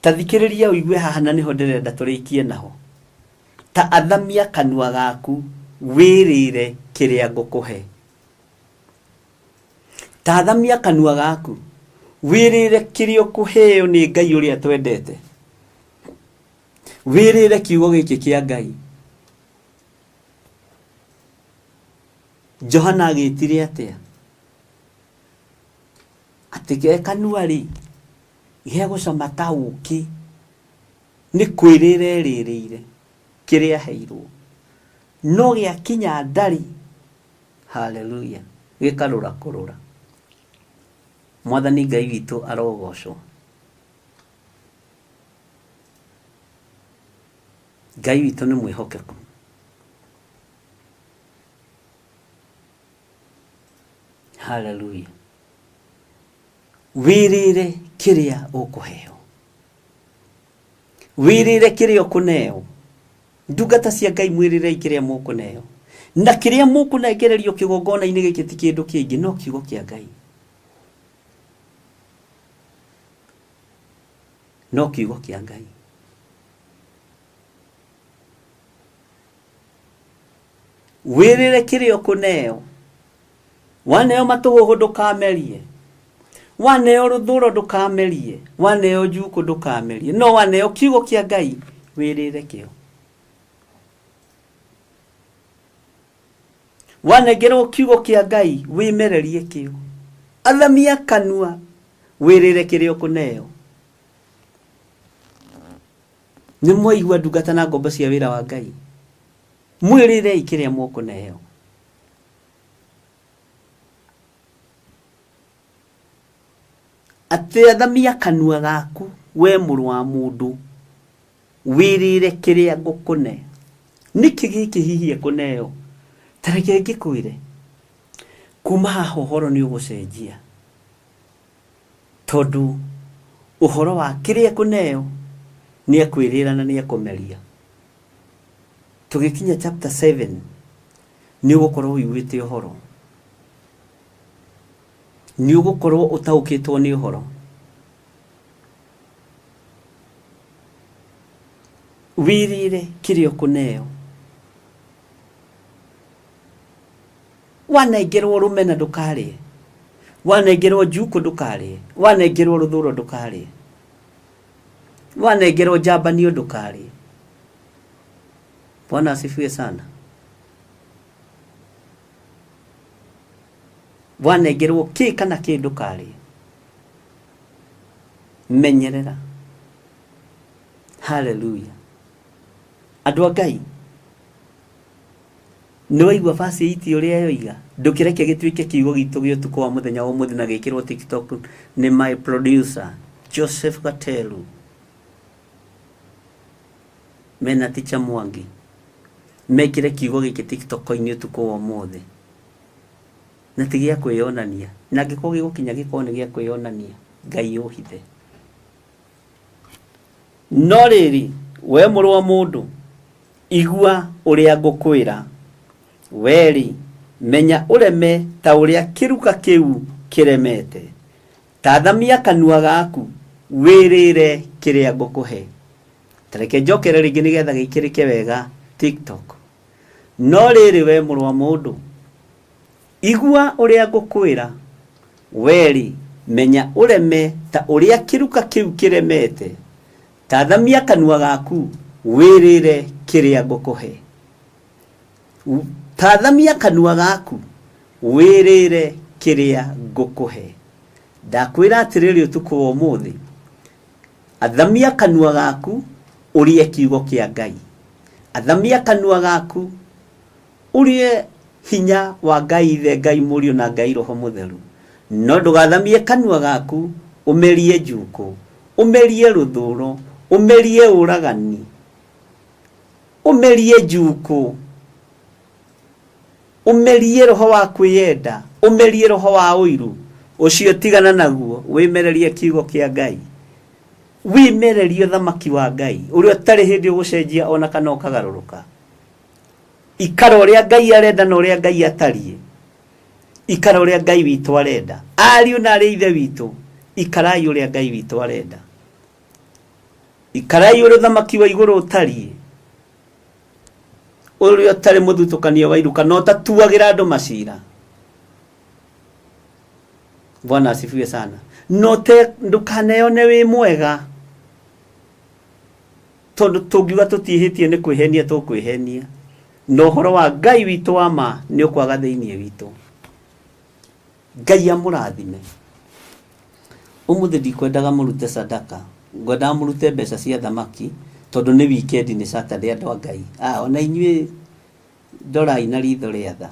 Ta thikĩrĩria ũigue haha na nĩho ndĩrenda tũrĩkie naho. Ta athamia kanua gaku wĩrĩre kĩrĩa ngũkũhe. Ta athamia kanua gaku wĩrĩre kĩrĩa ũkũheo nĩ Ngai ũrĩa twendete. Wĩrĩre kiugo gĩkĩ kĩa Ngai. Johana agĩtire atĩa? Atĩ ge kanua rĩ, gegũcama ta ũkĩ, nĩ kwĩrĩra erĩrĩire kĩrĩa aheirwo. No gĩakinya nda rĩ, haleluya, gĩkarũra kũrũra. Mwathani Ngai witũ arogocwo. Ngai witũ nĩ mwĩhokeku. Haleluya. Wĩrĩre kĩrĩa ũkũheo. Wĩrĩre kĩrĩa ũkũneo. Ndungata cia Ngai mwĩrĩrei kĩrĩa mũkũneo. Na kĩrĩa mũkũnengererio kĩgongona-inĩ gĩkĩ ti kĩndũ kĩngĩ no kiugo kĩa Ngai. No kiugo kĩa Ngai. Wĩrĩre kĩrĩa ũkũneo. Waneo matũhũhũ ndũkamerie. Waneo rũthũro ndũkamerie. Waneo njukũ ndũkamerie. No waneo kiugo kĩa Ngai wĩrĩre kĩo. Wanengerwo kiugo kĩa Ngai wĩmererie kĩo. Athamia kanua wĩrĩre kĩrĩa ũkũneo. Nĩ mwaigua ndungata na ngombo cia wĩra wa Ngai. Mwĩrĩrei kĩrĩa mũkũneo. Atĩ athamia kanua gaku we mũrũ wa mũndũ wĩrĩre kĩrĩa ngũkũne. Nĩkĩ gĩkĩ hihi ekũneo? Ta reke ngĩkwĩre, kuma haha ũhoro nĩ ũgũcenjia. Tondũ ũhoro wa kĩrĩa ekũneo nĩ ekwĩrĩra na nĩ ekũmeria. Tũgĩkinya chapter 7 nĩ ũgũkorwo ũiguĩte ũhoro. Nĩ ũgũkorwo ũtaũkĩtwo nĩ ũhoro. Wĩrĩre kĩrĩa ũkũneo. Wanengerwo rũmena ndũkarĩe. Wanengerwo njukũ ndũkarĩe. Wanengerwo rũthũro ndũkarĩe. Wanengerwo njambanio ndũkarĩe. Bwana asifiwe sana. Wanengerwo kĩ kana kĩ ndũkarĩe. Menyerera. Haleluya. Andũ a Ngai, nĩ waigua verse 8 ũrĩa yoiga? Ndũkĩreke gĩtuĩke kiugo gitũ gĩa ũtukũ wa mũthenya wa ũmũthĩ na gĩkĩrwo TikTok nĩ my producer Joseph Gatelu mena Teacher Mwangi mekĩre kiugo gĩkĩ TikTok-inĩ ũtukũ wa ũmũthĩ na ti gĩa kwĩyonania, na angĩkorwo gĩgũkinya gĩkorwo nĩ gĩa kwĩyonania, Ngai ũhithe. No rĩrĩ, we mũrũ wa mũndũ, igua ũrĩa ngũkwĩra. Wee-rĩ, menya ũreme ta ũrĩa kĩruka kĩu kĩremete. Ta athamia kanua gaku, wĩrĩre kĩrĩa ngũkũhe. Ta reke njokere rĩngĩ nĩgetha gĩkĩrĩke wega TikTok. No rĩrĩ, wee mũrũ wa mũndũ, Igua ũrĩa ngũkwĩra, wee-rĩ, menya ũreme ta ũrĩa kĩruka kĩu kĩremete, ta athamia kanua gaku, wĩrĩre kĩrĩa ngũkũhe. Ta athamia kanua gaku, wĩrĩre kĩrĩa ngũkũhe. Ndakwĩra atĩrĩrĩ ũtukũ wa ũmũthĩ, athamia kanua gaku, ũrĩe kiugo kĩa Ngai. Athamia kanua gaku, Ũrĩe hinya wa Ngai Ithe, Ngai Mũriũ na Ngai Roho Mũtheru. No ndũgathamie kanua gaku ũmerie njukũ, ũmerie rũthũro, ũmerie ũragani, ũmerie njukũ, ũmerie roho wa kwĩyenda, ũmerie roho wa ũiru. Ũcio tigana naguo, wĩmererie kiugo kĩa Ngai. Wĩmererie ũthamaki wa Ngai, ũrĩa ũtarĩ hĩndĩ ũgũcenjia ona kana ũkagarũrũka. Ikara ũrĩa Ngai arenda na ũrĩa Ngai atariĩ. Ikara ũrĩa Ngai witũ arenda. Ariũ na arĩ ithe witũ, ikarai ũrĩa Ngai witũ arenda. Ikarai ũrĩa ũthamaki wa igũrũ ũtariĩ, ũrĩa ũtarĩ mũthutũkanio wa iruka na ũtatuagĩra andũ macira. Bwana asifiwe sana. Na ndũkaneyone wĩ mwega. Tondũ tũngiuga tũtiĩhĩtie nĩ kwĩhenia tũkwĩhenia, na ũhoro wa Ngai witũ wa ma nĩ ũkwaga thĩinĩ witũ. Ngai amũrathime. Ũmũthĩ ndikwendaga mũrute sadaka, ngwendaga mũrute mbeca cia thamaki, tondũ nĩ weekend nĩ Saturday andũ a Ngai. Ah, ona inyuĩ ndorai na ritho rĩa tha.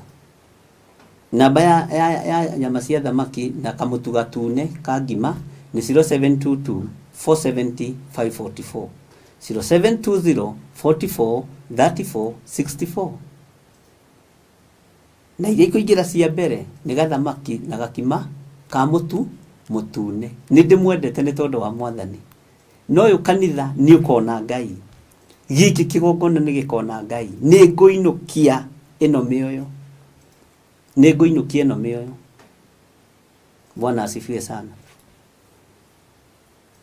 Namba ya, ya, ya nyama cia thamaki na kamũtu gatune ka ngima nĩ 0722 470 544 0720 44 34 64 na iria ikũingĩra cia mbere nĩ gathamaki na gakima ka mũtu mũtune. Nĩ ndĩmwendete nĩ tondũ wa Mwathani. No ũyũ kanitha nĩ ũkona Ngai. Gĩkĩ kĩgongona nĩ gĩkona Ngai. Nĩ ngũinũkia ĩno mĩoyo. Nĩ ngũinũkia ĩno mĩoyo. Bwana asifiwe sana.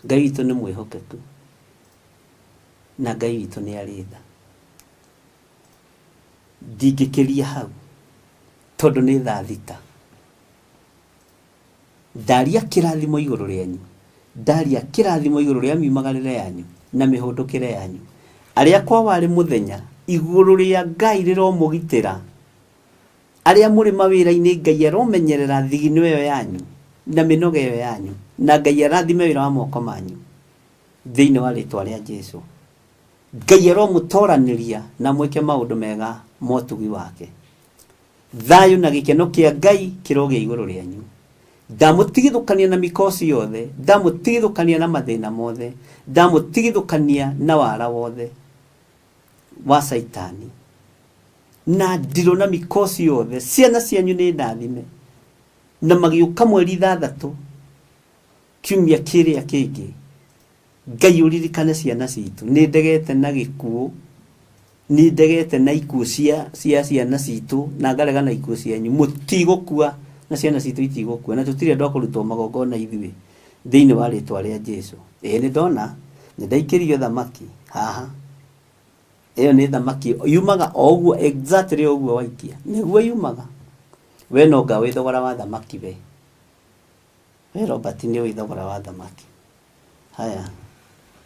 Ngai witũ nĩ mwĩhokeku na Ngai witũ nĩ arĩ tha. Ndingĩkĩria hau tondũ nĩ thaa thita. Ndaria kĩrathimo igũrũ rĩanyu, ndaria kĩrathimo igũrũ rĩa miumagarĩre yanyu na mĩhũndũkĩre yanyu. Arĩa kwa warĩ mũthenya, igũrũ rĩa Ngai rĩromũgitĩra. Arĩa mũrĩ mawĩra-inĩ Ngai aromenyerera thigino ĩyo yanyu na mĩnoga ĩyo yanyu, na Ngai arathime wĩra wa moko manyu thĩinĩ wa rĩtwa rĩa Jesu. Ngai aromũtoranĩria na mwĩke maũndũ mega ma ũtugi wake. Thayũ na gĩkeno kĩa Ngai kĩrogĩa igũrũ rĩanyu. Ndamũtigithũkania na mikosi yothe, ndamũtigithũkania na mathĩna mothe, ndamũtigithũkania na wara wothe wa Caitani, na ndirũ na mikosi yothe. Ciana cianyu nĩ ndathime, na magĩũka mweri ithathatũ kiumia kĩrĩa kĩngĩ. Ngai ũririkane ciana citũ. Nĩ ndegete na gĩkuũ, nĩ ndegete na ikuũ cia, cia ciana citũ, na ngarega na ikuũ cianyu. Mũtigũkua na ciana citũ itigũkua, na tũtirĩ andũ a kũrutwo magongona ithuĩ thĩinĩ wa rĩtwa rĩa Jesu. Ĩĩ nĩ ndona, nĩ ndaikĩrio thamaki haha. Ĩyo nĩ thamaki yumaga o ũguo exactly o ũguo waikia, nĩguo yumaga. We no nga wĩ thogora wa thamaki we. We Robert nĩ ũĩ thogora wa thamaki. Haya,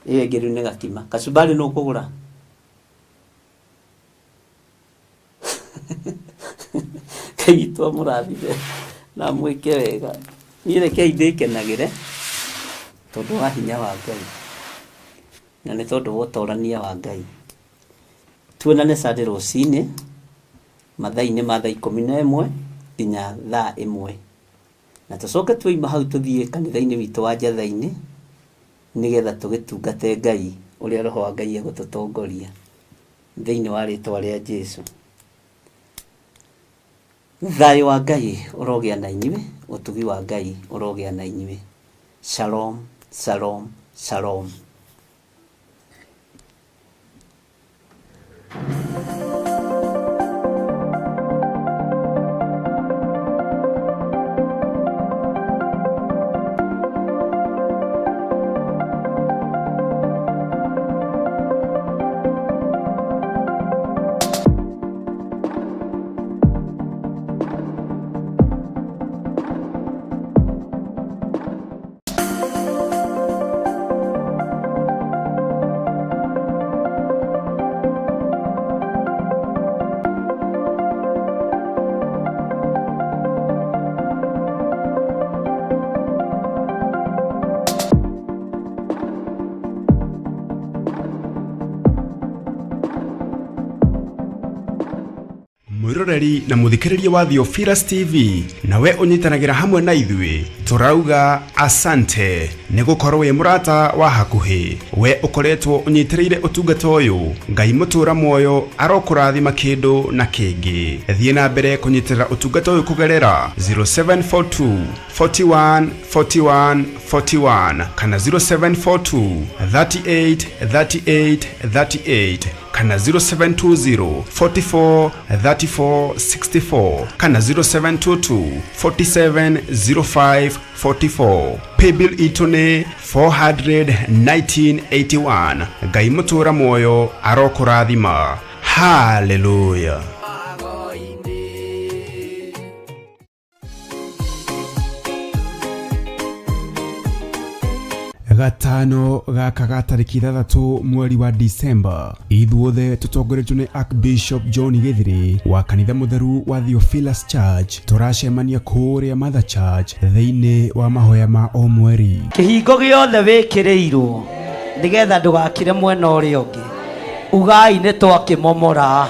ĩyo ĩngĩ rĩu nĩ gakima. Kachumbari nũ ũkũgũra? Ngai witũ amũrathime na amwĩke wega. Niĩ rekei ndĩkenagĩre tondũ wa hinya wa Ngai na nĩ tondũ wa ũtorania wa Ngai. Tuonane Sunday rũcinĩ mathaa-inĩ ma thaa 11 nginya thaa 1. Na tũcoke twoima hau tũthiĩ kanitha-inĩ witũ wa Njatha-inĩ nĩgetha tũgĩtungate Ngai ũrĩa Roho wa Ngai egũtũtongoria thĩinĩ wa rĩtwa rĩa Jesu. Thayũ wa Ngai ũrogĩa na inyuĩ, ũtugi wa Ngai ũrogĩa na inyuĩ. Shalom, shalom, shalom. Mwiroreri na muthikiriria wa Theophilus TV, nawe ũnyitanagĩra hamwe na ithuĩ, tũrauga asante nĩ gũkorwo wĩ mũrata wa hakuhĩ. We ũkoretwo ũnyitĩrĩire ũtungata ũyũ, Ngai mũtũra muoyo arokũrathima kĩndũ na kĩngĩ. Thiĩ na mbere kũnyitĩrĩra ũtungata ũyũ kũgerera 0742 41 41 41 kana 0742 38 38 38 kana 0720 44 34 64 kana 0722 47 05 44. Paybill itũ nĩ 41981. Ngai mũtũra muoyo arokũrathima. Hallelujah. Gatano gaka ga tarĩki 6 mweri wa Disemba, ithuothe tũtongoretio nĩ Archbishop John Gĩthiri wa kanitha mũtheru wa Theophilus Church tũracemania kũrĩa Mother Church thĩinĩ wa mahoya ma o mweri. Kĩhingo gĩothe wĩkĩrĩirwo nĩgetha ndũgakire mwena ũrĩa ũngĩ, ugai nĩ twakĩmomora.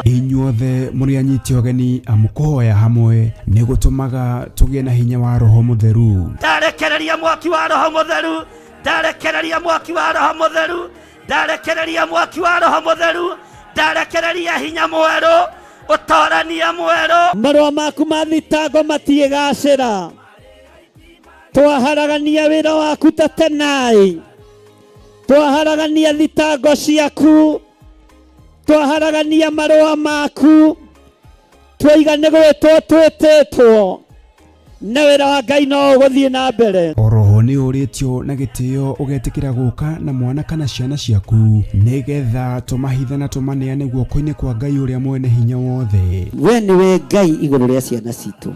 Inyuothe mũrĩ anyiti ũgeni amu kũhoya hamwe nĩ gũtũmaga tũgĩe na hinya wa roho mũtheru. Ndarekereria mwaki wa roho mũtheru, ndarekereria mwaki wa roho mũtheru, ndarekereria mwaki wa roho mũtheru, ndarekereria hinya mwerũ, ũtorania mwerũ. Marũa maku ma thitango matiĩgacĩra. Twaharagania wĩra waku ta tenai, twaharagania thitango ciaku, twaharagania marũa maku, twaiga nĩ gwĩtwo twĩtĩtwo, na wĩra wa Ngai no ũgũthiĩ na mbere. Oroho nĩ ũrĩtio na gĩtĩo ũgetĩkĩra gũka na mwana kana ciana ciaku nĩgetha tũmahithe na tũmaneane guoko-inĩ kwa Ngai ũrĩa mwene hinya wothe. We nĩwe Ngai igũrũ rĩa ciana citũ.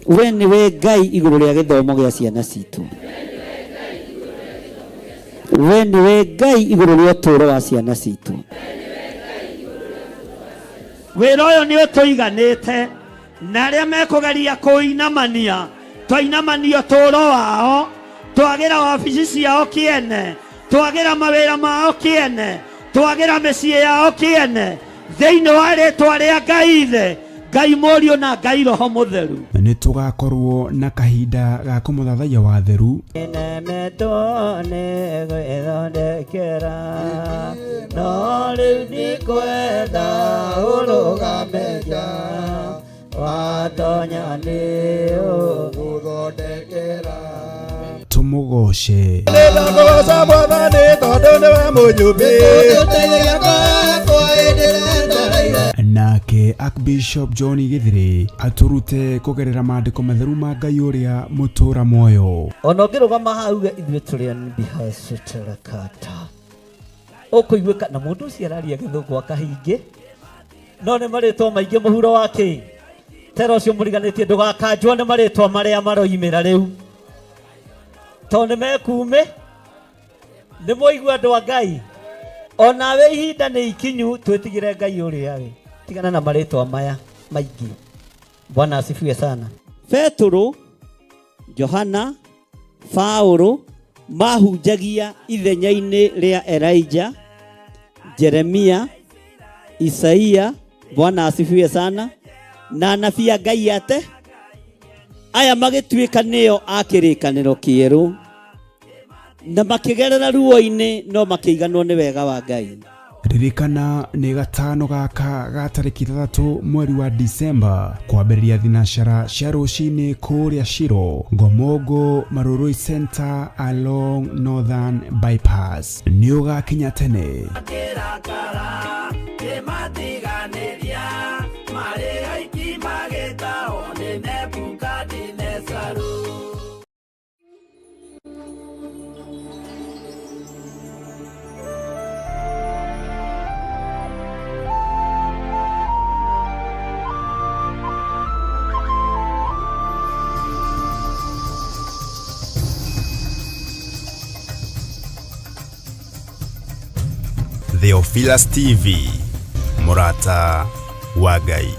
We nĩwe Ngai igũrũ rĩa gĩthomo gĩa ciana citũ. We nĩwe Ngai igũrũ rĩa ũtũũro wa ciana citũ. Wĩra ũyũ nĩ ũtũiganĩte, na arĩa mekũgeria kũinamania, twainamania ũtũũro wao, twagĩra wabici ciao kĩene, twagĩra mawĩra mao kĩene, twagĩra mĩciĩ yao kĩene, thĩinĩ wa rĩtwa rĩa Ngai Ithe, Ngai Mũriũ na Ngai Roho Mũtheru. Nĩ tũgakorwo na kahinda ga kũmũthathaiya wa theru. Nemetwo nĩ gwĩthondekera, no rĩu ndikwenda ũrũgame nja, watonya nĩ ũgũthondekera. Tũmũgoce. Nĩndakũgoca Mwathani tondũ nĩwe mũnyũmbi. Nake Archbishop John Githiri atũrute kũgerera maandĩko matheru ma Ngai ũrĩa mũtũra muoyo. Ona ũngĩrũgama hau uge ithuĩ tũrĩ anbihacĩtĩrakata, ũkũiguĩka na mũndũ ũcio araria gĩthũngũ akahingĩ, no nĩ marĩtwa maingĩ mũhuro wa kĩ tera ũcio mũriganĩtie ndũgakanjwo nĩ marĩtwa marĩa maroimĩra rĩu, tondũ nĩ mekume. Nĩ mwaigua andũ a Ngai, onawe ihinda nĩ ikinyu twĩtigĩre Ngai ũrĩa we, tigana na marĩtwa maya maingĩ. Bwana asifiwe sana. Petero, Johana, Paulo mahunjagia ithenya-inĩ rĩa Elijah, Jeremia, Isaia. Bwana asifiwe sana. Na anabii a Ngai ate aya magĩtuĩka nĩo a kĩrĩkanĩro kĩerũ, na makĩgerera ruo-inĩ no makĩiganwo nĩ wega wa Ngai. Ririkana nĩ gatano gaka ga tarĩki 6 mweri wa Disemba kwambĩrĩria thinacara cia rũcinĩ kũrĩa Shiro, Ngomongo, Marurui Center along Northern Bypass. Nĩ ũgakinya tene. Theophilus TV, mũrata wa Ngai.